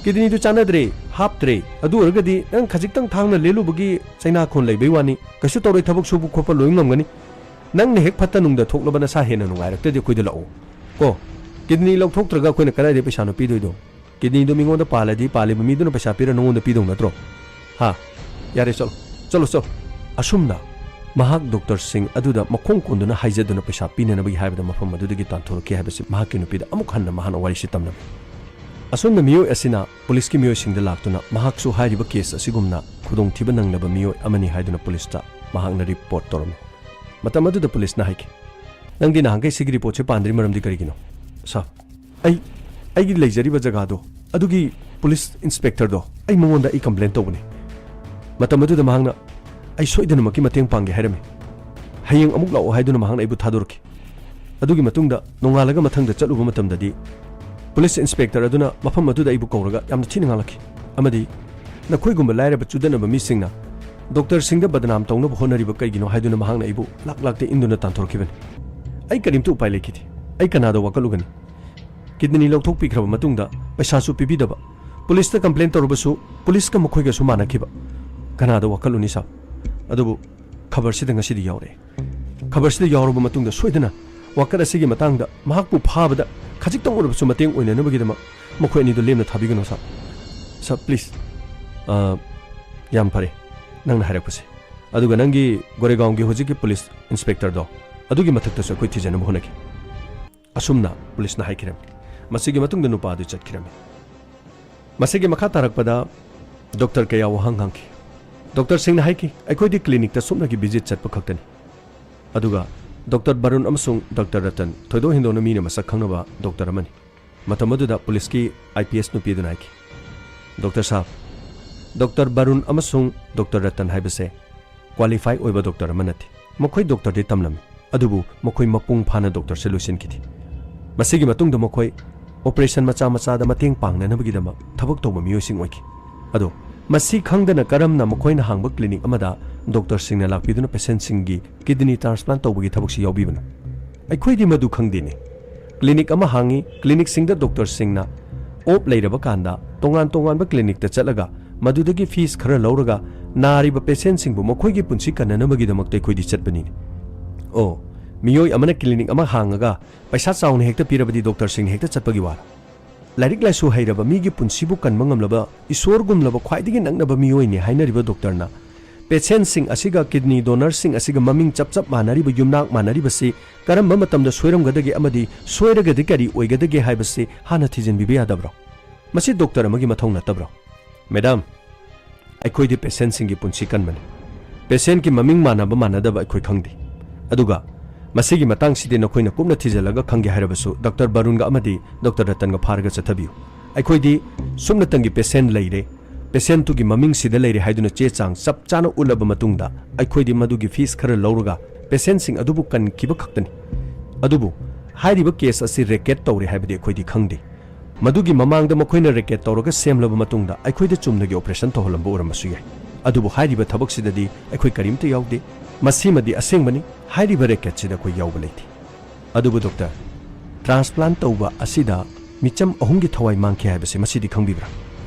ꯀꯤꯗꯅꯤꯗꯨ ꯆꯥꯟꯅꯗ꯭ꯔꯦ, ꯍꯥꯞꯇ꯭ꯔꯦ꯫ ꯑꯗꯨ ꯑꯣꯏꯔꯒꯗꯤ ꯅꯪ ꯈꯖꯤꯛꯇꯪ ꯊꯥꯡꯅ ꯂꯦꯜꯂꯨꯕꯒꯤ ꯆꯩꯅꯥꯈꯣꯟ ꯂꯩꯕꯩ ꯋꯥꯅꯤ꯫ ꯀꯩꯁꯨ ꯇꯧꯔꯣꯏ, ꯊꯕꯛ ꯁꯨꯕ ꯈꯣꯠꯄ ꯂꯣꯏ ꯉꯝꯒꯅꯤ"꯫ ꯅꯪꯅ ꯍꯦꯛ ꯐꯠꯇ ꯅꯨꯡꯗ ꯊꯣꯛꯂꯕ ꯅꯁꯥ ꯍꯦꯟꯅ ꯅꯨꯡꯉꯥꯏꯔꯛꯇ꯭ꯔꯗꯤ ꯑꯩꯈꯣꯏꯗ ꯂꯥꯛꯑꯣ꯫ ꯀꯣ, ꯀꯤꯗꯅꯤ ꯂꯧꯊꯣꯛꯇ꯭ꯔꯒ ꯑꯩꯈꯣꯏꯅ ꯀꯗꯥꯏꯗꯒꯤ ꯄꯩꯁꯥꯅꯣ ꯄꯤꯗꯣꯏꯗꯣ? ꯀꯤꯗꯅꯤꯗꯣ ꯃꯤꯉꯣꯟꯗ ꯄꯥꯜꯂꯗꯤ ꯄꯥꯜꯂꯤꯕ ꯃꯤꯗꯨꯅ ꯄꯩꯁꯥ ꯄꯤꯔ ꯅꯉꯣꯟꯗ ꯄꯤꯗꯧ ꯅꯠꯇ꯭ꯔꯣ? ꯍꯥ? ꯌꯥꯔꯦ, ꯆꯠꯂꯣ꯫ ꯆꯠꯂꯣ, ꯆꯠꯂꯣ꯫ ꯑꯁꯨꯝꯅ ꯃꯍꯥꯛ ꯗꯣꯛꯇꯔꯁꯤꯡ ꯑꯗꯨꯗ ꯃꯈꯣꯡ ꯀꯣꯟꯗꯨꯅ ꯍꯥꯏꯖꯗꯨꯅ ꯄꯩꯁꯥ ꯄꯤꯅꯅꯕꯒꯤ ꯍꯥꯏꯕꯗ ꯃꯐꯝ ꯑꯗꯨꯗꯒꯤ ꯇꯥꯟꯊꯣꯔꯛꯈꯤ ꯍꯥꯏꯕꯁꯤ ꯃꯍꯥꯛꯀꯤ ꯅꯨꯄꯤꯗ ꯑꯃꯨꯛ ꯍꯟꯅ ꯃꯍꯥꯛꯅ ꯋꯥꯔꯤꯁꯤ ꯇꯝꯂꯝꯃꯤ꯫ ꯑꯁꯨꯝꯅ ꯃꯤꯑꯣꯏ ꯑꯁꯤꯅ ꯄꯨꯂꯤꯁꯀꯤ ꯃꯤꯑꯣꯏꯁꯤꯡꯗ ꯂꯥꯛꯇꯨꯅ ꯃꯍꯥꯛꯁꯨ ꯍꯥꯏꯔꯤꯕ ꯀꯦꯁ ꯑꯁꯤꯒꯨꯝꯅ ꯈꯨꯗꯣꯡꯊꯤꯕ ꯅꯪꯂꯕ ꯃꯤꯑꯣꯏ ꯑꯃꯅꯤ ꯍꯥꯏꯗꯨꯅ ꯄꯨꯂꯤꯁꯇ ꯃꯍꯥꯛꯅ ꯔꯤꯄꯣꯔꯠ ꯇꯧꯔꯝꯃꯤ꯫ ꯃꯇꯝ ꯑꯗꯨꯗ ꯄꯨꯂꯤꯁꯅ ꯍꯥꯏꯈꯤ, "ꯅꯪꯗꯤ ꯅꯍꯥꯟꯈꯩ ꯁꯤꯒꯤ ꯔꯤꯄꯣꯔꯠꯁꯦ ꯄꯥꯟꯗ꯭ꯔꯤ ꯃꯔꯝꯗꯤ ꯀꯔꯤꯒꯤꯅꯣ?" "ꯁꯥꯔ, ꯑꯩ, ꯑꯩꯒꯤ ꯂꯩꯖꯔꯤꯕ ꯖꯒꯥꯗꯣ ꯑꯗꯨꯒꯤ ꯄꯨꯂꯤꯁ ꯏꯟꯁꯄꯦꯛꯇꯔꯗꯣ ꯑꯩ ꯃꯉꯣꯟꯗ ꯑꯩ ꯀꯝꯄ꯭ꯂꯦꯟ ꯇꯧꯕꯅꯤ꯫ ꯃꯇꯝ ꯑꯗꯨꯗ ꯃꯍꯥꯛꯅ ꯑꯩ ꯁꯣꯏꯗꯅꯃꯛꯀꯤ ꯃꯇꯦꯡ ꯄꯥꯡꯒꯦ ꯍꯥꯏꯔꯝꯃꯤ꯫ ꯍꯌꯦꯡ ꯑꯃꯨꯛ ꯂꯥꯛꯑꯣ ꯍꯥꯏꯗꯨꯅ ꯃꯍꯥꯛꯅ ꯑꯩꯕꯨ ꯊꯥꯗꯣꯔꯛꯈꯤ꯫ ꯑꯗꯨꯒꯤ ꯃꯇꯨꯡꯗ ꯅꯣꯡꯉꯥꯜꯂꯒ ꯃꯊꯪꯗ ꯆꯠꯂꯨꯕ ꯃꯇꯝꯗꯗꯤ ꯄꯨꯂꯤꯁ ꯏꯟꯁꯄꯦꯛꯇꯔ ꯑꯗꯨꯅ ꯃꯐꯝ ꯑꯗꯨꯗ ꯑꯩꯕꯨ ꯀꯧꯔꯒ ꯌꯥꯝꯅ ꯊꯤꯅ ꯉꯥꯡꯂꯛꯈꯤ꯫ ꯑꯃꯗꯤ ꯅꯈꯣꯏꯒꯨꯝꯕ ꯂꯥꯏꯔꯕ ꯆꯨꯗꯠꯅꯕ ꯃꯤꯁꯤꯡꯅ ꯗꯣꯛꯇꯔꯁꯤꯡꯗ ꯕꯗꯅꯥꯝ ꯇꯧꯅꯕ ꯍꯣꯠꯅꯔꯤꯕ ꯀꯩꯒꯤꯅꯣ ꯍꯥꯏꯗꯨꯅ ꯃꯍꯥꯛꯅ ꯑꯩꯕꯨ ꯂꯥꯛ ꯂꯥꯛꯇ ꯏꯟꯗꯨꯅ ꯇꯥꯟꯊꯣꯔꯛꯈꯤꯕꯅꯤ꯫ ꯑꯩ ꯀꯔꯤꯝꯇ ꯎꯄꯥꯏ ꯂꯩꯈꯤꯗꯦ꯫ ꯑꯩ ꯀꯅꯥꯗ ꯋꯥꯀꯠꯂꯨꯒꯅꯤ? ꯀꯤꯗꯅꯤ ꯂꯧꯊꯣꯛꯄꯤꯈ꯭ꯔꯕ ꯃꯇꯨꯡꯗ ꯄꯩꯁꯥꯁꯨ ꯄꯤꯕꯤꯗꯕ, ꯄꯨꯂꯤꯁꯇ ꯀꯝꯄ꯭ꯂꯦꯟ ꯇꯧꯔꯕꯁꯨ ꯄꯨꯂꯤꯁꯀ ꯃꯈꯣꯏꯒꯁꯨ ꯃꯥꯟꯅꯈꯤꯕ꯫ ꯀꯅꯥꯗ ꯋꯥꯀꯠꯂꯨꯅꯤ ꯁꯥꯔ? ꯑꯗꯨꯕꯨ ꯈꯕꯔꯁꯤꯗ ꯉꯁꯤꯗꯤ ꯌꯥꯎꯔꯛꯑꯦ꯫ ꯈꯕꯔꯁꯤꯗ ꯌꯥꯎꯔꯕ ꯃꯇꯨꯡꯗ ꯁꯣꯏꯗꯅ ꯋꯥꯀꯠ ꯑꯁꯤꯒꯤ ꯃꯇꯥꯡꯗ ꯃꯍꯥꯛꯄꯨ ꯐꯥꯕꯗ ꯈꯖꯤꯛꯇꯪ ꯑꯣꯏꯔꯕꯁꯨ ꯃꯇꯦꯡ ꯑꯣꯏꯅꯅꯕꯒꯤꯗꯃꯛ ꯃꯈꯣꯏ ꯑꯅꯤꯗꯨ ꯂꯦꯝꯅ ꯊꯥꯕꯤꯒꯅꯨ ꯁꯥꯔ꯫ ꯁꯥꯔ, ꯄ꯭ꯂꯤꯖ꯫ ꯑ, ꯌꯥꯝ ꯐꯔꯦ ꯅꯪꯅ ꯍꯥꯏꯔꯛꯄꯁꯦ꯫ ꯑꯗꯨꯒ ꯅꯪꯒꯤ ꯒꯣꯔꯦꯒꯥꯎꯟꯒꯤ ꯍꯧꯖꯤꯛꯀꯤ ꯄꯨꯂꯤꯁ ꯏꯟꯁꯄꯦꯛꯇꯔꯗꯣ, ꯑꯗꯨꯒꯤ ꯃꯊꯛꯇꯁꯨ ꯑꯩꯈꯣꯏ ꯊꯤꯖꯅꯕ ꯍꯣꯠꯅꯒꯦ꯫ ꯑꯁꯨꯝꯅ ꯄꯨꯂꯤꯁꯅ ꯍꯥꯏꯈꯤꯔꯝꯃꯤ꯫ ꯃꯁꯤꯒꯤ ꯃꯇꯨꯡꯗ ꯅꯨꯄꯥ ꯑꯗꯨ ꯆꯠꯈꯤꯔꯝꯃꯤ꯫ ꯃꯁꯤꯒꯤ ꯃꯈꯥ ꯇꯥꯔꯛꯄꯗ ꯗꯣꯛꯇꯔ ꯀꯌꯥ ꯋꯥꯍꯪ ꯍꯪꯈꯤ꯫ ꯗꯣꯛꯇꯔꯁꯤꯡꯅ ꯍꯥꯏꯈꯤ, "ꯑꯩꯈꯣꯏꯗꯤ ꯀ꯭ꯂꯤꯅꯤꯛꯇ ꯁꯨꯞꯅꯒꯤ ꯚꯤꯖꯤꯠ ꯆꯠꯄ ꯈꯛꯇꯅꯤ"꯫ ꯑꯗꯨꯒ ꯗꯣꯛꯇꯔ ꯕꯥꯔꯨꯟ ꯑꯃꯁꯨꯡ ꯗꯣꯛꯇꯔ ꯔꯇꯟ ꯊꯣꯏꯗꯣꯛ ꯍꯦꯟꯗꯣꯛꯅ ꯃꯤꯅ ꯃꯁꯛ ꯈꯪꯅꯕ ꯗꯣꯛꯇꯔ ꯑꯃꯅꯤ꯫ ꯃꯇꯝ ꯑꯗꯨꯗ ꯄꯨꯂꯤꯁꯀꯤ IPS ꯅꯨꯄꯤ ꯑꯗꯨꯅ ꯍꯥꯏꯈꯤ, "ꯗꯣꯛꯇꯔ ꯁꯥꯍꯕ, ꯗꯣꯛꯇꯔ ꯕꯥꯔꯨꯟ ꯑꯃꯁꯨꯡ ꯗꯣꯛꯇꯔ ꯔꯇꯟ ꯍꯥꯏꯕꯁꯦ ꯀ꯭ꯋꯥꯂꯤꯐꯥꯏ ꯑꯣꯏꯕ ꯗꯣꯛꯇꯔ ꯑꯃ ꯅꯠꯇꯦ꯫ ꯃꯈꯣꯏ ꯗꯣꯛꯇꯔꯗꯤ ꯇꯝꯂꯝꯃꯤ, ꯑꯗꯨꯕꯨ ꯃꯈꯣꯏ ꯃꯄꯨꯡ ꯐꯥꯅ ꯗꯣꯛꯇꯔꯁꯦ ꯂꯣꯏꯁꯤꯟꯈꯤꯗꯦ꯫ ꯃꯁꯤꯒꯤ ꯃꯇꯨꯡꯗ ꯃꯈꯣꯏ ꯑꯣꯄꯔꯦꯁꯟ ꯃꯆꯥ ꯃꯆꯥꯗ ꯃꯇꯦꯡ ꯄꯥꯡꯅꯅꯕꯒꯤꯗꯃꯛ ꯊꯕꯛ ꯇꯧꯕ ꯃꯤꯑꯣꯏꯁꯤꯡ ꯑꯣꯏꯈꯤ꯫ ꯑꯗꯣ ꯃꯁꯤ ꯈꯪꯗꯅ ꯀꯔꯝꯅ ꯃꯈꯣꯏꯅ ꯍꯥꯡꯕ ꯀ꯭ꯂꯤꯅꯤꯛ ꯑꯃꯗ ꯗꯣꯛꯇꯔꯁꯤꯡꯅ ꯂꯥꯛꯄꯤꯗꯨꯅ ꯄꯦꯁꯦꯟꯁꯤꯡꯒꯤ ꯀꯤꯗꯅꯤ ꯇ꯭ꯔꯥꯟꯁꯄ꯭ꯂꯥꯟ ꯇꯧꯕꯒꯤ ꯊꯕꯛꯁꯤ ꯌꯥꯎꯕꯤꯕꯅꯣ?" "ꯑꯩꯈꯣꯏꯗꯤ ꯃꯗꯨ ꯈꯪꯗꯦꯅꯦ꯫ ꯀ꯭ꯂꯤꯅꯤꯛ ꯑꯃ ꯍꯥꯡꯉꯤ, ꯀ꯭ꯂꯤꯅꯤꯛꯁꯤꯡꯗ ꯗꯣꯛꯇꯔꯁꯤꯡꯅ ꯑꯣꯞ ꯂꯩꯔꯕ ꯀꯥꯟꯗ ꯇꯣꯉꯥꯟ ꯇꯣꯉꯥꯟꯕ ꯀ꯭ꯂꯤꯅꯤꯛꯇ ꯆꯠꯂꯒ ꯃꯗꯨꯗꯒꯤ ꯐꯤꯁ ꯈꯔ ꯂꯧꯔꯒ ꯅꯥꯔꯤꯕ ꯄꯦꯁꯦꯟꯁꯤꯡꯕꯨ ꯃꯈꯣꯏꯒꯤ ꯄꯨꯟꯁꯤ ꯀꯟꯅꯅꯕꯒꯤꯗꯃꯛꯇ ꯑꯩꯈꯣꯏꯗꯤ ꯆꯠꯄꯅꯤꯅꯦ"꯫ ꯑꯣ, ꯃꯤꯑꯣꯏ ꯑꯃꯅ ꯀ꯭ꯂꯤꯅꯤꯛ ꯑꯃ ꯍꯥꯡꯉꯒ ꯄꯩꯁꯥ ꯆꯥꯎꯅ ꯍꯦꯛꯇ ꯄꯤꯔꯕꯗꯤ ꯗꯣꯛꯇꯔꯁꯤꯡꯅ ꯍꯦꯛꯇ ꯆꯠꯄꯒꯤ ꯋꯥꯔꯣ? ꯂꯥꯏꯔꯤꯛ ꯂꯥꯏꯁꯨ ꯍꯩꯔꯕ, ꯃꯤꯒꯤ ꯄꯨꯟꯁꯤꯕꯨ ꯀꯟꯕ ꯉꯝꯂꯕ, ꯏꯁꯣꯔꯒꯨꯝꯂꯕ ꯈ꯭ꯋꯥꯏꯗꯒꯤ ꯅꯛꯅꯕ ꯃꯤꯑꯣꯏꯅꯤ ꯍꯥꯏꯅꯔꯤꯕ ꯗꯣꯛꯇꯔꯅ ꯄꯦꯁꯦꯟꯁꯤꯡ ꯑꯁꯤꯒ ꯀꯤꯗꯅꯤ ꯗꯣꯅꯔꯁꯤꯡ ꯑꯁꯤꯒ ꯃꯃꯤꯡ ꯆꯞ ꯆꯞ ꯃꯥꯟꯅꯔꯤꯕ, ꯌꯨꯝꯅꯥꯛ ꯃꯥꯟꯅꯔꯤꯕꯁꯤ ꯀꯔꯝꯕ ꯃꯇꯝꯗ ꯁꯣꯏꯔꯝꯒꯗꯒꯦ ꯑꯃꯗꯤ ꯁꯣꯏꯔꯒꯗꯤ ꯀꯔꯤ ꯑꯣꯏꯒꯗꯒꯦ ꯍꯥꯏꯕꯁꯤ ꯍꯥꯟꯅ ꯊꯤꯖꯤꯟꯕꯤꯕ ꯌꯥꯗꯕ꯭ꯔꯣ? ꯃꯁꯤ ꯗꯣꯛꯇꯔ ꯑꯃꯒꯤ ꯃꯊꯧ ꯅꯠꯇꯕ꯭ꯔꯣ? ꯃꯦꯗꯥꯝ, ꯑꯩꯈꯣꯏꯗꯤ ꯄꯦꯁꯦꯟꯁꯤꯡꯒꯤ ꯄꯨꯟꯁꯤ ꯀꯟꯕꯅꯤ꯫ ꯄꯦꯁꯦꯟꯒꯤ ꯃꯃꯤꯡ ꯃꯥꯟꯅꯕ ꯃꯥꯟꯅꯗꯕ ꯑꯩꯈꯣꯏ ꯈꯪꯗꯦ꯫ ꯑꯗꯨꯒ ꯃꯁꯤꯒꯤ ꯃꯇꯥꯡꯁꯤꯗꯤ ꯅꯈꯣꯏꯅ ꯀꯨꯞꯅ ꯊꯤꯖꯤꯜꯂꯒ ꯈꯪꯒꯦ ꯍꯥꯏꯔꯕꯁꯨ ꯗꯥꯛꯇꯔ ꯕꯥꯔꯨꯟꯒ ꯑꯃꯗꯤ ꯗꯥꯛꯇꯔ ꯔꯇꯟꯒ ꯐꯥꯔꯒ ꯆꯠꯊꯕꯤꯌꯨ꯫ ꯑꯩꯈꯣꯏꯗꯤ ꯁꯨꯞꯅꯇꯪꯒꯤ ꯄꯦꯁꯦꯟ ꯂꯩꯔꯦ, ꯄꯦꯁꯦꯟꯇꯨꯒꯤ ꯃꯃꯤꯡ ꯁꯤꯗ ꯂꯩꯔꯦ ꯍꯥꯏꯗꯨꯅ ꯆꯦ ꯆꯥꯡ ꯆꯞ ꯆꯥꯅ ꯎꯠꯂꯕ ꯃꯇꯨꯡꯗ ꯑꯩꯈꯣꯏꯗꯤ ꯃꯗꯨꯒꯤ ꯐꯤꯁ ꯈꯔ ꯂꯧꯔꯒ ꯄꯦꯁꯦꯟꯁꯤꯡ ꯑꯗꯨꯕꯨ ꯀꯟꯈꯤꯕ ꯈꯛꯇꯅꯤ꯫ ꯑꯗꯨꯕꯨ ꯍꯥꯏꯔꯤꯕ ꯀꯦꯁ ꯑꯁꯤ ꯔꯦꯀꯦꯠ ꯇꯧꯔꯦ ꯍꯥꯏꯕꯗꯤ ꯑꯩꯈꯣꯏꯗꯤ ꯈꯪꯗꯦ꯫ ꯃꯗꯨꯒꯤ ꯃꯃꯥꯡꯗ ꯃꯈꯣꯏꯅ ꯔꯦꯀꯦꯠ ꯇꯧꯔꯒ ꯁꯦꯝꯂꯕ ꯃꯇꯨꯡꯗ ꯑꯩꯈꯣꯏꯗ ꯆꯨꯝꯅꯒꯤ ꯑꯣꯄꯔꯦꯁꯟ ꯇꯧꯍꯜꯂꯝꯕ ꯑꯣꯏꯔꯝꯕꯁꯨ ꯌꯥꯏ꯫ ꯑꯗꯨꯕꯨ ꯍꯥꯏꯔꯤꯕ ꯊꯕꯛꯁꯤꯗꯗꯤ ꯑꯩꯈꯣꯏ ꯀꯔꯤꯝꯇ ꯌꯥꯎꯗꯦ꯫ ꯃꯁꯤꯃꯗꯤ ꯑꯁꯦꯡꯕꯅꯤ, ꯍꯥꯏꯔꯤꯕ ꯔꯦꯀꯦꯠꯁꯤꯗ ꯑꯩꯈꯣꯏ ꯌꯥꯎꯕ ꯂꯩꯇꯦ꯫ ꯑꯗꯨꯕꯨ ꯗꯣꯛꯇꯔ, ꯇ꯭ꯔꯥꯟꯁꯄ꯭ꯂꯥꯟ ꯇꯧꯕ ꯑꯁꯤꯗ ꯃꯤꯆꯝ ꯑꯍꯨꯝꯒꯤ ꯊꯋꯥꯏ ꯃꯥꯡꯈꯤ ꯍꯥꯏꯕꯁꯤ ꯃꯁꯤꯗꯤ ꯈꯪꯕꯤꯕ꯭ꯔꯥ?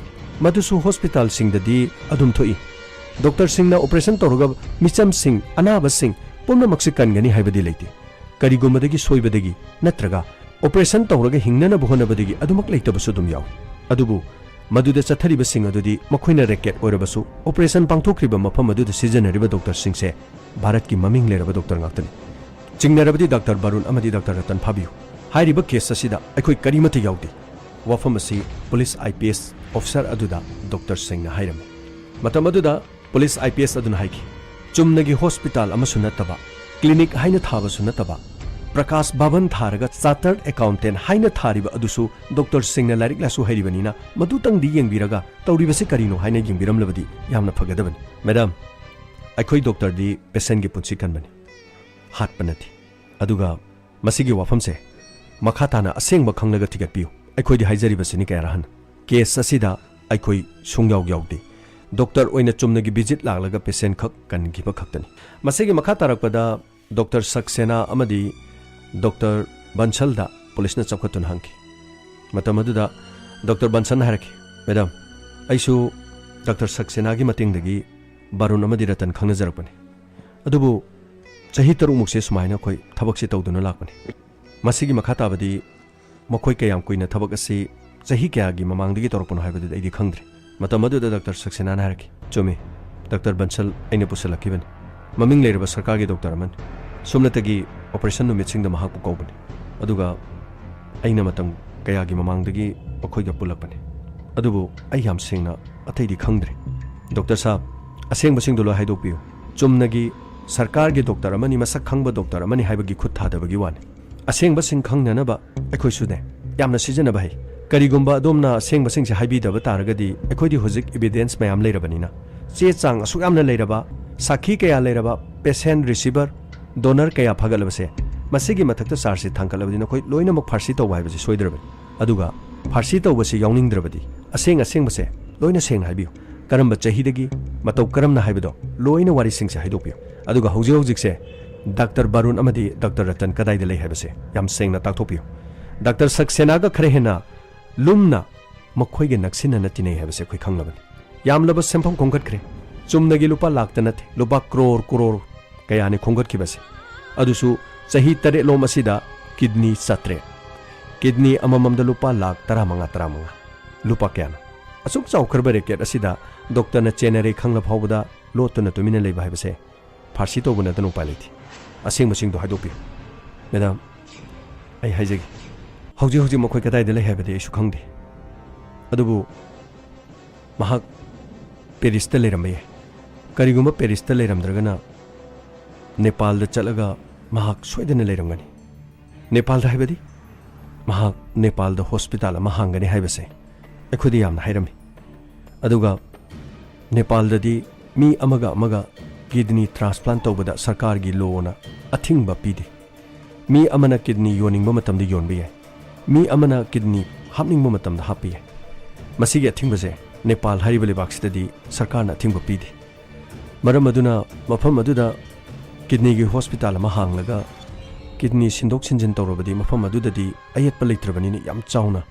ꯃꯗꯨꯁꯨ ꯍꯣꯁꯄꯤꯇꯥꯜꯁꯤꯡꯗꯗꯤ ꯑꯗꯨꯝ ꯊꯣꯛꯏ꯫ ꯗꯣꯛꯇꯔꯁꯤꯡꯅ ꯑꯣꯄꯔꯦꯁꯟ ꯇꯧꯔꯒ ꯃꯤꯆꯝꯁꯤꯡ, ꯑꯅꯥꯕꯁꯤꯡ ꯄꯨꯝꯅꯃꯛꯁꯤ ꯀꯟꯒꯅꯤ ꯍꯥꯏꯕꯗꯤ ꯂꯩꯇꯦ꯫ ꯀꯔꯤꯒꯨꯝꯕꯗꯒꯤ ꯁꯣꯏꯕꯗꯒꯤ ꯅꯠꯇ꯭ꯔꯒ ꯑꯣꯄꯔꯦꯁꯟ ꯇꯧꯔꯒ ꯍꯤꯡꯅꯅꯕ ꯍꯣꯠꯅꯕꯗꯒꯤ ꯑꯗꯨꯃꯛ ꯂꯩꯇꯕꯁꯨ ꯑꯗꯨꯝ ꯌꯥꯎꯏ꯫ ꯑꯗꯨꯕꯨ ꯃꯗꯨꯗ ꯆꯠꯊꯔꯤꯕꯁꯤꯡ ꯑꯗꯨꯗꯤ ꯃꯈꯣꯏꯅ ꯔꯦꯀꯦꯠ ꯑꯣꯏꯔꯕꯁꯨ ꯑꯣꯄꯔꯦꯁꯟ ꯄꯥꯡꯊꯣꯛꯈ꯭ꯔꯤꯕ ꯃꯐꯝ ꯑꯗꯨꯗ ꯁꯤꯖꯤꯟꯅꯔꯤꯕ ꯗꯣꯛꯇꯔꯁꯤꯡꯁꯦ ꯚꯥꯔꯠꯀꯤ ꯃꯃꯤꯡ ꯂꯩꯔꯕ ꯗꯣꯛꯇꯔ ꯉꯥꯛꯇꯅꯤ꯫ ꯆꯤꯡꯅꯔꯕꯗꯤ ꯗꯥꯛꯇꯔ ꯕꯥꯔꯨꯟ ꯑꯃꯗꯤ ꯗꯥꯛꯇꯔ ꯔꯇꯟ ꯐꯥꯕꯤꯌꯨ꯫ ꯍꯥꯏꯔꯤꯕ ꯀꯦꯁ ꯑꯁꯤꯗ ꯑꯩꯈꯣꯏ ꯀꯔꯤꯃꯠꯇ ꯌꯥꯎꯗꯦ꯫ ꯋꯥꯐꯝ ꯑꯁꯤ ꯄꯨꯂꯤꯁ IPS ꯑꯣꯐꯤꯁꯥꯔ ꯑꯗꯨꯗ ꯗꯣꯛꯇꯔ ꯁꯤꯡꯅ ꯍꯥꯏꯔꯝꯃꯤ꯫ ꯃꯇꯝ ꯑꯗꯨꯗ ꯄꯨꯂꯤꯁ IPS ꯑꯗꯨꯅ ꯍꯥꯏꯈꯤ, "ꯆꯨꯝꯅꯒꯤ ꯍꯣꯁꯄꯤꯇꯥꯜ ꯑꯃꯁꯨ ꯅꯠꯇꯕ, ꯀ꯭ꯂꯤꯅꯤꯛ ꯍꯥꯏꯅ ꯊꯥꯕꯁꯨ ꯅꯠꯇꯕ, ꯄ꯭ꯔꯀꯥꯁ ꯚꯕꯟ ꯊꯥꯔꯒ ꯆꯥꯔꯇꯔꯗ ꯑꯦꯀꯥꯎꯟꯇꯦꯟ ꯍꯥꯏꯅ ꯊꯥꯔꯤꯕ ꯑꯗꯨꯁꯨ ꯗꯣꯛꯇꯔꯁꯤꯡꯅ ꯂꯥꯏꯔꯤꯛ ꯂꯥꯏꯁꯨ ꯍꯩꯔꯤꯕꯅꯤꯅ ꯃꯗꯨꯇꯪꯗꯤ ꯌꯦꯡꯕꯤꯔꯒ ꯇꯧꯔꯤꯕꯁꯤ ꯀꯔꯤꯅꯣ ꯍꯥꯏꯅ ꯌꯦꯡꯕꯤꯔꯝꯂꯕꯗꯤ ꯌꯥꯝꯅ ꯐꯒꯗꯕꯅꯤ꯫ ꯃꯦꯗꯥꯝ, ꯑꯩꯈꯣꯏ ꯗꯣꯛꯇꯔꯗꯤ ꯄꯦꯁꯦꯟꯒꯤ ꯄꯨꯟꯁꯤ ꯀꯟꯕꯅꯤ, ꯍꯥꯠꯄ ꯅꯠꯇꯦ꯫ ꯑꯗꯨꯒ ꯃꯁꯤꯒꯤ ꯋꯥꯐꯝꯁꯦ ꯃꯈꯥ ꯇꯥꯅ ꯑꯁꯦꯡꯕ ꯈꯪꯂꯒ ꯊꯤꯒꯠꯄꯤꯌꯨ꯫ ꯑꯩꯈꯣꯏꯗꯤ ꯍꯥꯏꯖꯔꯤꯕꯁꯤꯅꯤ ꯀꯌꯥꯔꯥꯍꯟ꯫ ꯀꯦꯁ ꯑꯁꯤꯗ ꯑꯩꯈꯣꯏ ꯁꯨꯡꯌꯥꯎ ꯌꯥꯎꯗꯦ꯫ ꯗꯣꯛꯇꯔ ꯑꯣꯏꯅ ꯆꯨꯝꯅꯒꯤ ꯚꯤꯖꯤꯠ ꯂꯥꯛꯂꯒ ꯄꯦꯁꯦꯟ ꯈꯛ ꯀꯟꯈꯤꯕ ꯈꯛꯇꯅꯤ"꯫ ꯃꯁꯤꯒꯤ ꯃꯈꯥ ꯇꯥꯔꯛꯄꯗ ꯗꯣꯛꯇꯔ ꯁꯛꯁꯦꯅꯥ ꯑꯃꯗꯤ ꯗꯣꯛꯇꯔ ꯕꯟꯁꯜꯗ ꯄꯨꯂꯤꯁꯅ ꯆꯥꯎꯈꯠꯇꯨꯅ ꯍꯪꯈꯤ꯫ ꯃꯇꯝ ꯑꯗꯨꯗ ꯗꯣꯛꯇꯔ ꯕꯟꯁꯜꯅ ꯍꯥꯏꯔꯛꯈꯤ, "ꯃꯦꯗꯥꯝ, ꯑꯩꯁꯨ ꯗꯥꯛꯇꯔ ꯁꯛꯁꯦꯅꯥꯒꯤ ꯃꯇꯦꯡꯗꯒꯤ ꯕꯥꯔꯨꯟ ꯑꯃꯗꯤ ꯔꯇꯟ ꯈꯪꯅꯖꯔꯛꯄꯅꯤ꯫ ꯑꯗꯨꯕꯨ ꯆꯍꯤ ꯇꯔꯨꯛꯃꯨꯛꯁꯦ ꯁꯨꯃꯥꯏꯅ ꯑꯩꯈꯣꯏ ꯊꯕꯛꯁꯦ ꯇꯧꯗꯨꯅ ꯂꯥꯛꯄꯅꯤ꯫ ꯃꯁꯤꯒꯤ ꯃꯈꯥ ꯇꯥꯕꯗꯤ ꯃꯈꯣꯏ ꯀꯌꯥꯝ ꯀꯨꯏꯅ ꯊꯕꯛ ꯑꯁꯤ ꯆꯍꯤ ꯀꯌꯥꯒꯤ ꯃꯃꯥꯡꯗꯒꯤ ꯇꯧꯔꯛꯄꯅꯣ ꯍꯥꯏꯕꯗꯨꯗꯤ ꯑꯩꯗꯤ ꯈꯪꯗ꯭ꯔꯦ꯫ ꯃꯇꯝ ꯑꯗꯨꯗ ꯗꯥꯛꯇꯔ ꯁꯛꯁꯦꯅꯥꯅ ꯍꯥꯏꯔꯛꯈꯤ, "ꯆꯨꯝꯃꯤ, ꯗꯥꯛꯇꯔ ꯕꯟꯁꯜ ꯑꯩꯅ ꯄꯨꯁꯜꯂꯛꯈꯤꯕꯅꯤ꯫ ꯃꯃꯤꯡ ꯂꯩꯔꯕ ꯁꯔꯀꯥꯔꯒꯤ ꯗꯥꯛꯇꯔ ꯑꯃꯅꯤ꯫ ꯁꯨꯞꯅꯇꯒꯤ ꯑꯣꯄꯔꯦꯁꯟ ꯅꯨꯃꯤꯠꯁꯤꯡꯗ ꯃꯍꯥꯛꯄꯨ ꯀꯧꯕꯅꯤ꯫ ꯑꯗꯨꯒ ꯑꯩꯅ ꯃꯇꯝ ꯀꯌꯥꯒꯤ ꯃꯃꯥꯡꯗꯒꯤ ꯃꯈꯣꯏꯒ ꯄꯨꯜꯂꯛꯄꯅꯤ꯫ ꯑꯗꯨꯕꯨ ꯑꯩ ꯌꯥꯝ ꯁꯦꯡꯅ ꯑꯇꯩꯗꯤ ꯈꯪꯗ꯭ꯔꯦ꯫ ꯗꯥꯛꯇꯔ ꯁꯥꯍꯕ, ꯑꯁꯦꯡꯕꯁꯤꯡꯗꯣ ꯂꯣꯏ ꯍꯥꯏꯗꯣꯛꯄꯤꯌꯨ꯫ ꯆꯨꯝꯅꯒꯤ ꯁꯔꯀꯥꯔꯒꯤ ꯗꯥꯛꯇꯔ ꯑꯃꯅꯤ, ꯃꯁꯛ ꯈꯪꯕ ꯗꯥꯛꯇꯔ ꯑꯃꯅꯤ ꯍꯥꯏꯕꯒꯤ ꯈꯨꯠ ꯊꯥꯗꯕꯒꯤ ꯋꯥꯅꯤ꯫ ꯑꯁꯦꯡꯕꯁꯤꯡ ꯈꯪꯅꯅꯕ ꯑꯩꯈꯣꯏꯁꯨꯅꯦ ꯌꯥꯝꯅ ꯁꯤꯖꯤꯟꯅꯕ ꯍꯩ꯫ ꯀꯔꯤꯒꯨꯝꯕ ꯑꯗꯣꯝꯅ ꯑꯁꯦꯡꯕꯁꯤꯡꯁꯦ ꯍꯥꯏꯕꯤꯗꯕ ꯇꯥꯔꯒꯗꯤ ꯑꯩꯈꯣꯏꯗꯤ ꯍꯧꯖꯤꯛ ꯏꯕꯤꯗꯦꯟꯁ ꯃꯌꯥꯝ ꯂꯩꯔꯕꯅꯤꯅ, ꯆꯦ ꯆꯥꯡ ꯑꯁꯨꯛ ꯌꯥꯝꯅ ꯂꯩꯔꯕ, ꯁꯥꯈꯤ ꯀꯌꯥ ꯂꯩꯔꯕ, ꯄꯦꯁꯦꯟ, ꯔꯤꯁꯤꯚꯔ, ꯗꯣꯅꯔ ꯀꯌꯥ ꯐꯒꯠꯂꯕꯁꯦ, ꯃꯁꯤꯒꯤ ꯃꯊꯛꯇ ꯆꯥꯔꯖꯁꯦ ꯊꯥꯡꯒꯠꯂꯕꯗꯤ ꯅꯈꯣꯏ ꯂꯣꯏꯅꯃꯛ ꯐꯥꯔꯁꯤ ꯇꯧꯕ ꯍꯥꯏꯕꯁꯤ ꯁꯣꯏꯗ꯭ꯔꯕꯅꯤ꯫ ꯑꯗꯨꯒ ꯐꯥꯔꯁꯤ ꯇꯧꯕꯁꯤ ꯌꯥꯎꯅꯤꯡꯗ꯭ꯔꯕꯗꯤ ꯑꯁꯦꯡ ꯑꯁꯦꯡꯕꯁꯦ ꯂꯣꯏꯅ ꯁꯦꯡꯅ ꯍꯥꯏꯕꯤꯌꯨ꯫ ꯀꯔꯝꯕ ꯆꯍꯤꯗꯒꯤ, ꯃꯇꯧ ꯀꯔꯝꯅ ꯍꯥꯏꯕꯗꯣ ꯂꯣꯏꯅ ꯋꯥꯔꯤꯁꯤꯡꯁꯦ ꯍꯥꯏꯗꯣꯛꯄꯤꯌꯨ꯫ ꯑꯗꯨꯒ ꯍꯧꯖꯤꯛ ꯍꯧꯖꯤꯛꯁꯦ ꯗꯥꯛꯇꯔ ꯕꯥꯔꯨꯟ ꯑꯃꯗꯤ ꯗꯥꯛꯇꯔ ꯔꯇꯟ ꯀꯗꯥꯏꯗ ꯂꯩ ꯍꯥꯏꯕꯁꯦ ꯌꯥꯝ ꯁꯦꯡꯅ ꯇꯥꯛꯊꯣꯛꯄꯤꯌꯨ꯫ ꯗꯥꯛꯇꯔ ꯁꯛꯁꯦꯅꯥꯒ ꯈꯔ ꯍꯦꯟꯅ ꯂꯨꯝꯅ ꯃꯈꯣꯏꯒ ꯅꯛꯁꯤꯟꯅꯅ ꯇꯤꯟꯅꯩ ꯍꯥꯏꯕꯁꯦ ꯑꯩꯈꯣꯏ ꯈꯪꯂꯕꯅꯤ꯫ ꯌꯥꯝꯂꯕ ꯁꯦꯟꯐꯝ ꯈꯣꯝꯒꯠꯈ꯭ꯔꯦ꯫ ꯆꯨꯝꯅꯒꯤ ꯂꯨꯄꯥ ꯂꯥꯛꯇ ꯅꯠꯇꯦ, ꯂꯨꯄꯥ ꯀ꯭ꯔꯣꯔ ꯀ꯭ꯔꯣꯔ ꯀꯌꯥꯅꯤ ꯈꯣꯝꯒꯠꯈꯤꯕꯁꯦ꯫ ꯑꯗꯨꯁꯨ ꯆꯍꯤ ꯇꯔꯦꯠꯂꯣꯝ ꯑꯁꯤꯗ ꯀꯤꯗꯅꯤ ꯆꯥꯇ꯭ꯔꯦꯠ꯫ ꯀꯤꯗꯅꯤ ꯑꯃꯃꯝꯗ ꯂꯨꯄꯥ ꯂꯥꯛ ꯇꯔꯥꯃꯉꯥ, ꯇꯔꯥꯃꯉꯥ꯫ ꯂꯨꯄꯥ ꯀꯌꯥꯅꯣ? ꯑꯁꯨꯛ ꯆꯥꯎꯈ꯭ꯔꯕ ꯔꯦꯀꯦꯠ ꯑꯁꯤꯗ ꯗꯥꯛꯇꯔꯅ ꯆꯦꯟꯅꯔꯦ ꯈꯪꯂ ꯐꯥꯎꯕꯗ ꯂꯣꯠꯇꯨꯅ ꯇꯨꯃꯤꯟꯅ ꯂꯩꯕ ꯍꯥꯏꯕꯁꯦ ꯐꯥꯔꯁꯤ ꯇꯧꯕ ꯅꯠꯇꯅ ꯎꯄꯥꯏ ꯂꯩꯇꯦ꯫ ꯑꯁꯦꯡꯕꯁꯤꯡꯗꯣ ꯍꯥꯏꯗꯣꯛꯄꯤꯌꯨ꯫ ꯃꯦꯗꯥꯝ, ꯑꯩ ꯍꯥꯏꯖꯒꯦ, ꯍꯧꯖꯤꯛ ꯍꯧꯖꯤꯛ ꯃꯈꯣꯏ ꯀꯗꯥꯏꯗ ꯂꯩ ꯍꯥꯏꯕꯗꯤ ꯑꯩꯁꯨ ꯈꯪꯗꯦ꯫ ꯑꯗꯨꯕꯨ ꯃꯍꯥꯛ ꯄꯦꯔꯤꯁꯇ ꯂꯩꯔꯝꯕ ꯌꯥꯏ꯫ ꯀꯔꯤꯒꯨꯝꯕ ꯄꯦꯔꯤꯁꯇ ꯂꯩꯔꯝꯗ꯭ꯔꯒꯅ ꯅꯦꯄꯥꯜꯗ ꯆꯠꯂꯒ ꯃꯍꯥꯛ ꯁꯣꯏꯗꯅ ꯂꯩꯔꯝꯒꯅꯤ꯫ ꯅꯦꯄꯥꯜꯗ ꯍꯥꯏꯕꯗꯤ? ꯃꯍꯥꯛ ꯅꯦꯄꯥꯜꯗ ꯍꯣꯁꯄꯤꯇꯥꯜ ꯑꯃ ꯍꯥꯡꯒꯅꯤ ꯍꯥꯏꯕꯁꯦ ꯑꯩꯈꯣꯏꯗ ꯌꯥꯝꯅ ꯍꯥꯏꯔꯝꯃꯤ꯫ ꯑꯗꯨꯒ ꯅꯦꯄꯥꯜꯗꯗꯤ ꯃꯤ ꯑꯃꯒ ꯑꯃꯒ ꯀꯤꯗꯅꯤ ꯇ꯭ꯔꯥꯟꯁꯄ꯭ꯂꯥꯟ ꯇꯧꯕꯗ ꯁꯔꯀꯥꯔꯒꯤ ꯂꯣꯅ ꯑꯊꯤꯡꯕ ꯄꯤꯗꯦ꯫ ꯃꯤ ꯑꯃꯅ ꯀꯤꯗꯅꯤ ꯌꯣꯟꯅꯤꯡꯕ ꯃꯇꯝꯗ ꯌꯣꯟꯕ ꯌꯥꯏ, ꯃꯤ ꯑꯃꯅ ꯀꯤꯗꯅꯤ ꯍꯥꯞꯅꯤꯡꯕ ꯃꯇꯝꯗ ꯍꯥꯞꯄ ꯌꯥꯏ꯫ ꯃꯁꯤꯒꯤ ꯑꯊꯤꯡꯕꯁꯦ ꯅꯦꯄꯥꯜ ꯍꯥꯏꯔꯤꯕ ꯂꯩꯕꯥꯛꯁꯤꯗꯗꯤ ꯁꯔꯀꯥꯔꯅ ꯑꯊꯤꯡꯕ ꯄꯤꯗꯦ꯫ ꯃꯔꯝ ꯑꯗꯨꯅ ꯃꯐꯝ ꯑꯗꯨꯗ ꯀꯤꯗꯅꯤꯒꯤ ꯍꯣꯁꯄꯤꯇꯥꯜ ꯑꯃ ꯍꯥꯡꯂꯒ ꯀꯤꯗꯅꯤ ꯁꯤꯟꯗꯣꯛ ꯁꯤꯟꯖꯤꯟ ꯇꯧꯔꯕꯗꯤ ꯃꯐꯝ ꯑꯗꯨꯗꯗꯤ ꯑꯌꯦꯠꯄ ꯂꯩꯇ꯭ꯔꯕꯅꯤꯅ ꯌꯥꯝ ꯆꯥꯎꯅ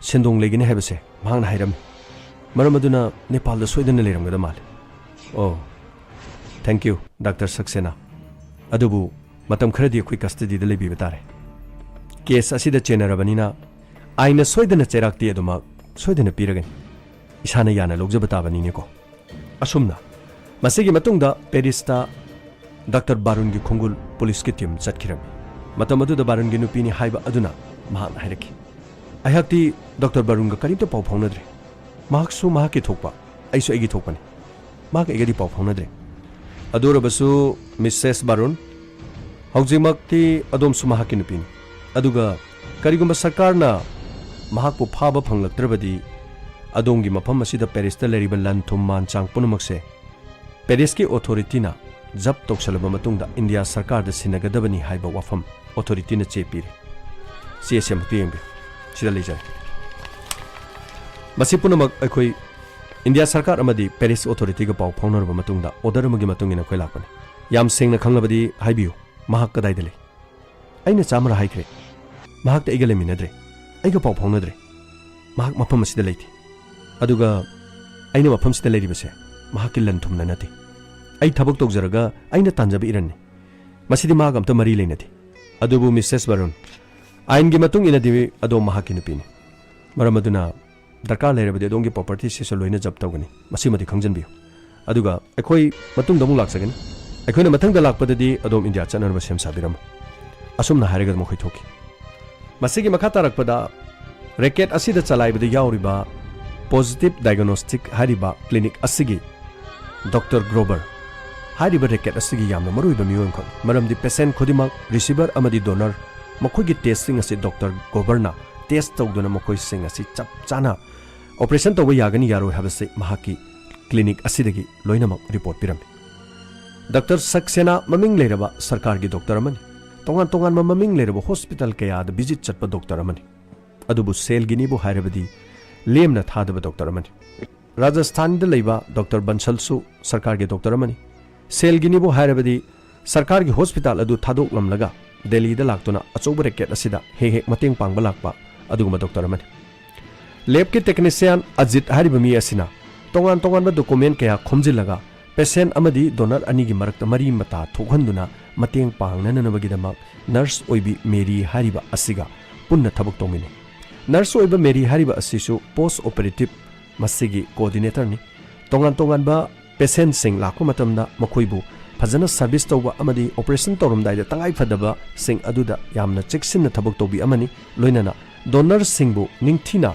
ꯁꯦꯟꯗꯣꯡ ꯂꯩꯒꯅꯤ ꯍꯥꯏꯕꯁꯦ ꯃꯍꯥꯛꯅ ꯍꯥꯏꯔꯝꯃꯤ꯫ ꯃꯔꯝ ꯑꯗꯨꯅ ꯅꯦꯄꯥꯜꯗ ꯁꯣꯏꯗꯅ ꯂꯩꯔꯝꯒꯗꯕ ꯃꯥꯜꯂꯤ꯫ ꯑꯣ, thank you, ꯗꯥꯛꯇꯔ ꯁꯛꯁꯦꯅꯥ꯫ ꯑꯗꯨꯕꯨ ꯃꯇꯝ ꯈꯔꯗꯤ ꯑꯩꯈꯣꯏ ꯀꯁꯇꯗꯤꯗ ꯂꯩꯕꯤꯕ ꯇꯥꯔꯦ꯫ ꯀꯦꯁ ꯑꯁꯤꯗ ꯆꯦꯟꯅꯔꯕꯅꯤꯅ ꯑꯥꯏꯟꯅ ꯁꯣꯏꯗꯅ ꯆꯩꯔꯥꯛꯇꯤ ꯑꯗꯨꯃꯛ ꯁꯣꯏꯗꯅ ꯄꯤꯔꯒꯅꯤ꯫ ꯏꯁꯥꯅ ꯌꯥꯅ ꯂꯧꯖꯕ ꯇꯥꯕꯅꯤꯅꯦꯀꯣ꯫ ꯑꯁꯨꯝꯅ ꯃꯁꯤꯒꯤ ꯃꯇꯨꯡꯗ ꯄꯦꯔꯤꯁꯇ ꯗꯥꯛꯇꯔ ꯕꯥꯔꯨꯟꯒꯤ ꯈꯣꯡꯒꯨꯜ ꯄꯨꯂꯤꯁꯀꯤ ꯇꯤꯝ ꯆꯠꯈꯤꯔꯝꯃꯤ꯫ ꯃꯇꯝ ꯑꯗꯨꯗ ꯕꯥꯔꯨꯟꯒꯤ ꯅꯨꯄꯤꯅꯤ ꯍꯥꯏꯕ ꯑꯗꯨꯅ ꯃꯍꯥꯛꯅ ꯍꯥꯏꯔꯛꯈꯤ, "ꯑꯩꯍꯥꯛꯇꯤ ꯗꯥꯛꯇꯔ ꯕꯥꯔꯨꯟꯒ ꯀꯔꯤꯝꯇ ꯄꯥꯎ ꯐꯥꯎꯅꯗ꯭ꯔꯦ꯫ ꯃꯍꯥꯛꯁꯨ ꯃꯍꯥꯛꯀꯤ ꯊꯣꯛꯄ, ꯑꯩꯁꯨ ꯑꯩꯒꯤ ꯊꯣꯛꯄꯅꯤ꯫ ꯃꯍꯥꯛ ꯑꯩꯒꯗꯤ ꯄꯥꯎ ꯐꯥꯎꯅꯗ꯭ꯔꯦ꯫ ꯑꯗꯨ ꯑꯣꯏꯔꯕꯁꯨ ꯃꯤꯁꯦꯁ ꯕꯥꯔꯨꯟ, ꯍꯧꯖꯤꯛꯃꯛꯇꯤ ꯑꯗꯣꯝꯁꯨ ꯃꯍꯥꯛꯀꯤ ꯅꯨꯄꯤꯅꯤ꯫ ꯑꯗꯨꯒ ꯀꯔꯤꯒꯨꯝꯕ ꯁꯔꯀꯥꯔꯅ ꯃꯍꯥꯛꯄꯨ ꯐꯥꯕ ꯐꯪꯂꯛꯇ꯭ꯔꯕꯗꯤ ꯑꯗꯣꯝꯒꯤ ꯃꯐꯝ ꯑꯁꯤꯗ ꯄꯦꯔꯤꯁꯇ ꯂꯩꯔꯤꯕ ꯂꯟ ꯊꯨꯝ ꯃꯥꯟ ꯆꯥꯡ ꯄꯨꯝꯅꯃꯛꯁꯦ ꯄꯦꯔꯤꯁꯀꯤ ꯑꯣꯊꯣꯔꯤꯇꯤꯅ ꯖꯞ ꯇꯧꯁꯜꯂꯕ ꯃꯇꯨꯡꯗ ꯏꯟꯗꯤꯌꯥ ꯁꯔꯀꯥꯔꯗ ꯁꯤꯟꯅꯒꯗꯕꯅꯤ" ꯍꯥꯏꯕ ꯋꯥꯐꯝ ꯑꯣꯊꯣꯔꯤꯇꯤꯅ ꯆꯦ ꯄꯤꯔꯤ꯫ ꯆꯦ ꯑꯁꯤ ꯑꯃꯨꯛꯇ ꯌꯦꯡꯕꯤꯌꯨ꯫ ꯁꯤꯗ ꯂꯩꯖꯔꯦ꯫ ꯃꯁꯤ ꯄꯨꯝꯅꯃꯛ ꯑꯩꯈꯣꯏ ꯏꯟꯗꯤꯌꯥ ꯁꯔꯀꯥꯔ ꯑꯃꯗꯤ ꯄꯦꯔꯤꯁ ꯑꯣꯊꯣꯔꯤꯇꯤꯒ ꯄꯥꯎ ꯐꯥꯎꯅꯔꯕ ꯃꯇꯨꯡꯗ ꯑꯣꯔꯗꯔ ꯑꯃꯒꯤ ꯃꯇꯨꯡ ꯏꯟꯅ ꯑꯩꯈꯣꯏ ꯂꯥꯛꯄꯅꯤ꯫ ꯌꯥꯝ ꯁꯦꯡꯅ ꯈꯪꯂꯕꯗꯤ ꯍꯥꯏꯕꯤꯌꯨ, ꯃꯍꯥꯛ ꯀꯗꯥꯏꯗ ꯂꯩ? ꯑꯩꯅ ꯆꯥꯝꯃꯔ ꯍꯥꯏꯈ꯭ꯔꯦ꯫ ꯃꯍꯥꯛꯇꯤ ꯑꯩꯒ ꯂꯩꯃꯤꯟꯅꯗ꯭ꯔꯦ, ꯑꯩꯒ ꯄꯥꯎ ꯐꯥꯎꯅꯗ꯭ꯔꯦ꯫ ꯃꯍꯥꯛ ꯃꯐꯝ ꯑꯁꯤꯗ ꯂꯩꯇꯦ꯫ ꯑꯗꯨꯒ ꯑꯩꯅ ꯃꯐꯝꯁꯤꯗ ꯂꯩꯔꯤꯕꯁꯦ ꯃꯍꯥꯛꯀꯤ ꯂꯟ ꯊꯨꯝꯅ ꯅꯠꯇꯦ꯫ ꯑꯩ ꯊꯕꯛ ꯇꯧꯖꯔꯒ ꯑꯩꯅ ꯇꯥꯟꯖꯕ ꯏꯔꯟꯅꯤ꯫ ꯃꯁꯤꯗꯤ ꯃꯍꯥꯛ ꯑꯝꯇ ꯃꯔꯤ ꯂꯩꯅꯗꯦ꯫ ꯑꯗꯨꯕꯨ ꯃꯤꯁꯦꯁ ꯕꯥꯔꯨꯟ, ꯑꯥꯏꯟꯒꯤ ꯃꯇꯨꯡ ꯏꯟꯅꯗꯤ ꯑꯗꯣꯝ ꯃꯍꯥꯛꯀꯤ ꯅꯨꯄꯤꯅꯤ꯫ ꯃꯔꯝ ꯑꯗꯨꯅ ꯗꯔꯀꯥꯔ ꯂꯩꯔꯕꯗꯤ ꯑꯗꯣꯝꯒꯤ ꯄ꯭ꯔꯣꯄꯔꯇꯤꯁꯤꯁꯨ ꯂꯣꯏꯅ ꯖꯞ ꯇꯧꯒꯅꯤ꯫ ꯃꯁꯤꯃꯗꯤ ꯈꯪꯖꯟꯕꯤꯌꯨ꯫ ꯑꯗꯨꯒ ꯑꯩꯈꯣꯏ ꯃꯇꯨꯡꯗ ꯑꯃꯨꯛ ꯂꯥꯛꯆꯒꯅꯤ꯫ ꯑꯩꯈꯣꯏꯅ ꯃꯊꯪꯗ ꯂꯥꯛꯄꯗꯗꯤ ꯑꯗꯣꯝ ꯏꯟꯗꯤꯌꯥ ꯆꯠꯅꯅꯕ ꯁꯦꯝ ꯁꯥꯕꯤꯔꯝꯃꯨ꯫ ꯑꯁꯨꯝꯅ ꯍꯥꯏꯔꯒ ꯃꯈꯣꯏ ꯊꯣꯛꯈꯤ꯫ ꯃꯁꯤꯒꯤ ꯃꯈꯥ ꯇꯥꯔꯛꯄꯗ ꯔꯦꯀꯦꯠ ꯑꯁꯤꯗ ꯆꯂꯥꯏꯕꯗ ꯌꯥꯎꯔꯤꯕ ꯄꯣꯖꯤꯇꯤꯚ ꯗꯥꯏꯒꯅꯣꯁꯇꯤꯛ ꯍꯥꯏꯔꯤꯕ ꯀ꯭ꯂꯤꯅꯤꯛ ꯑꯁꯤꯒꯤ ꯗꯣꯛꯇꯔ ꯒ꯭ꯔꯣꯕꯔ ꯍꯥꯏꯔꯤꯕ ꯔꯦꯀꯦꯠ ꯑꯁꯤꯒꯤ ꯌꯥꯝꯅ ꯃꯔꯨꯑꯣꯏꯕ ꯃꯤꯑꯣꯏ ꯑꯃꯈꯛꯅꯤ꯫ ꯃꯔꯝꯗꯤ ꯄꯦꯁꯦꯟ ꯈꯨꯗꯤꯡꯃꯛ, ꯔꯤꯁꯤꯚꯔ ꯑꯃꯗꯤ ꯗꯣꯅꯔ, ꯃꯈꯣꯏꯒꯤ ꯇꯦꯁꯁꯤꯡ ꯑꯁꯤ ꯗꯣꯛꯇꯔ ꯒ꯭ꯔꯣꯕꯔꯅ ꯇꯦꯁ ꯇꯧꯗꯨꯅ ꯃꯈꯣꯏꯁꯤꯡ ꯑꯁꯤ ꯆꯞ ꯆꯥꯅ ꯑꯣꯄꯔꯦꯁꯟ ꯇꯧꯕ ꯌꯥꯒꯅꯤ ꯌꯥꯔꯣꯏ ꯍꯥꯏꯕꯁꯤ ꯃꯍꯥꯛꯀꯤ ꯀ꯭ꯂꯤꯅꯤꯛ ꯑꯁꯤꯗꯒꯤ ꯂꯣꯏꯅꯃꯛ ꯔꯤꯄꯣꯔꯠ ꯄꯤꯔꯝꯃꯤ꯫ ꯗꯥꯛꯇꯔ ꯁꯛꯁꯦꯅꯥ ꯃꯃꯤꯡ ꯂꯩꯔꯕ ꯁꯔꯀꯥꯔꯒꯤ ꯗꯣꯛꯇꯔ ꯑꯃꯅꯤ꯫ ꯇꯣꯉꯥꯟ ꯇꯣꯉꯥꯟꯕ ꯃꯃꯤꯡ ꯂꯩꯔꯕ ꯍꯣꯁꯄꯤꯇꯥꯜ ꯀꯌꯥꯗ ꯚꯤꯖꯤꯠ ꯆꯠꯄ ꯗꯣꯛꯇꯔ ꯑꯃꯅꯤ꯫ ꯑꯗꯨꯕꯨ ꯁꯦꯜꯒꯤꯅꯤꯕꯨ ꯍꯥꯏꯔꯕꯗꯤ ꯂꯦꯝꯅ ꯊꯥꯗꯕ ꯗꯣꯛꯇꯔ ꯑꯃꯅꯤ꯫ ꯔꯥꯖꯁꯊꯥꯟꯗ ꯂꯩꯕ ꯗꯣꯛꯇꯔ ꯕꯟꯁꯜꯁꯨ ꯁꯔꯀꯥꯔꯒꯤ ꯗꯣꯛꯇꯔ ꯑꯃꯅꯤ꯫ ꯁꯦꯜꯒꯤꯅꯤꯕꯨ ꯍꯥꯏꯔꯕꯗꯤ ꯁꯔꯀꯥꯔꯒꯤ ꯍꯣꯁꯄꯤꯇꯥꯜ ꯑꯗꯨ ꯊꯥꯗꯣꯛꯂꯝꯂꯒ ꯗꯦꯜꯂꯤꯗ ꯂꯥꯛꯇꯨꯅ ꯑꯆꯧꯕ ꯔꯦꯀꯦꯠ ꯑꯁꯤꯗ ꯍꯦꯛ ꯍꯦꯛ ꯃꯇꯦꯡ ꯄꯥꯡꯕ ꯂꯥꯛꯄ ꯑꯗꯨꯒꯨꯝꯕ ꯗꯣꯛꯇꯔ ꯑꯃꯅꯤ꯫ ꯂꯦꯕꯀꯤ ꯇꯦꯛꯅꯤꯁꯤꯌꯥꯟ ꯑꯖꯤꯠ ꯍꯥꯏꯔꯤꯕ ꯃꯤ ꯑꯁꯤꯅ ꯇꯣꯉꯥꯟ ꯇꯣꯉꯥꯟꯕ ꯗꯣꯀꯨꯃꯦꯟ ꯀꯌꯥ ꯈꯣꯝꯖꯤꯜꯂꯒ ꯄꯦꯁꯦꯟ ꯑꯃꯗꯤ ꯗꯣꯅꯔ ꯑꯅꯤꯒꯤ ꯃꯔꯛꯇ ꯃꯔꯤ ꯃꯇꯥ ꯊꯣꯛꯍꯟꯗꯨꯅ ꯃꯇꯦꯡ ꯄꯥꯡꯅꯅꯕꯒꯤꯗꯃꯛ ꯅꯔꯁ ꯑꯣꯏꯕꯤ ꯃꯦꯔꯤ ꯍꯥꯏꯔꯤꯕ ꯑꯁꯤꯒ ꯄꯨꯟꯅ ꯊꯕꯛ ꯇꯧꯃꯤꯟꯅꯩ꯫ ꯅꯔꯁ ꯑꯣꯏꯕ ꯃꯦꯔꯤ ꯍꯥꯏꯔꯤꯕ ꯑꯁꯤꯁꯨ ꯄꯣꯁ ꯑꯣꯄꯔꯦꯇꯤꯚ ꯃꯁꯤꯒꯤ ꯀꯣꯑꯣꯔꯗꯤꯅꯦꯇꯔꯅꯤ꯫ ꯇꯣꯉꯥꯟ ꯇꯣꯉꯥꯟꯕ ꯄꯦꯁꯦꯟꯠꯁꯤꯡ ꯂꯥꯛꯄ ꯃꯇꯝꯗ ꯃꯈꯣꯏꯕꯨ ꯐꯖꯅ ꯁꯔꯚꯤꯁ ꯇꯧꯕ ꯑꯃꯗꯤ ꯑꯣꯄꯔꯦꯁꯟ ꯇꯧꯔꯝꯗꯥꯏꯗ ꯇꯉꯥꯏ ꯐꯗꯕꯁꯤꯡ ꯑꯗꯨꯗ ꯌꯥꯝꯅ ꯆꯦꯛꯁꯤꯟꯅ ꯊꯕꯛ ꯇꯧꯕꯤ ꯑꯃꯅꯤ꯫ ꯂꯣꯏꯅꯅ ꯗꯣꯅꯔꯁꯤꯡꯕꯨ ꯅꯤꯡꯊꯤꯅ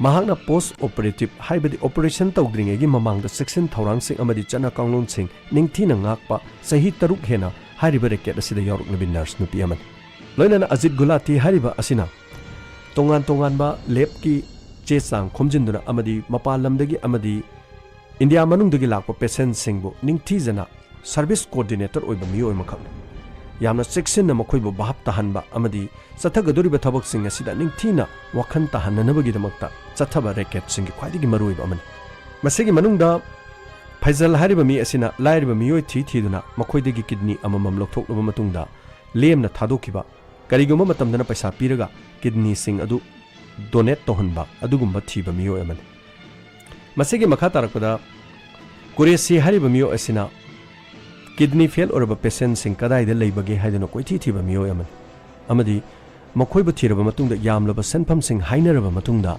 ꯃꯍꯥꯛꯅ ꯄꯣꯁ ꯑꯣꯄꯔꯦꯇꯤꯚ, ꯍꯥꯏꯕꯗꯤ ꯑꯣꯄꯔꯦꯁꯟ ꯇꯧꯗ꯭ꯔꯤꯉꯩꯒꯤ ꯃꯃꯥꯡꯗ ꯆꯦꯛꯁꯤꯟ ꯊꯧꯔꯥꯡꯁꯤꯡ ꯑꯃꯗꯤ ꯆꯠꯅ ꯀꯥꯡꯂꯣꯟꯁꯤꯡ ꯅꯤꯡꯊꯤꯅ ꯉꯥꯛꯄ ꯆꯍꯤ ꯇꯔꯨꯛ ꯍꯦꯟꯅ ꯍꯥꯏꯔꯤꯕ ꯔꯦꯀꯦꯠ ꯑꯁꯤꯗ ꯌꯥꯎꯔꯛꯂꯕꯤ ꯅꯔꯁ ꯅꯨꯄꯤ ꯑꯃꯅꯤ꯫ ꯂꯣꯏꯅꯅ ꯑꯖꯤꯠ ꯒꯨꯂꯥꯇꯤ ꯍꯥꯏꯔꯤꯕ ꯑꯁꯤꯅ ꯇꯣꯉꯥꯟ ꯇꯣꯉꯥꯟꯕ ꯂꯦꯕꯀꯤ ꯆꯦ ꯆꯥꯡ ꯈꯣꯝꯖꯤꯟꯗꯨꯅ ꯑꯃꯗꯤ ꯃꯄꯥꯟ ꯂꯝꯗꯒꯤ ꯑꯃꯗꯤ ꯏꯟꯗꯤꯌꯥ ꯃꯅꯨꯡꯗꯒꯤ ꯂꯥꯛꯄ ꯄꯦꯁꯦꯟꯠꯁꯤꯡꯕꯨ ꯅꯤꯡꯊꯤꯖꯅ ꯁꯔꯚꯤꯁ ꯀꯣꯑꯣꯔꯗꯤꯅꯦꯇꯔ ꯑꯣꯏꯕ ꯃꯤꯑꯣꯏ ꯑꯃꯈꯛꯅꯤ꯫ ꯌꯥꯝꯅ ꯆꯦꯛꯁꯤꯟꯅ ꯃꯈꯣꯏꯕꯨ ꯚꯥꯞ ꯇꯥꯍꯟꯕ ꯑꯃꯗꯤ ꯆꯠꯊꯒꯗꯧꯔꯤꯕ ꯊꯕꯛꯁꯤꯡ ꯑꯁꯤꯗ ꯅꯤꯡꯊꯤꯅ ꯋꯥꯈꯜ ꯇꯥꯍꯟꯅꯅꯕꯒꯤꯗꯃꯛꯇ ꯆꯠꯊꯕ ꯔꯦꯀꯦꯠꯁꯤꯡꯒꯤ ꯈ꯭ꯋꯥꯏꯗꯒꯤ ꯃꯔꯨꯑꯣꯏꯕ ꯑꯃꯅꯤ꯫ ꯃꯁꯤꯒꯤ ꯃꯅꯨꯡꯗ ꯐꯩꯖꯜ ꯍꯥꯏꯔꯤꯕ ꯃꯤ ꯑꯁꯤꯅ ꯂꯥꯏꯔꯕ ꯃꯤꯑꯣꯏ ꯊꯤ ꯊꯤꯗꯨꯅ ꯃꯈꯣꯏꯗꯒꯤ ꯀꯤꯗꯅꯤ ꯑꯃꯃꯝ ꯂꯧꯊꯣꯛꯂꯕ ꯃꯇꯨꯡꯗ ꯂꯦꯝꯅ ꯊꯥꯗꯣꯛꯈꯤꯕ, ꯀꯔꯤꯒꯨꯝꯕ ꯃꯇꯝꯗꯅ ꯄꯩꯁꯥ ꯄꯤꯔꯒ ꯀꯤꯗꯅꯤꯁꯤꯡ ꯑꯗꯨ ꯗꯣꯅꯦꯠ ꯇꯧꯍꯟꯕ ꯑꯗꯨꯒꯨꯝꯕ ꯊꯤꯕ ꯃꯤꯑꯣꯏ ꯑꯃꯅꯤ꯫ ꯃꯁꯤꯒꯤ ꯃꯈꯥ ꯇꯥꯔꯛꯄꯗ ꯀꯨꯔꯦꯁꯤ ꯍꯥꯏꯔꯤꯕ ꯃꯤꯑꯣꯏ ꯑꯁꯤꯅ ꯀꯤꯗꯅꯤ ꯐꯦꯜ ꯑꯣꯏꯔꯕ ꯄꯦꯁꯦꯟꯠꯁꯤꯡ ꯀꯗꯥꯏꯗ ꯂꯩꯕꯒꯦ ꯍꯥꯏꯗꯨꯅ ꯀꯣꯏꯊꯤ ꯊꯤꯕ ꯃꯤꯑꯣꯏ ꯑꯃꯅꯤ ꯑꯃꯗꯤ ꯃꯈꯣꯏꯕꯨ ꯊꯤꯔꯕ ꯃꯇꯨꯡꯗ ꯌꯥꯝꯂꯕ ꯁꯦꯟꯐꯝꯁꯤꯡ ꯍꯥꯏꯅꯔꯕ ꯃꯇꯨꯡꯗ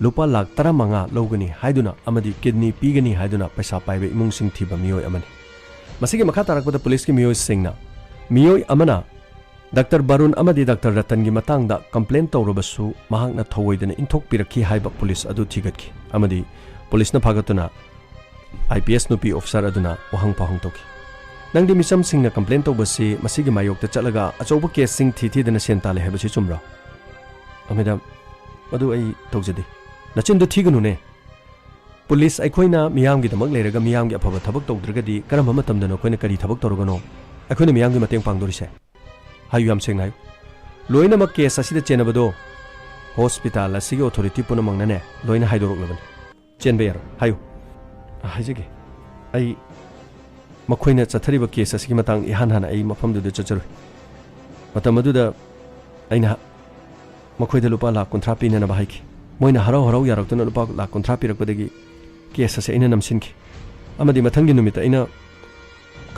ꯂꯨꯄꯥ ꯂꯥꯈ ꯇꯔꯥꯃꯉꯥ ꯂꯧꯒꯅꯤ ꯍꯥꯏꯗꯨꯅ ꯑꯃꯗꯤ ꯀꯤꯗꯅꯤ ꯄꯤꯒꯅꯤ ꯍꯥꯏꯗꯨꯅ ꯄꯩꯁꯥ ꯄꯥꯏꯕ ꯏꯃꯨꯡꯁꯤꯡ ꯊꯤꯕ ꯃꯤꯑꯣꯏ ꯑꯃꯅꯤ꯫ ꯃꯁꯤꯒꯤ ꯃꯈꯥ ꯇꯥꯔꯛꯄꯗ ꯄꯨꯂꯤꯁꯀꯤ ꯃꯤꯑꯣꯏꯁꯤꯡꯅ ꯃꯤꯑꯣꯏ ꯑꯃꯅ ꯗꯥꯛꯇꯔ ꯕꯥꯔꯨꯟ ꯑꯃꯗꯤ ꯗꯥꯛꯇꯔ ꯔꯇꯟꯒꯤ ꯃꯇꯥꯡꯗ ꯀꯝꯄ꯭ꯂꯦꯟ ꯇꯧꯔꯕꯁꯨ ꯃꯍꯥꯛꯅ ꯊꯧꯑꯣꯏꯗꯅ ꯏꯟꯊꯣꯛꯄꯤꯔꯛꯈꯤ ꯍꯥꯏꯕ ꯄꯨꯂꯤꯁ ꯑꯗꯨ ꯊꯤꯒꯠꯈꯤ ꯑꯃꯗꯤ ꯄꯨꯂꯤꯁꯅ ꯐꯥꯒꯠꯇꯨꯅ ꯑꯥꯏ ꯄꯤ ꯑꯦꯁ ꯅꯨꯄꯤ ꯑꯣꯐꯤꯁꯥꯔ ꯑꯗꯨꯅ ꯋꯥꯍꯪ ꯄꯥꯎꯍꯪ ꯇꯧꯈꯤ꯫ "ꯅꯪꯗꯤ ꯃꯤꯆꯝꯁꯤꯡꯅ ꯀꯝꯄ꯭ꯂꯦꯟ ꯇꯧꯕꯁꯤ ꯃꯁꯤꯒꯤ ꯃꯥꯌꯣꯛꯇ ꯆꯠꯂꯒ ꯑꯆꯧꯕ ꯀꯦꯁꯁꯤꯡ ꯊꯤ ꯊꯤꯗꯅ ꯁꯦꯟ ꯇꯥꯜꯂꯦ ꯍꯥꯏꯕꯁꯤ ꯆꯨꯝꯕ꯭ꯔꯥ?" "ꯑ, ꯃꯦꯗꯥꯝ, ꯃꯗꯨ ꯑꯩ ꯇꯧꯖꯗꯦ꯫" "ꯅꯆꯤꯟꯗꯨ ꯊꯤꯒꯅꯨꯅꯦ꯫ ꯄꯨꯂꯤꯁ ꯑꯩꯈꯣꯏꯅ ꯃꯤꯌꯥꯝꯒꯤꯗꯃꯛ ꯂꯩꯔꯒ ꯃꯤꯌꯥꯝꯒꯤ ꯑꯐꯕ ꯊꯕꯛ ꯇꯧꯗ꯭ꯔꯒꯗꯤ ꯀꯔꯝꯕ ꯃꯇꯝꯗꯅꯣ ꯑꯩꯈꯣꯏꯅ ꯀꯔꯤ ꯊꯕꯛ ꯇꯧꯔꯒꯅꯣ? ꯑꯩꯈꯣꯏꯅ ꯃꯤꯌꯥꯝꯒꯤ ꯃꯇꯦꯡ ꯄꯥꯡꯗꯣꯔꯤꯁꯦ? ꯍꯥꯏꯌꯨ, ꯌꯥꯝ ꯁꯦꯡꯅ ꯍꯥꯏꯌꯨ꯫ ꯂꯣꯏꯅꯃꯛ ꯀꯦꯁ ꯑꯁꯤꯗ ꯆꯦꯟꯅꯕꯗꯣ ꯍꯣꯁꯄꯤꯇꯥꯜ ꯑꯁꯤꯒꯤ ꯑꯣꯊꯣꯔꯤꯇꯤ ꯄꯨꯝꯅꯃꯛꯅꯅꯦ ꯂꯣꯏꯅ ꯍꯥꯏꯗꯣꯔꯛꯂꯕꯅꯤ꯫ ꯆꯦꯟꯕ ꯌꯥꯔꯣꯏ꯫ ꯍꯥꯏꯌꯨ꯫" "ꯍꯥꯏꯖꯒꯦ꯫ ꯑꯩ ꯃꯈꯣꯏꯅ ꯆꯠꯊꯔꯤꯕ ꯀꯦꯁ ꯑꯁꯤꯒꯤ ꯃꯇꯥꯡꯗ ꯏꯍꯥꯟ ꯍꯥꯟꯅ ꯑꯩ ꯃꯐꯝꯗꯨꯗ ꯆꯠꯆꯔꯨꯏ꯫ ꯃꯇꯝ ꯑꯗꯨꯗ ꯑꯩꯅ ꯃꯈꯣꯏꯗ ꯂꯨꯄꯥ ꯂꯥꯈ ꯀꯨꯟꯊ꯭ꯔꯥ ꯄꯤꯅꯅꯕ ꯍꯥꯏꯈꯤ꯫ ꯃꯣꯏꯅ ꯍꯔꯥꯎ ꯍꯔꯥꯎ ꯌꯥꯔꯛꯇꯨꯅ ꯂꯨꯄꯥ ꯂꯥꯈ ꯀꯨꯟꯊ꯭ꯔꯥ ꯄꯤꯔꯛꯄꯗꯒꯤ ꯀꯦꯁ ꯑꯁꯦ ꯑꯩꯅ ꯅꯝꯁꯤꯟꯈꯤ꯫ ꯑꯃꯗꯤ ꯃꯊꯪꯒꯤ ꯅꯨꯃꯤꯠꯇ ꯑꯩꯅ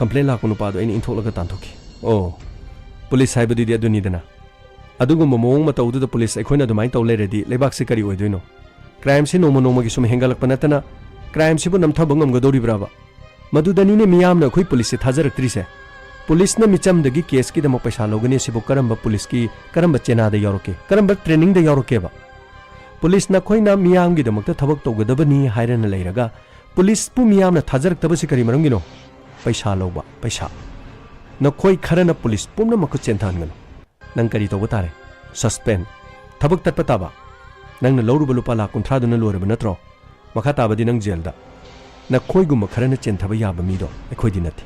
ꯀꯝꯄ꯭ꯂꯦꯟ ꯂꯥꯛꯄ ꯅꯨꯄꯥꯗꯣ ꯑꯩꯅ ꯏꯟꯊꯣꯛꯂꯒ ꯇꯥꯟꯊꯣꯛꯈꯤ꯫ ꯑꯣ, ꯄꯨꯂꯤꯁ ꯍꯥꯏꯕꯗꯨꯗꯤ ꯑꯗꯨꯅꯤꯗꯅ꯫ ꯑꯗꯨꯒꯨꯝꯕ ꯃꯑꯣꯡ ꯃꯇꯧꯗꯨꯗ ꯄꯨꯂꯤꯁ ꯑꯩꯈꯣꯏꯅ ꯑꯗꯨꯃꯥꯏꯅ ꯇꯧ ꯂꯩꯔꯗꯤ ꯂꯩꯕꯥꯛꯁꯤ ꯀꯔꯤ ꯑꯣꯏꯗꯣꯏꯅꯣ? ꯀ꯭ꯔꯥꯏꯝꯁꯤ ꯅꯣꯡꯃ ꯅꯣꯡꯃꯒꯤ ꯁꯨꯝ ꯍꯦꯟꯒꯠꯂꯛꯄ ꯅꯠꯇꯅ ꯀ꯭ꯔꯥꯏꯝꯁꯤꯕꯨ ꯅꯝꯊꯕ ꯉꯝꯒꯗꯧꯔꯤꯕ꯭ꯔꯥꯕ? ꯃꯗꯨꯗꯅꯤꯅꯦ ꯃꯤꯌꯥꯝꯅ ꯑꯩꯈꯣꯏ ꯄꯨꯂꯤꯁꯁꯦ ꯊꯥꯖꯔꯛꯇ꯭ꯔꯤꯁꯦ꯫ ꯄꯨꯂꯤꯁꯅ ꯃꯤꯆꯝꯗꯒꯤ ꯀꯦꯁꯀꯤꯗꯃꯛ ꯄꯩꯁꯥ ꯂꯧꯒꯅꯤ ꯁꯤꯕꯨ ꯀꯔꯝꯕ ꯄꯨꯂꯤꯁꯀꯤ, ꯀꯔꯝꯕ ꯆꯦꯅꯥꯗ ꯌꯥꯎꯔꯛꯀꯦ? ꯀꯔꯝꯕ ꯇ꯭ꯔꯦꯅꯤꯡꯗ ꯌꯥꯎꯔꯛꯀꯦꯕ? ꯄꯨꯂꯤꯁ ꯅꯈꯣꯏꯅ ꯃꯤꯌꯥꯝꯒꯤꯗꯃꯛꯇ ꯊꯕꯛ ꯇꯧꯒꯗꯕꯅꯤ ꯍꯥꯏꯔꯅ ꯂꯩꯔꯒ ꯄꯨꯂꯤꯁꯄꯨ ꯃꯤꯌꯥꯝꯅ ꯊꯥꯖꯔꯛꯇꯕꯁꯤ ꯀꯔꯤ ꯃꯔꯝꯒꯤꯅꯣ? ꯄꯩꯁꯥ ꯂꯧꯕ, ꯄꯩꯁꯥ꯫ ꯅꯈꯣꯏ ꯈꯔꯅ ꯄꯨꯂꯤꯁ ꯄꯨꯝꯅꯃꯛꯄꯨ ꯆꯦꯟꯊꯍꯟꯒꯅꯨ꯫ ꯅꯪ ꯀꯔꯤ ꯇꯧꯕ ꯇꯥꯔꯦ? ꯁꯁꯄꯦꯟ꯫ ꯊꯕꯛ ꯇꯠꯄ ꯇꯥꯕ꯫ ꯅꯪꯅ ꯂꯧꯔꯨꯕ ꯂꯨꯄꯥ ꯂꯥꯈ ꯀꯨꯟꯊ꯭ꯔꯥꯗꯨꯅ ꯂꯣꯏꯔꯕ ꯅꯠꯇ꯭ꯔꯣ? ꯃꯈꯥ ꯇꯥꯕꯗꯤ ꯅꯪ ꯖꯦꯜꯗ꯫ ꯅꯈꯣꯏꯒꯨꯝꯕ ꯈꯔꯅ ꯆꯦꯟꯊꯕ ꯌꯥꯕ ꯃꯤꯗꯣ ꯑꯩꯈꯣꯏꯗꯤ ꯅꯠꯇꯦ꯫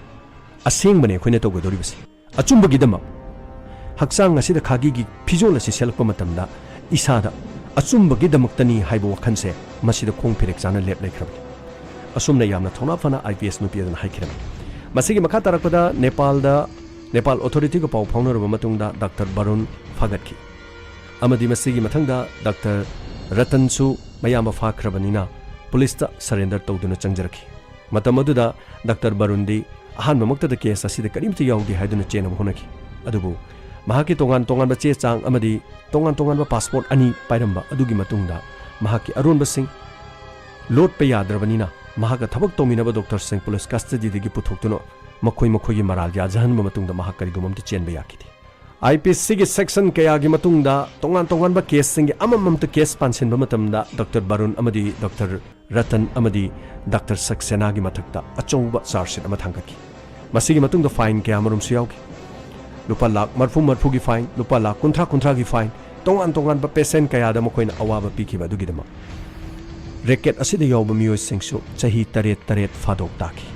ꯑꯁꯦꯡꯕꯅꯦ ꯑꯩꯈꯣꯏꯅ ꯇꯧꯒꯗꯧꯔꯤꯕꯁꯦ꯫ ꯑꯆꯨꯝꯕꯒꯤꯗꯃꯛ꯫ ꯍꯛꯆꯥꯡ ꯑꯁꯤꯗ ꯈꯥꯒꯤꯒꯤ ꯐꯤꯖꯣꯜ ꯑꯁꯤ ꯁꯦꯠꯂꯛꯄ ꯃꯇꯝꯗ ꯏꯁꯥꯗ ꯑꯆꯨꯝꯕꯒꯤꯗꯃꯛꯇꯅꯤ ꯍꯥꯏꯕ ꯋꯥꯈꯜꯁꯦ ꯃꯁꯤꯗ ꯈꯣꯡ ꯐꯤꯔꯦꯛ ꯆꯥꯅ ꯂꯦꯞ ꯂꯩꯈ꯭ꯔꯕꯅꯤ꯫ ꯑꯁꯨꯝꯅ ꯌꯥꯝꯅ ꯊꯧꯅꯥ ꯐꯅ ꯑꯥꯏ ꯄꯤ ꯑꯦꯁ ꯅꯨꯄꯤ ꯑꯗꯨꯅ ꯍꯥꯏꯈꯤꯔꯝꯃꯤ꯫ ꯃꯁꯤꯒꯤ ꯃꯈꯥ ꯇꯥꯔꯛꯄꯗ ꯅꯦꯄꯥꯜꯗ, ꯅꯦꯄꯥꯜ ꯑꯣꯊꯣꯔꯤꯇꯤꯒ ꯄꯥꯎ ꯐꯥꯎꯅꯔꯕ ꯃꯇꯨꯡꯗ ꯗꯥꯛꯇꯔ ꯕꯔꯨꯟ ꯐꯥꯒꯠꯈꯤ꯫ ꯑꯃꯗꯤ ꯃꯁꯤꯒꯤ ꯃꯊꯪꯗ ꯗꯥꯛꯇꯔ ꯔꯇꯟꯁꯨ ꯃꯌꯥꯝꯕ ꯐꯥꯈ꯭ꯔꯕꯅꯤꯅ ꯄꯨꯂꯤꯁꯇ ꯁꯔꯦꯟꯗꯔ ꯇꯧꯗꯨꯅ ꯆꯪꯖꯔꯛꯈꯤ꯫ ꯃꯇꯝ ꯑꯗꯨꯗ ꯗꯥꯛꯇꯔ ꯕꯔꯨꯟꯗꯤ ꯑꯍꯥꯟꯕꯃꯛꯇꯗ ꯀꯦꯁ ꯑꯁꯤꯗ ꯀꯔꯤꯝꯇ ꯌꯥꯎꯗꯦ ꯍꯥꯏꯗꯨꯅ ꯆꯦꯟꯅꯕ ꯍꯣꯠꯅꯈꯤ꯫ ꯑꯗꯨꯕꯨ ꯃꯍꯥꯛꯀꯤ ꯇꯣꯉꯥꯟ ꯇꯣꯉꯥꯟꯕ ꯆꯦ ꯆꯥꯡ ꯑꯃꯗꯤ ꯇꯣꯉꯥꯟ ꯇꯣꯉꯥꯟꯕ ꯄꯥꯁꯄꯣꯔꯠ ꯑꯅꯤ ꯄꯥꯏꯔꯝꯕ ꯑꯗꯨꯒꯤ ꯃꯇꯨꯡꯗ ꯃꯍꯥꯛꯀꯤ ꯑꯔꯣꯟꯕꯁꯤꯡ ꯂꯣꯠꯄ ꯌꯥꯗ꯭ꯔꯕꯅꯤꯅ ꯃꯍꯥꯛꯀ ꯊꯕꯛ ꯇꯧꯃꯤꯟꯅꯕ ꯗꯣꯛꯇꯔꯁꯤꯡ ꯄꯨꯂꯤꯁ ꯀꯁꯇꯗꯤꯗꯒꯤ ꯄꯨꯊꯣꯛꯇꯨꯅ ꯃꯈꯣꯏ ꯃꯈꯣꯏꯒꯤ ꯃꯔꯥꯜ ꯌꯥꯖꯍꯟꯕ ꯃꯇꯨꯡꯗ ꯃꯍꯥꯛ ꯀꯔꯤꯒꯨꯝꯕ ꯑꯃꯠꯇ ꯆꯦꯟꯕ ꯌꯥꯈꯤꯗꯦ꯫ ꯑꯥꯏ ꯄꯤ ꯁꯤꯒꯤ ꯁꯦꯛꯁꯟ ꯀꯌꯥꯒꯤ ꯃꯇꯨꯡꯗ ꯇꯣꯉꯥꯟ ꯇꯣꯉꯥꯟꯕ ꯀꯦꯁꯁꯤꯡꯒꯤ ꯑꯃꯃꯝꯇ ꯀꯦꯁ ꯄꯥꯟꯁꯤꯟꯕ ꯃꯇꯝꯗ ꯗꯥꯛꯇꯔ ꯕꯔꯨꯟ ꯑꯃꯗꯤ ꯗꯥꯛꯇꯔ ꯔꯇꯟ ꯑꯃꯗꯤ ꯗꯥꯛꯇꯔ ꯁꯛꯁꯦꯅꯥꯒꯤ ꯃꯊꯛꯇ ꯑꯆꯧꯕ ꯆꯥꯔꯖ ꯁꯤꯠ ꯑꯃ ꯊꯥꯡꯒꯠꯈꯤ꯫ ꯃꯁꯤꯒꯤ ꯃꯇꯨꯡꯗ ꯐꯥꯏꯟ ꯀꯌꯥꯃꯔꯨꯝꯁꯨ ꯌꯥꯎꯈꯤ꯫ ꯂꯨꯄꯥ ꯂꯥꯈ ꯃꯔꯐꯨ ꯃꯔꯐꯨꯒꯤ ꯐꯥꯏꯟ, ꯂꯨꯄꯥ ꯂꯥꯈ ꯀꯨꯟꯊ꯭ꯔꯥ ꯀꯨꯟꯊ꯭ꯔꯥꯒꯤ ꯐꯥꯏꯟ, ꯇꯣꯉꯥꯟ ꯇꯣꯉꯥꯟꯕ ꯄꯦꯁꯦꯟ ꯀꯌꯥꯗ ꯃꯈꯣꯏꯅ ꯑꯋꯥꯕ ꯄꯤꯈꯤꯕ ꯑꯗꯨꯒꯤꯗꯃꯛ꯫ ꯔꯦꯀꯦꯠ ꯑꯁꯤꯗ ꯌꯥꯎꯕ ꯃꯤꯑꯣꯏꯁꯤꯡꯁꯨ ꯆꯍꯤ ꯇꯔꯦꯠ ꯇꯔꯦꯠ ꯐꯥꯗꯣꯛ ꯇꯥꯈꯤ꯫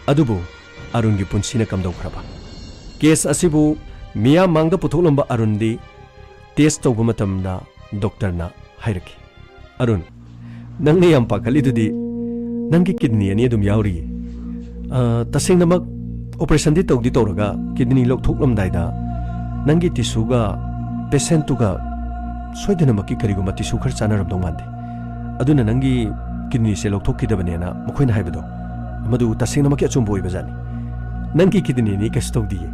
ꯑꯗꯨꯕꯨ ꯑꯔꯨꯟꯒꯤ ꯄꯨꯟꯁꯤꯅ ꯀꯝꯗꯧꯈ꯭ꯔꯕ? ꯀꯦꯁ ꯑꯁꯤꯕꯨ ꯃꯤꯌꯥꯝ ꯃꯥꯡꯗ ꯄꯨꯊꯣꯛꯂꯝꯕ ꯑꯔꯨꯟꯗꯤ ꯇꯦꯁ ꯇꯧꯕ ꯃꯇꯝꯗ ꯗꯣꯛꯇꯔꯅ ꯍꯥꯏꯔꯛꯈꯤ, "ꯑꯔꯨꯟ, ꯅꯪꯅ ꯌꯥꯝ ꯄꯥꯈꯠꯂꯤꯗꯨꯗꯤ ꯅꯪꯒꯤ ꯀꯤꯗꯅꯤ ꯑꯅꯤ ꯑꯗꯨꯝ ꯌꯥꯎꯔꯤꯌꯦ꯫ ꯑ, ꯇꯁꯦꯡꯅꯃꯛ ꯑꯣꯄꯔꯦꯁꯟꯗꯤ ꯇꯧꯗꯤ ꯇꯧꯔꯒ ꯀꯤꯗꯅꯤ ꯂꯧꯊꯣꯛꯂꯝꯗꯥꯏꯗ ꯅꯪꯒꯤ ꯇꯤꯁꯨꯒ ꯄꯦꯁꯦꯟꯠꯇꯨꯒ ꯁꯣꯏꯗꯅꯃꯛꯀꯤ ꯀꯔꯤꯒꯨꯝꯕ ꯇꯤꯁꯨ ꯈꯔ ꯆꯥꯟꯅꯔꯝꯗꯧ ꯃꯥꯟꯗꯦ꯫ ꯑꯗꯨꯅ ꯅꯪꯒꯤ ꯀꯤꯗꯅꯤꯁꯦ ꯂꯧꯊꯣꯛꯈꯤꯗꯕꯅꯦꯅ ꯃꯈꯣꯏꯅ ꯍꯥꯏꯕꯗꯣ, ꯃꯗꯨ ꯇꯁꯦꯡꯅꯃꯛꯀꯤ ꯑꯆꯨꯝꯕ ꯑꯣꯏꯕꯖꯥꯠꯅꯤ꯫ ꯅꯪꯒꯤ ꯀꯤꯗꯅꯤꯅꯤ, ꯀꯩꯁꯨ ꯇꯧꯗꯤꯌꯦ꯫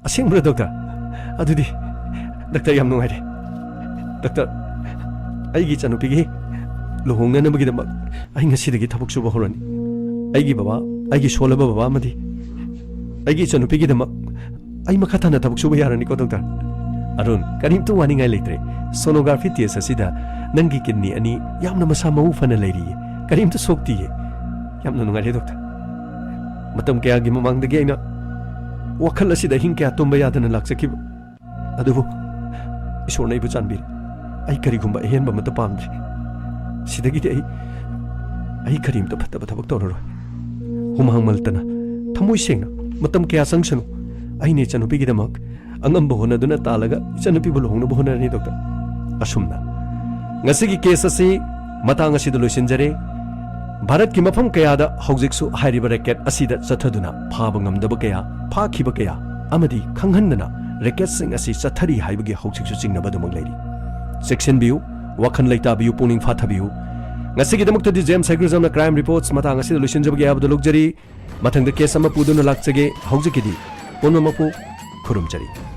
ꯑꯁꯦꯡꯕ꯭ꯔꯥ, ꯗꯣꯛꯇꯔ? ꯑꯗꯨꯗꯤ, ꯗꯣꯛꯇꯔ, ꯌꯥꯝ ꯅꯨꯡꯉꯥꯏꯔꯦ꯫ ꯗꯣꯛꯇꯔ, ꯑꯩꯒꯤ ꯏꯆꯥꯅꯨꯄꯤꯒꯤ ꯂꯨꯍꯣꯡꯅꯅꯕꯒꯤꯗꯃꯛ ꯑꯩ ꯉꯁꯤꯗꯒꯤ ꯊꯕꯛ ꯁꯨꯕ ꯍꯧꯔꯅꯤ꯫ ꯑꯩꯒꯤ ꯕꯕꯥ, ꯑꯩꯒꯤ ꯁꯣꯜꯂꯕ ꯕꯕꯥ ꯑꯃꯗꯤ ꯑꯩꯒꯤ ꯏꯆꯥꯅꯨꯄꯤꯒꯤꯗꯃꯛ ꯑꯩ ꯃꯈꯥ ꯇꯥꯅ ꯊꯕꯛ ꯁꯨꯕ ꯌꯥꯔꯅꯤꯀꯣ, ꯗꯣꯛꯇꯔ? ꯑꯔꯨꯟ, ꯀꯔꯤꯝꯇ ꯋꯥꯅꯤꯡꯉꯥꯏ ꯂꯩꯇ꯭ꯔꯦ꯫ ꯁꯣꯅꯣꯒ꯭ꯔꯥꯐꯤ ꯇꯦꯁ ꯑꯁꯤꯗ ꯅꯪꯒꯤ ꯀꯤꯗꯅꯤ ꯑꯅꯤ ꯌꯥꯝꯅ ꯃꯁꯥ ꯃꯎ ꯐꯅ ꯂꯩꯔꯤꯌꯦ꯫ ꯀꯔꯤꯝꯇ ꯁꯣꯛꯇꯤꯌꯦ꯫ ꯌꯥꯝꯅ ꯅꯨꯡꯉꯥꯏꯔꯦ, ꯗꯣꯛꯇꯔ꯫ ꯃꯇꯝ ꯀꯌꯥꯒꯤ ꯃꯃꯥꯡꯗꯒꯤ ꯑꯩꯅ ꯋꯥꯈꯜ ꯑꯁꯤꯗ ꯑꯍꯤꯡ ꯀꯌꯥ ꯇꯨꯝꯕ ꯌꯥꯗꯅ ꯂꯥꯛꯆꯈꯤꯕ꯫ ꯑꯗꯨꯕꯨ ꯏꯁꯣꯔꯅ ꯑꯩꯕꯨ ꯆꯥꯟꯕꯤꯔꯦ꯫ ꯑꯩ ꯀꯔꯤꯒꯨꯝꯕ ꯑꯍꯦꯟꯕ ꯑꯃꯠꯇ ꯄꯥꯝꯗ꯭ꯔꯦ꯫ ꯁꯤꯗꯒꯤꯗꯤ ꯑꯩ, ꯑꯩ ꯀꯔꯤꯝꯇ ꯐꯠꯇꯕ ꯊꯕꯛ ꯇꯧꯔꯔꯣꯏ꯫ ꯍꯨꯃꯥꯡ ꯃꯜꯇꯅ, ꯊꯃꯣꯏ ꯁꯦꯡꯅ, ꯃꯇꯝ ꯀꯌꯥ ꯆꯪꯁꯅꯨ꯫ ꯑꯩꯅ ꯏꯆꯥꯅꯨꯄꯤꯒꯤꯗꯃꯛ ꯑꯉꯝꯕ ꯍꯣꯠꯅꯗꯨꯅ ꯇꯥꯜꯂꯒ ꯏꯆꯥꯅꯨꯄꯤꯕꯨ ꯂꯨꯍꯣꯡꯅꯕ ꯍꯣꯠꯅꯔꯅꯤ, ꯗꯣꯛꯇꯔ꯫ ꯑꯁꯨꯝꯅ ꯉꯁꯤꯒꯤ ꯀꯦꯁ ꯑꯁꯤ ꯃꯇꯥꯡ ꯑꯁꯤꯗ ꯂꯣꯏꯁꯤꯟꯖꯔꯦ꯫ ꯚꯥꯔꯠꯀꯤ ꯃꯐꯝ ꯀꯌꯥꯗ ꯍꯧꯖꯤꯛꯁꯨ ꯍꯥꯏꯔꯤꯕ ꯔꯦꯀꯦꯠ ꯑꯁꯤꯗ ꯆꯠꯊꯗꯨꯅ ꯐꯥꯕ ꯉꯝꯗꯕ ꯀꯌꯥ, ꯐꯥꯈꯤꯕ ꯀꯌꯥ ꯑꯃꯗꯤ ꯈꯪꯍꯟꯗꯅ ꯔꯦꯀꯦꯠꯁꯤꯡ ꯑꯁꯤ ꯆꯠꯊꯔꯤ ꯍꯥꯏꯕꯒꯤ ꯍꯧꯖꯤꯛꯁꯨ ꯆꯤꯡꯅꯕ ꯑꯗꯨꯃꯛ ꯂꯩꯔꯤ꯫ ꯆꯦꯛꯁꯤꯟꯕꯤꯌꯨ, ꯋꯥꯈꯜ ꯂꯩꯇꯥꯕꯤꯌꯨ, ꯄꯨꯛꯅꯤꯡ ꯐꯥꯊꯕꯤꯌꯨ꯫ ꯉꯁꯤꯒꯤꯗꯃꯛꯇꯗꯤ ꯖꯦꯝꯁ ꯍꯩꯒ꯭ꯔꯨꯖꯝꯅ ꯀ꯭ꯔꯥꯏꯝ ꯔꯤꯄꯣꯔꯠꯁ ꯃꯇꯥꯡ ꯑꯁꯤꯗ ꯂꯣꯏꯁꯤꯟꯖꯕꯒꯤ ꯑꯌꯥꯕꯗ ꯂꯧꯖꯔꯤ꯫ ꯃꯊꯪꯗ ꯀꯦꯁ ꯑꯃ ꯄꯨꯗꯨꯅ ꯂꯥꯛꯆꯒꯦ꯫ ꯍꯧꯖꯤꯛꯀꯤꯗꯤ ꯄꯨꯝꯅꯃꯛꯄꯨ ꯈꯨꯔꯨꯝꯖꯔꯤ꯫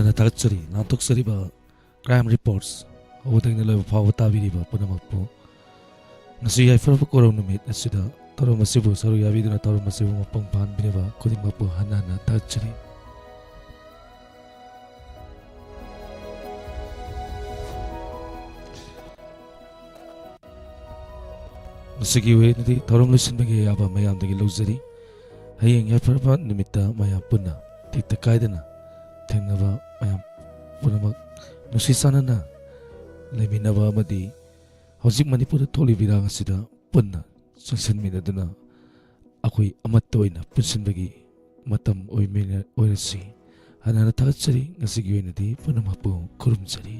ꯍꯥꯟꯅ ꯊꯥꯒꯠꯆꯔꯤ, ꯂꯥꯟꯊꯣꯛꯆꯔꯤꯕ Crime Reports ꯍꯧꯕꯗꯒꯤꯅ ꯂꯣꯏꯕ ꯐꯥꯎꯕ ꯇꯥꯕꯤꯔꯤꯕ ꯄꯨꯝꯅꯃꯛꯄꯨ꯫ ꯉꯁꯤ ꯌꯥꯏꯐꯔꯕ ꯀꯣꯔꯧ ꯅꯨꯃꯤꯠ ꯑꯁꯤꯗ ꯊꯧꯔꯝ ꯑꯁꯤꯕꯨ ꯁꯔꯨꯛ ꯌꯥꯕꯤꯗꯨꯅ ꯊꯧꯔꯝ ꯑꯁꯤꯕꯨ ꯃꯄꯨꯡ ꯐꯥꯍꯟꯕꯤꯔꯕ ꯈꯨꯗꯤꯡꯃꯛꯄꯨ ꯍꯟꯅ ꯍꯟꯅ ꯊꯥꯒꯠꯆꯔꯤ꯫ ꯉꯁꯤꯒꯤ ꯑꯣꯏꯅꯗꯤ ꯊꯧꯔꯝ ꯂꯣꯏꯁꯤꯟꯕꯒꯤ ꯑꯌꯥꯕ ꯃꯌꯥꯝꯗꯒꯤ ꯂꯧꯖꯔꯤ꯫ ꯍꯌꯦꯡ ꯌꯥꯏꯐꯔꯕ ꯅꯨꯃꯤꯠꯇ ꯃꯌꯥꯝ ꯄꯨꯟꯅ ꯇꯦꯛꯇ ꯀꯥꯏꯗꯅ ꯊꯦꯡꯅꯕ, ꯃꯌꯥꯝ ꯄꯨꯝꯅꯃꯛ ꯅꯨꯡꯁꯤ ꯆꯥꯟꯅꯅ ꯂꯩꯃꯤꯟꯅꯕ ꯑꯃꯗꯤ ꯍꯧꯖꯤꯛ ꯃꯅꯤꯄꯨꯔꯗ ꯊꯣꯛꯂꯤꯕ ꯏꯔꯥꯡ ꯑꯁꯤꯗ ꯄꯨꯟꯅ ꯆꯪꯁꯤꯟꯃꯤꯟꯅꯗꯨꯅ ꯑꯩꯈꯣꯏ ꯑꯃꯠꯇ ꯑꯣꯏꯅ ꯄꯨꯟꯁꯤꯟꯕꯒꯤ ꯃꯇꯝ ꯑꯣꯏꯃꯤꯟꯅ-, ꯑꯣꯏꯔꯁꯤ꯫ ꯍꯟꯅ ꯍꯟꯅ ꯊꯥꯒꯠꯆꯔꯤ꯫ ꯉꯁꯤꯒꯤ ꯑꯣꯏꯅꯗꯤ ꯄꯨꯝꯅꯃꯛꯄꯨ ꯈꯨꯔꯨꯝꯖꯔꯤ꯫